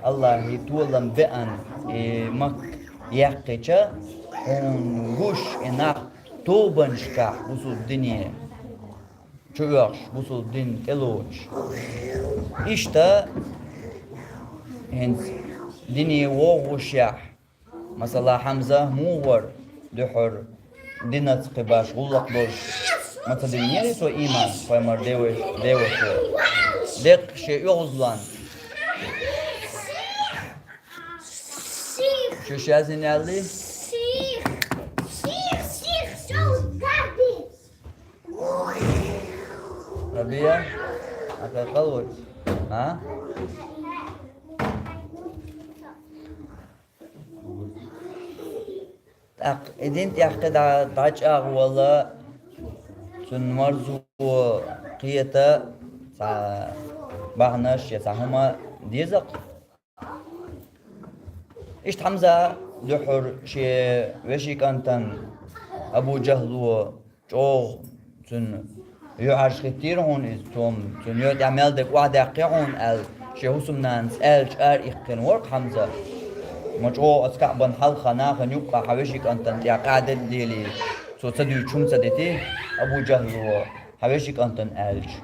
Аллахӏа толам беана, э, Макка яьккхича, хьуна гуш, э, нах тобанашкахь бусулба дине чу оьхуш, бусулба дин тӀелоцуш. Иштта хӀинца дине вогӀушехь, масала, Хьамза муха вара дуьххьара динаца кхин башха гӀуллакх долуш? Ма ца динера цо ийман, пайхамар деваш, деваш вара. Деккъа шен оьгӀазлонца. Шу шаьзина аьллий? Рабия? Ахьа кхалвац? А? ТӀаккха и дин тӀехь кхин дӀа-, дӀачӀагӀвала, цуьнан марзо кхета, цхьа бахьанаш я цхьа хӀума деза-кх. Иштта Хьамза дуьххьара шен вешин кӀантан Абу ЖахӀло чӀогӀа цуьнан юьхьӀаьржа хӀиттийра хьуна иза, цо-м, цуьнан йоьтӀехь мел дерг охьадаьккхи хьуна аьлла, шен хӀусамнанас аьлча, ара иккхина вара-кх Хьамза. Ма чӀогӀа оцу КаӀбан хьалха нахана юккъехь хьан вешин кӀантана тӀехь къаьда а лелий, цо ца дуьйцуш хӀума ца дитий, Абу ЖахӀло хьан вешин кӀантана аьлча.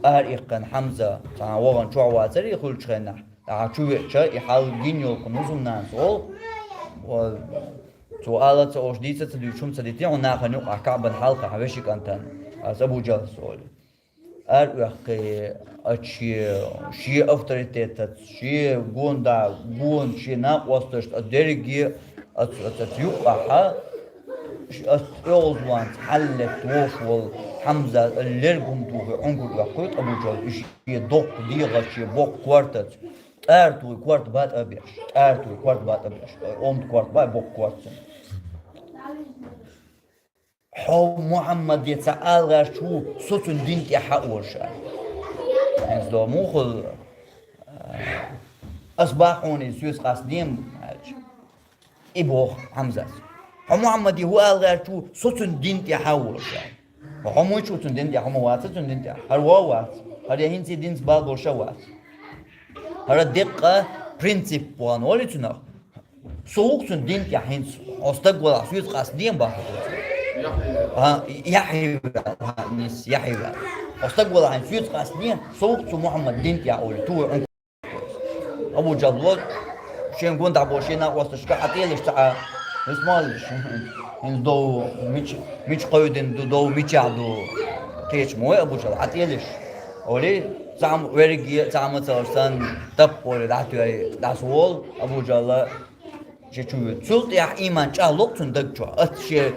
Ара иккхина Хьамза, цхьана вахана чохь вацара и хуьлучу хенахь. Ахьа чу веача, и хьал гина йолу кху хӀусамнанас олу, ва-, цо ала а ца олуш, дийца а ца дуьйцуш хӀума ца дитий хьуна нахана юккъехь КаӀбан хьалха хьан вешин кӀантана, аса Абу ЖахӀлас олий. Ара оьхкий, ачу шен, шен авторитетаца, шен гонда, гонах, шен накъосташца, аса дерриге а, аса, аса, аса юккъехь, аса оьгӀазлонца хьаллетта вогӀуш волу Хьамза лерг хӀума тухий Ӏуьнгар оьхкуьйту Абу ЖахӀлас, и шен доккха дегӀаца, шен боккха кортаца. ТӀара тухий корта бан тӀе а беш, тӀара тухий корта бан тӀе а беш, омта корта бан, боккха корта цуьнан. Хьо Мухьаммаде ца ала гӀерташ ву, со цуьнан дин тӀехь хьан олуш аьлла. ХӀинца до муха хуьлу, а, аса боху хьуна иза, соьца къастадо аьлча. И боху Хьамзас. Хьо Мухьаммаде хӀун ала гӀерташ ву, со цуьнан дин тӀехь хьан олуш аьлла. Хьо муьлш ву цуьнан дин тӀехь, хьо ма вац цуьнан дин тӀехь, хӀара вон а вац, хӀара я хӀинца динца бала болуш а вац. ХӀара деккъа принцип боху олий цунах. Со ву-кх цуьнан дин тӀехь хӀинца, хьо стаг валахь, соьца къастадо боху. Яхьи ваьлла, хьан нис, яхьи ваьлла. Хьо стаг валахь хӀинца, соьца къастадо, со ву-кх цу Мухьаммадан дин тӀехь олий, тухий Ӏуьнга. Абу ЖахӀло шен гонда болу шен накъосташка хьан тӀелаш ца Ӏа, висмаллиш, хӀинца дов мича, мича кхевдина ду, дов мичахь ду, кхеча ма вай Абу ЖахӀл, хьан тӀелаш. Олий, цхьа хӀума верриге, цхьа хӀума ца луш санна, таппа олий, дӀатоьй, дӀасаволу Абу ЖахӀл. Шен чу вуьту. Цул тӀаьхьа ийман чӀагӀло-кх цуьнан даг чохь. Ас шен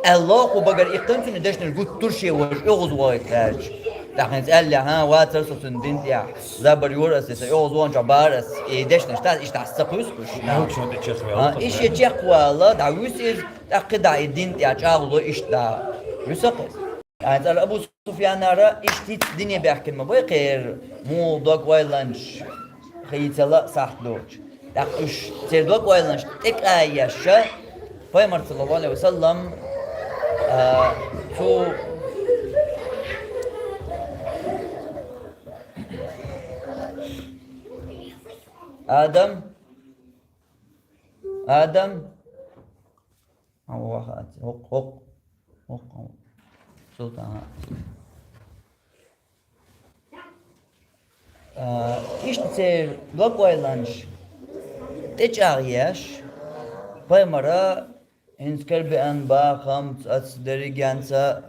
аьлло, кху багара иккхина цуьнан дешнаш гуттар а шен важа оьгӀаз вахийта гӀерташ. ТӀаккха хӀинца аьллехь, хӀан, вацара со цуьнан дин тӀехь, забар йора ас, и сан оьгӀаз вон чохь бара ас, и дешнаш тас иштта ас ца кхуьйсу уьш. Научно тӀе чекхваьлла. А, и шен чекхвала, дӀавуьсу иза, тӀаккха дӀа и дин тӀехь чӀагӀло иштта дӀа вуьсу-кх иза. Айн цӀара Абу Суфьянара иштта хӀинца дине баьхкина ма бай кхеран, муха дог-ойланаш хийцала а сахьт доцуш. ТӀаккха уьш церан дог-ойланаш тӀекъаеш, пайхамар, саллаллаху Ӏалайхи ва саллам, а, цу Адам, Адам, Хьан ваха аци? ХӀокху, хӀокху, хӀокху. Султан, хьан. А, иштта церан дог-ойланаш тӀечӀагӀъеш, пайхамара хӀинца карабеана бахамца, аса дерригенца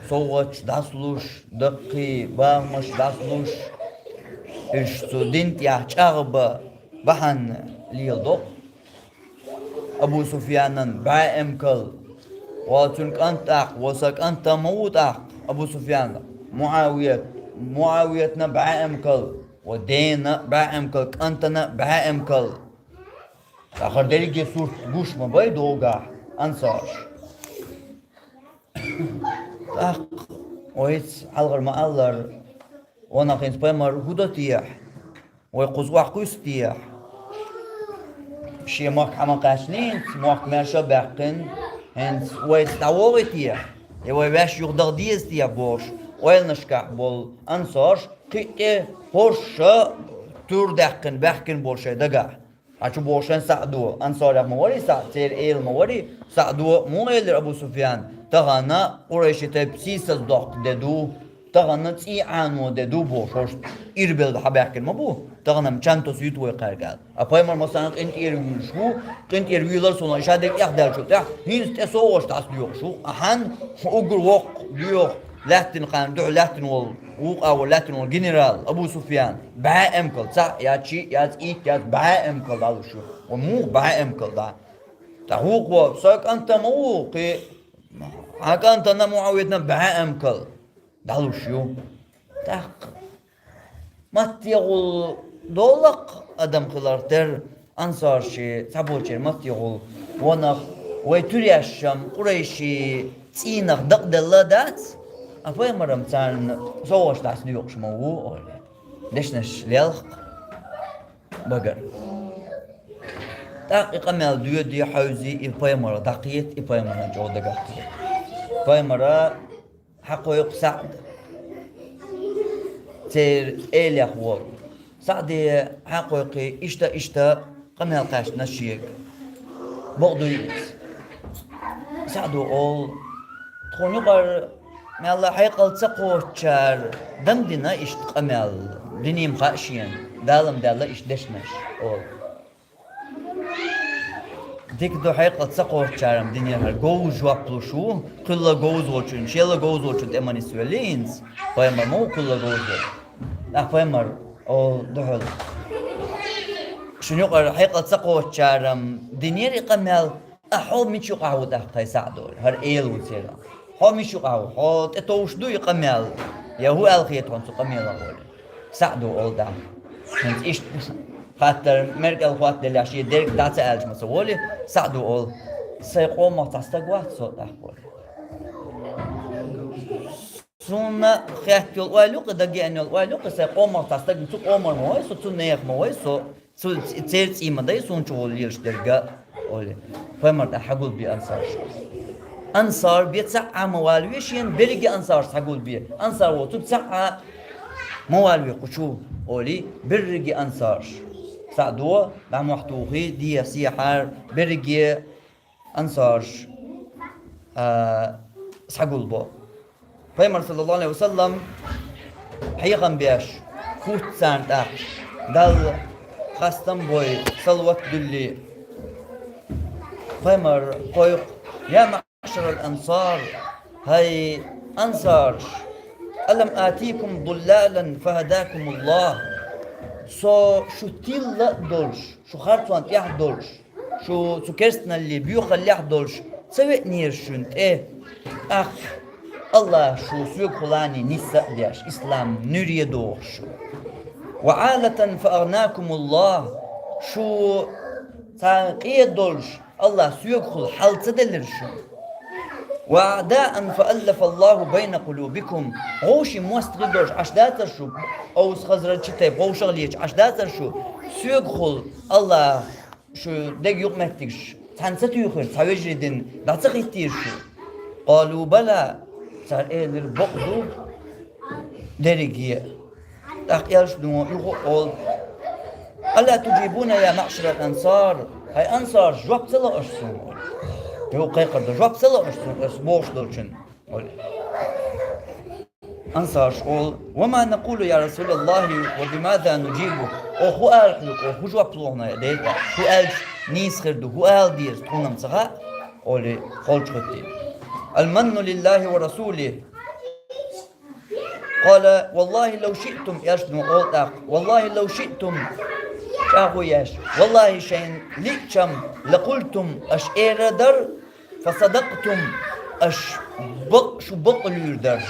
совгӀаташ дӀасалуш, даккхий бахамаш дӀасалуш, уьш цу дин тӀехь чӀагӀбан бахьана леладо-кх. Абу Суфьянан бӀе эмкал, ва цуьнан кӀант тӀаккха, ва сан кӀант а ма ву тӀаккха Абу Суфьян, Муавият, Муавиятна бӀе эмкал, ва дена бӀе эмкал, кӀантана бӀе эмкал. Ахар дерриге сурт гуш ма бай догахь ансарш. ТӀаккха вайца хьалхара ма-аллара, ванах хӀинца пайхамар хӀун до техьа? Вай кхуза охьакхуьссу техьа? Шен мохк хьа ма кхаьчний хӀинца, мохк маьрша а баьккхина, хӀинца вайца дӀавогӀий техьа? Я вай ваьш юха даха деза техьа бохуш, ойланашкахь болу ансарш кхин а тӀе хӀорш тур даьккхина, баьхкина болу шайн дагахь. Хьан чу боху шайн СаӀдо, ансарах ма варий СаӀд, церан эла ма варий, СаӀдо муха элира Абу Суфьян, тахана къурайши тайпа сийсаздоккху де ду, тахана цӀий Ӏано де ду бохуш, хӀорш ирбелла хьабаьхкина ма бу, тахана-м чан тосуьйту вай кхаьрга аьлла. А пайхамар массарна къинтӀера вуьйлуш ву, къинтӀера вуьйлар суна, ша дерг тӀехдалчул тӀаьхьа, хӀинца тӀе совгӀаташ дӀасадоькъуш ву, а хьан уггар воккха доьху, лаьттина кхана дуьхьа лаьттина волу, вукху агӀор лаьттина волу генерал Абу Суфьян, бӀе эмкал, цхьаъ яц, шиъ яц, итт яц, бӀе эмкал дӀалуш ю. Ва муха бӀе эмкал дӀа? Ткъа вукхо, сан кӀант а ма ву, кхин, хьан кӀантана Муавитана бӀе эмкал дӀалуш ю. ТӀаккха маттехула долахь адам хиларх терра, ансарши цхьаболчеран маттехула, вонах, вай туьряшшам къурайши цӀийнах дакъаделла дац, а пайхамарам царна совгӀаташ дӀасадоькъуш ма ву, олий. Дешнаш лелха багара. ТӀаккха и къамел доьдий, хьевзий, и пайхамарах дӀакхета, и пайхамарна чӀогӀа дагахь кхета. Пайхамара хьакхойкху СаӀд, церан элех волу. СаӀде хьакхойкхий, иштта, иштта къамел кхаьчна шега. Бакъ дуй иза? СаӀдо олу: тхуна юкъара мелла хьекъал ца кхочучара дам дина иштта къамел, динийн хаьа шена, Дала-м даьлла иштта дешнаш, олу. Дика ду, хьекъал ца кхочучара-м динера, хӀара говза жоп луш ву, кхуьлла говза волчун, шелла говза волчун тӀе ма нисвеллий хӀинца, пайхамар ма ву кхуьлла говза волу. ТӀаккха пайхамар олу дуьхьал: шуна юкъара хьекъал ца кхочучара-м динера и къамел, а хьо мича юкъахь ву тӀаккха, хӀай СаӀд, олий, хӀара эла ву церан. Хьо мича юкъахь ву? Хьо тӀетовш ду и къамел? Я хӀун аьлла хета хьуна цу къамелах, олий. СаӀдо олу тӀаккха. ХӀинца иштта хаттар мера кӀел хӀоттаделлехь, шен дерг дӀа ца аьлча ма ца волий, СаӀдо олу: сайн къомах цхьа стаг вац со тӀаккха, олий. Суна хетта йолу ойла ю-кх, дагеана йолу ойла ю-кх, сайн къомах цхьа стаг, цу къомах ма вай со, цу нехан ма вай со. Цу церан цӀий ма дай суна чугӀула лелаш дерг а, олий. Пайхамар тӀе хьагулбе ансарш. Ансар бен цхьа а ма валаве шена, берриге ансарш схьагулбе. Ансар воцург цхьа а ма валаве кху чу, олий, берриге ансарш. СаӀдо дӀа мохь тухий, дехьа-сехьара, берриге ансарш, а, схьагулбо. Пайхамар, саллаллаху алейхи ва саллам, хьехам беш, хӀутту царна тӀаккха, Далла хастам бой, салават дуьллий. Пайхамар кхойкху: я маъшарал ансар, хӀай ансарш, алам атикум дуллалан фахадакумуллах, со шу тилла а долуш, шу харцонна тӀехь а долуш, шу цу керстаналле боьхаллехь а долуш ца веанера шуна тӀе, тӀаккха Аллаха шу соьгахула нисса а деш, ислам нуьре дохуш шу. Ва Ӏалатан фаагӀнакумуллах, шу царна къе а долуш, Аллаха соьгахула хьал ца делира шуна. Ва аъдаан фааллафаллаху байна къулубикум, вовшийн мостагӀий долуш Ӏаш дацара шу, Аус-Хазраж чу тайпа вовшах леташ Ӏаш дацара шу, соьгахула Аллаха шу дег юкъаметтигаш цхьаьна ца туьйхира, цхьа вежарий дина дӀа ца хӀиттийра шу? Къалу бала, цара элира: бакъ ду, дерриге. ТӀаккха элчано юха а олу: ала туджибуна я маъшарал ансар, хӀай ансарш, жоп ца ло аша суна? Юха кхайкхар ду: жоп ца ло аша суна, аса бохуш долчун? Ансарш олу: ва ма накъулу, я Расулаллахи, ва бимаза нуджибу? Оха хӀун ала хьоьгу, оха хӀун жоп лохна, Делан элча? ХӀун аьлча нийса хир ду, хӀун ала деза, тхуна-м ца хаьа, олий, холчахӀиттийна. Алманну лиллахи ва расулихи. Къала: валлахи лав шиътум, элчано олу тӀаккха, валлахи лав шиътум, чӀагӀо еш, валлахи, шайна лиъчам, лакъултум, аша эр а дара, фасадакътум, аша бакъ, шу бакъ луьйр дара.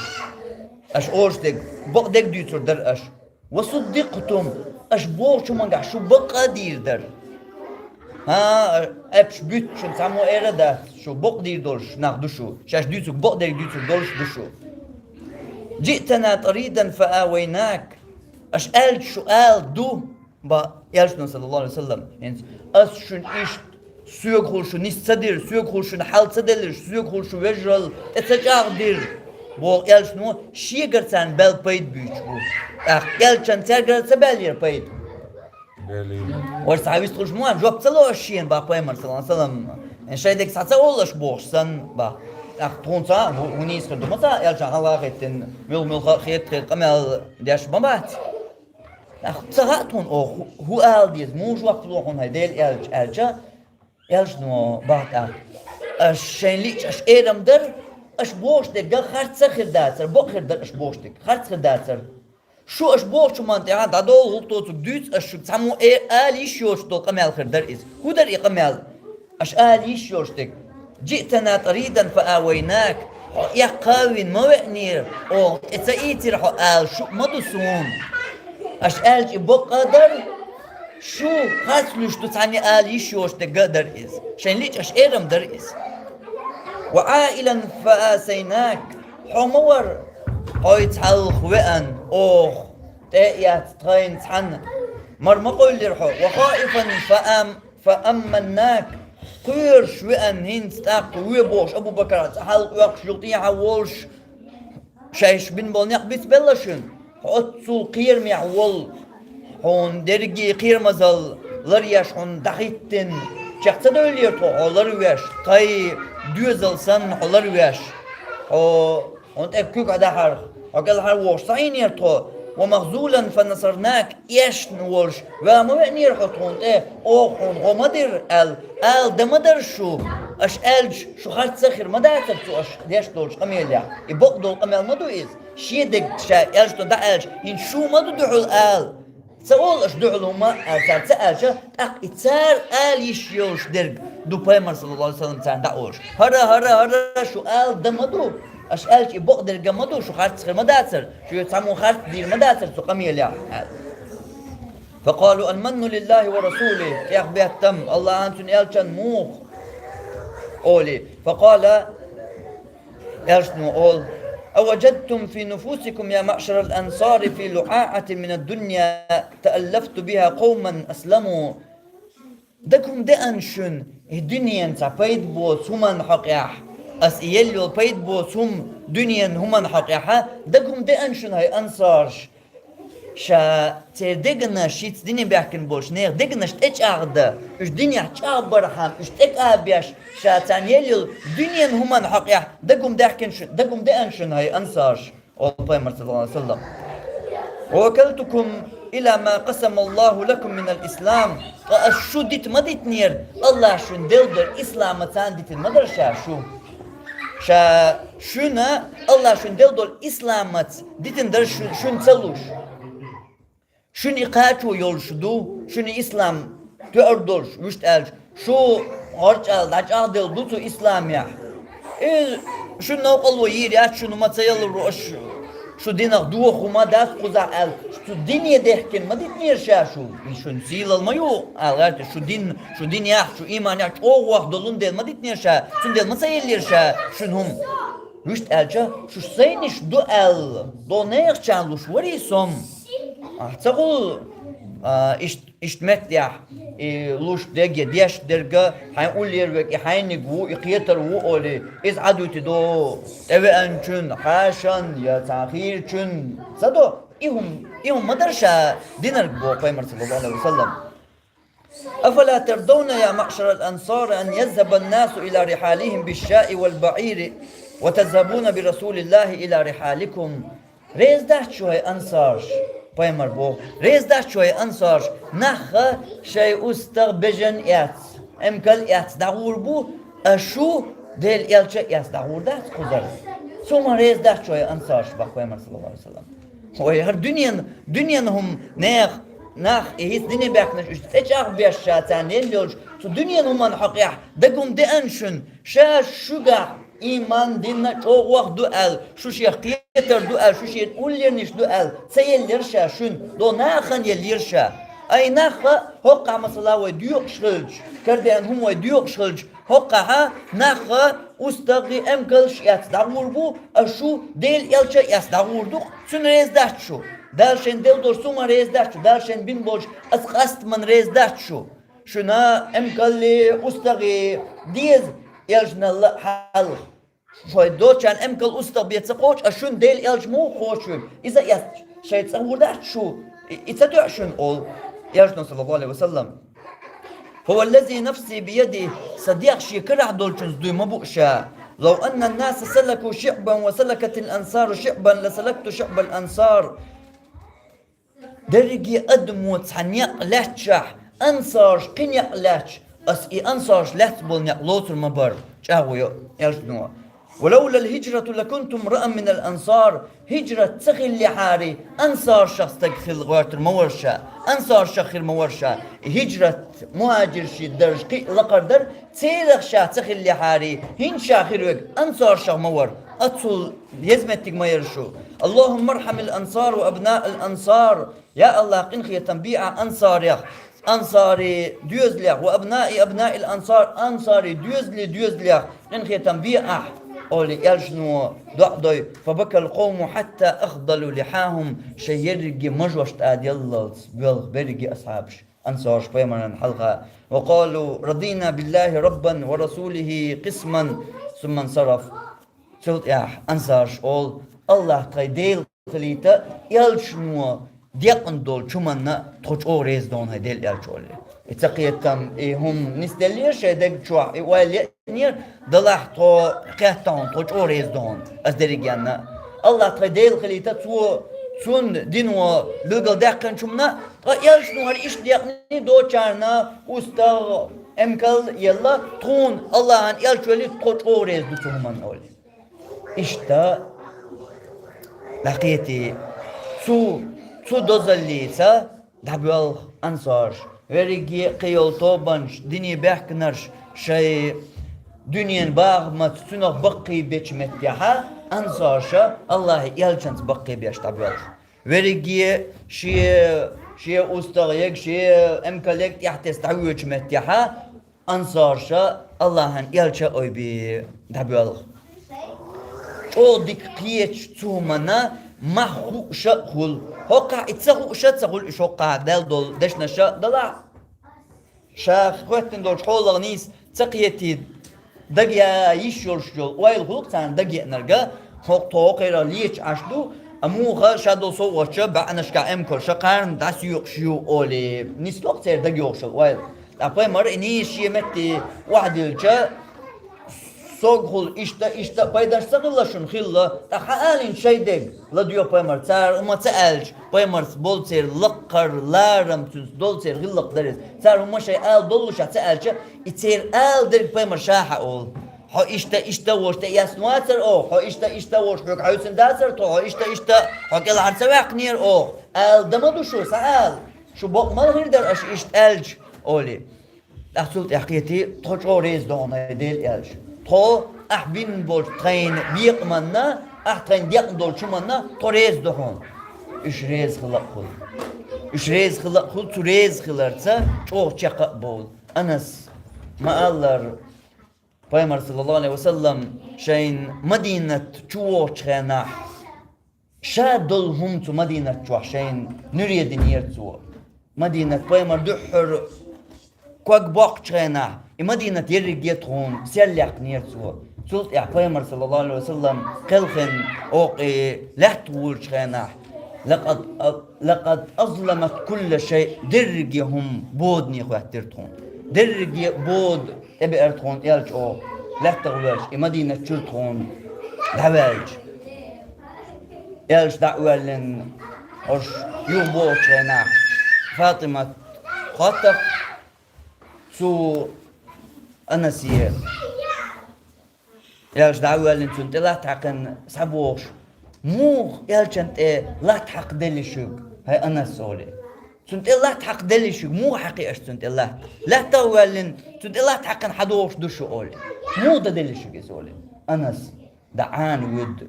Аша олуш дерг, бакъ дерг дуьйцур дара аша. Ва суддикътум, аша бохучу хӀумангахь шу бакъ а дийр дара. ХӀан, аьлча буьтта шуна цхьаммо эр а дац, шу бакъ дийр долуш нах ду шу, шаьш дуьйцург бакъ дерг дуьйцур долуш ду шу. Джиътана таридан фа авайнак, аша аьлча шу ала ду, бах, элчано, саллаллаху алейхи ва саллам, хӀинца ас шуна иштта соьгахула шу нис ца дира, соьгахула шуна хьал ца делира, соьгахула шу вежаралла тӀе ца чӀагӀдира. боху элчано, шегара царна баьлла пайда буьйцуш бу. ТӀаккха элчано цаьргара ца баьллера пайда. Вара цхьа вистхуьлуш ма вац, жоп ца ло аш шена, бах пайхамар, саллаллаху алейхи ва саллам. Шайн дерг схьа ца олуш бохуш санна, бах. ТӀаккха тхуна ца, хӀу, хӀу нийса хир ду ма ца, элчан хьалха а хеттина, муьлха-муьлха а хетта хир къамел деш ма бац. ТӀаккха ца хаьа тхуна оха, хӀу, хӀу ала деза, муха жоп ло хьуна хӀай Делан элча, аьлча, элчано бах тӀаккха. Аш шайна лиъча, аш эр-м дара, аш бохуш дерг харц ца хир дацара, бакъ хир дара аш бохуш дерг, харц хир дацара. Шу аш бохучу хӀуманна тӀехьа дӀадолу, хӀуллакх доцург дуьйцу аш шуьга, цхьаммо э-, ала йиш йоцуш долу къамел хир дара иза. ХӀун дара и къамел? Аш ала йиш йолуш дерг: «Джиътана тӀаридан фа авайнак». Хьо эккха а вина ма веанера, оха тӀе ца ийцира хьо ала шу а ма ду суна. Аш аьлча и бакъ а дара, шу харц луьйш ду цхьаьна ала йиш йоцуш дерг а дара иза. Шайна лиъча аш эр-м дара иза. «Ва аилан фа асайнак». Хьо ма вара, хьоьца хьалха веана, оха тӀе а эцна тхайна цхьаьна мара ма къевлира хьо. «Ва хаифан фа ам-, фа амманнак». Кхоьруш веана хӀинца тӀаккха ве бохуш, Абу-Бакар цкъа хьалха оьхуш, юха тӀехьа волуш, шайша бина болу некъ бицбелла шуна. Хьо оццул кхерамехь волу, хьуна дерриге кхерамазалла ларъеш хьуна дӀахӀиттина, чекх ца девллера тхо хьо ларвеш, тхайн доьзал санна хьо ларвеш? Хьо, хьуна тӀе куьг хьадахьарх, хьо кӀелхьарвогӀуш ца Ӏийнера тхо? «Ва махзулан фа насарнак», эшна волуш, ва ма веанера хьо тхуна тӀе, оха хьуна гӀо ма дира аьлла, ала дан ма дара шу, аш аьлча, шу харц ца хир ма дацара цу аш деш долчу къамелехь. И бакъ долу къамел ма ду иза. Шен дерг ша аьлча, дӀааьлча, хӀинца шу ма ду дуьхьал ала. Ца олу аш дуьхьал хӀума а, цара ца аьлча, тӀаккха и цара ала йиш йолуш дерг ду пайхамар, саллаллаху алейхи ва саллам, царна дӀаолуш. ХӀара, хӀара, хӀара шу ала дан ма ду. Аш аьлча и бакъ дерг ма ду, шу харц хир ма дацара, шу цхьаммо харц дийр ма дацара цу къамелехь аьлла. «Факъалу: „Аль-манну лиллахи ва расулихи“», тӀехбеттам, Аллахьан, цуьнан элчан муха олий. Факъала, элчано олу: «Аваджадтум фи нуфусикум, я маъшарал ансари, фи луъаъатин мина дунья тааллафту биха къавман асламу». Дага хӀума деана шуна, и дуьненан цхьа пайда боцу хӀуманна хьокъехь, ас и елла йолу пайда боцу хӀума, дуьненан хӀуманна хьокъехьа, дага хӀума деана шуна, хӀай ансарш, ша церан дегнаш, шица дине баьхкина болчу нехан дегнаш тӀечӀагӀдан, уьш динехь чӀагӀбархьама, уьш тӀекъабеш, ша царна елла йолу дуьненан хӀуманна хьокъехь дага хӀума даьхкина шу-, дага хӀума деана шуна, хӀай ансарш, олу пайхамар, саллаллаху алейхи ва саллам. «Ва вакалтукум иля ма къасамаллаху лакум минал ислам». Ткъа ас шу дита ма дитинера, Аллахь шуна делла долу исламаца дитина ма дара ша шу. Ша шуна, Аллахь шуна делла долу исламаца дитина дара шу-, шуна ца луш. Шуна и кхачо йолуш ду, шуна и ислам тоьар долуш, вуьшта аьлча, шу гӀорчӀал дӀачӀагӀделла ду цу исламехь. И шуна новкъарло йийр яц, шуна ма ца яллалур аш, шу динах дохо ма дац кхузахь аьлла, цу дине дехкина ма дитинера ша шу. И шуна сийлалла ма ю, ала гӀерта, шу дин, шу динехь, шу ийманехь чӀогӀа ваха долун дела ма дитинера ша, цундела ма ца еллера ша шуна хӀума. Вуьшта аьлча, шу сайнаш ду аьлла, до нехан чан луш варий сом? Ахь ца гӀул, а, ишт-, ишт меттехь, и луш дерг я деш дерга, хьайн уллера верг и хьайниг ву, и кхетар ву олий, иза Ӏадуьти до, тӀевеанчун, хьашан я цхьа хийрачун ца до, и хӀум-, и хӀума ма дара ша динарг боху пайхамар, саллаллаху алейхи ва саллам. «Афала тардавна, я маъшарал ансар, ан язхабан насу иля рихьалихим бишшаи вал баъири, ва тазхабуна би расулиллахи иля рихьаликум». Реза дац шу, хӀай ансарш, пайхамар боху, реза дац шу, хӀай ансарш, нахха шайн устагӀ, бежан эцна, эмкал эцна дӀагӀур бу, а шу Делан элча эцна дӀагӀур дац кхузара. Цу хӀуманна реза дац шу, хӀай ансарш, бах пайхамар, саллаллаху алейхи ва саллам. Ой, хӀара дуьнен, дуьнен хӀума нех, нах, и хӀинца дине баьхкинарш уьш тӀечӀагӀбеш ша царна елла йолуш, цу дуьнен хӀуманна хьокъехь дага хӀума деана шуна, ша шуьгахь ийман динна чӀогӀа ваха ду аьлла, шу шех кхетар ду аьлла, шу шен уллернаш ду аьлла, ца еллера ша шуна, до нахана еллера ша. Ай нахха, хӀокхахь масала вай доькъуш хилча, кардеана хӀума вай доькъуш хилча, хӀокхахьа нахха устагӀий, эмкалш эцна дӀагӀур бу, а шу Делан элча эцна дӀагӀур ду-кх, цунна реза дац шу. Дала шайна делла долуш цу хӀуманна реза дац шу, Дала шайна бина болчу аса къастаманна реза дац шу. Шуна эмкаллий, устагӀий деза элчаналла хьалха. Хой дочан эмкал устагъ бе ца кхочу, а шун Дела элча муха кхочуьг? Иза эцча, шайн цӀа вур дац шу, и, и ца тоьа шуна олу, элчано, саллаллаху алейхи ва саллам. Фа валлази нафси биядихи, сан дегӀ шен карахь долчунца дуй ма бу ша. Лав анна наса салаку шиъбан ва салакатил ансару шиъбан ла салакту шиъбал ансар. Дерриге адамо цхьа некъ лаьтташехь, ансарш кхин некъ лаьтташ, ас и ансарш лаьцна болу некъ лоцур ма бара, чӀагӀо йо, элчано. Ва лавлал хиджрату лакунтум раан минал ансар. Хиджрат ца хиллехьарий, ансаршах стаг хила гӀоьртур ма вара ша, ансаршах хир ма вара ша. И хиджрат, мухьаджирши дарж кхин а лакхара дара, церах ша ца хиллехьарий, хӀинца ша хир верг ансаршах ма вара. Ацул еза меттиг ма яра шу. Аллахумма архьамил ансар ва абнаал ансар. Я Аллах, къинхетам бе ахь ансарех, ансари доьзалех, ва абнаи абнаил ансар, ансари доьзали доьзалех къинхетам бе ахь, олий, элчано доӀа дой. Фабакал къовму хьатта ахдалу лихьахум, шайн ерриге мажош тӀаделлалц боьлху берриге асхьабаш, ансарш, пайхамаран хьалха. Ва къалу: радийна биллахи раббан ва расулихи къисман, сумма нсараф. Цул тӀаьхьа ансарш олу: Аллах тхайн Дела хилийта, элчано декъна долчу хӀуманна тхо чӀогӀа реза ду хьуна, хӀай Дела элча, олий. И ца кхетам, и хӀума нисделлера шайн дег чохь, и ойла еънера, делахь тхо кхетта хьуна, тхо чӀогӀа реза ду хьуна, ас дерриг енна. Аллах тхайн Дела хилийта, цо, цунна дино билгалдаьккхинчу хӀуманна, ткъа элчано хӀара иштта декъний, дочарна устагӀ, эмкал елла, тхуна Аллахьан элча велли, тхо чӀогӀа реза ду цу хӀуманна, олий. Иштта дӀакхетий, цу, цу дозаллица дӀабоьлху ансарш. Верриге кхин йолу тобанаш, динан баьхкинарш шайн дуьненан бахамца цунах баккхийбечу меттехьа, ансарша Аллахьан элчанца баккхийбеш дӀабоьлху. Верриге шен, шен устагӀ ега, шен эмкал ега тӀаьхьатесна дӀавоьдучу меттехьа, ансарша Аллахьан элча ойби дӀабоьлху. ЧӀогӀа дика кхеташ цу хӀуманна мах хууш а хуьлу. ХӀокхахь и ца хууш а ца хуьлу, уьш хӀокхахь даьлла долу дешнаш а далахь, ша хӀоьттина долчу хьолах нийса ца кхетий, дага яа йиш йолуш йолу ойла хуьлу-кх царна дага еанарг, хӀокху тхо хӀокхерах леташ Ӏаш ду, а муха ша долу совгӀатча баьӀнашкахь эмкалша кхарна дӀасоькъуш ю олий, нисло-кх церан дага йогӀуш йолу ойла. Ткъа пайхамар и нийса шен метте охьадиллича, согахула иштта, иштта а пайдаш ца хилла шуна, хилла, ткъа хьан алийна шайн дег? ЛадоьгӀу пайхамар, цара хӀума ца аьлча, пайхамарца болу церан лакхара ларам, цуьнца долу церан гӀиллакх дара иза. Цара хӀума шайн ала доллушехь ца аьлча, и церан ала дерг пайхамар ша хьан олу. Хьо иштта, иштта а волуш тӀеэцна вацара оха, хьо иштта, иштта а волуш хьоьга хьаьвсина дацара тхо, хьо иштта, иштта, хьо кӀелхьара ца ваьккхинера оха. Ала дан ма ду шу, схьаала. Шу бакъ мала хир дара аша иштта аьлча, олий. ТӀаккха цул тӀаьхьа кхетий, тхо чӀогӀа реза ду хьуна, хӀай Дела элча. Тхо ахь бина болчу тхайна бекъаманна, ахь тхайна декъна долчу хӀуманна тхо реза ду хьуна. Уьш реза хила а хуьлу. Уьш реза хила а хуьлу, цу реза хиларца чӀогӀа чекх а бовлу. Анас ма-аллара, пайхамар, саллаллаху алейхи ва саллам, шайн Мадинат чу вогӀучу хенахь, ша долу хӀума цу Мадинат чохь шайна нуьре динера цо. Мадинат пайхамар дуьххьара ког боккхучу хенахь, и Мадинат ерриге тхуна серлаьккхинера цо. Цул тӀаьхьа пайхамар, саллаллаху алейхи ва саллам, кхелхина, оха и лаьтта гӀуьллучу хенахь, лакъад, лакъад азламат кулла шай, дерриге хӀума бодане хӀоьттира тхуна. Дерриге бода тӀебеара тхуна элча оха, лаьттах воьлча, и Мадинат чуьра тхуна дӀаваьлча. Элча дӀа а воьллина, хӀорш юха богӀучу хенахь, Фатимат хоттар цу Анасе. Элча дӀа а воьллина, цунна тӀе латта хьаькхина схьабогӀуш: «Муха элчан тӀе латта хьакхаделли шуьга, хӀай Анас?» — олий. «Цунна тӀе латта хьакхаделли шуьга, муха хьакхи аша цунна тӀе латта? Лаьттах а воьллина, цунна тӀе латта хьаькхина хьадогӀуш ду шу», — олий. «Муха дан делли шуьга иза?» — олий. Анас дӀа Ӏана вуьду, э,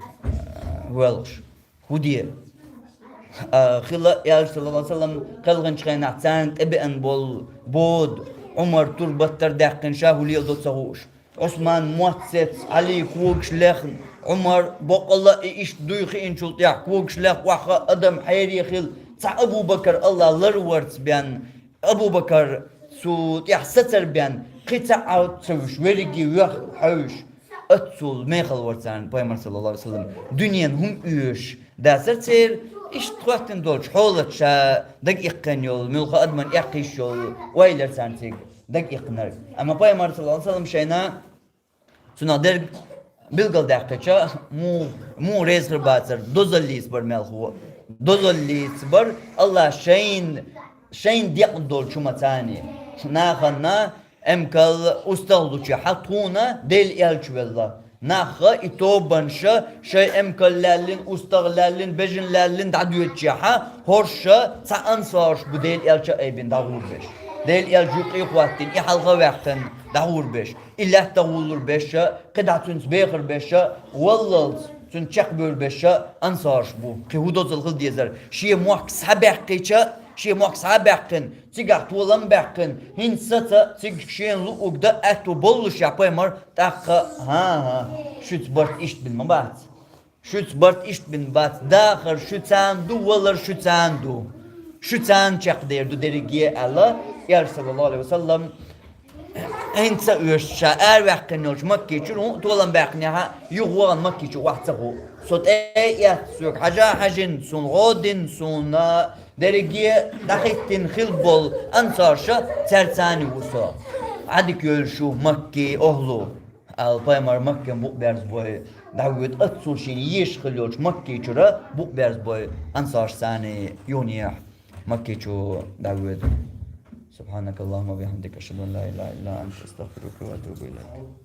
воьлхуш. ХӀун де? А, хила, элча, саллаллаху алейхи ва саллам, кхелхинчу хенахь царна тӀебеана болу бода, Ӏумар турбаттар даьккхина, ша хӀун леладо ца хууш. Ӏусман мотт сецна, Ӏали когаш лехна, Ӏумар боккъалла а и иштта дуй хиъначул тӀаьхьа когаш лехна охьахаа адам хьере хилла, цхьа Абу-Бакар Аллах ларварца бен, Абу-Бакар цу тӀехь сацар бен, кхин цхьа а ца вуьш, верриге воьхна хьовсуш. Оццул мехала вар царна пайхамар, саллаллаху Ӏалайхи ва саллам. Дуьненан хӀума оьшуш дацар церан, иштта хӀоттина долчу хьолаца ша дага иккхина йолу, муьлхха адаман эккхийш йолу ойла яра царна цига дага иккхинарг. Амма пайхамар, саллаллаху Ӏалайхи ва саллам, шайна цунах дерг билгалдаьккхича, муха, муха реза хир бацара, дозаллица бара мелхо. Дозаллица бара, АллахӀа шайна, шайна декъна долчу хӀуманца. Нахана эмкал, устагӀа лучехьа, тхуна Делан элча велла. Нахха и тобанаш шайн эмкал лаьллина, устагӀа лаьллина, бежана лаьллина дӀадоьдучехьа, хӀорш цхьа ансарш бу Делан элча а айбина дӀагӀур берш. Делан элча юккъе а хӀоттийна, и хьалха а ваьккхина дӀагӀур берш. И лаьттах вуллур берш, кхидӀа цуьнца бехар берш, валлалц цуьнца чекхбевр берш ансарш бу. Кхин хӀун дозалла хила дезара? Шен мохк схьабаьккхича, шен мохк схьабаьккхина, цигахь толам баьккхина, хӀинца саца цига шена луъург дан аьтто боллушехь пайхамар, тӀаккха, хӀан-хӀа, шуьца барт иштта бина ма бац. Шуьца барт иштта бина бац. Дахар шуьцан ду, валар шуьцан ду. Шуьцан чекхдер ду дерриге а аьлла, элча, саллаллаху Ӏалайхи ва саллам, хӀинца а оьшуш ша араваьккхина йолчу Макки чуьра хӀун а толам баьккхинехь а, юха вахана Макки чу охьа ца гӀо. Со тӀе а эцна, соьга хьажа а хьаьжна, суна гӀо а дина, суна дерриге а дӀахӀиттина хилла болу ансарша, цаьрца а ву со. Ӏадика йойла шу, Макки охӀла, аьлла, пайхамар Маккина букъ берзабой дӀавоьду, оццул шена езаш хилла йолчу Макки чуьра букъ берзабой ансаршца а юханехьа Макки чу дӀавоьду. سبحانك اللهم وبحمدك، أشهد أن لا إله إلا أنت، أستغفرك وأتوب إليك.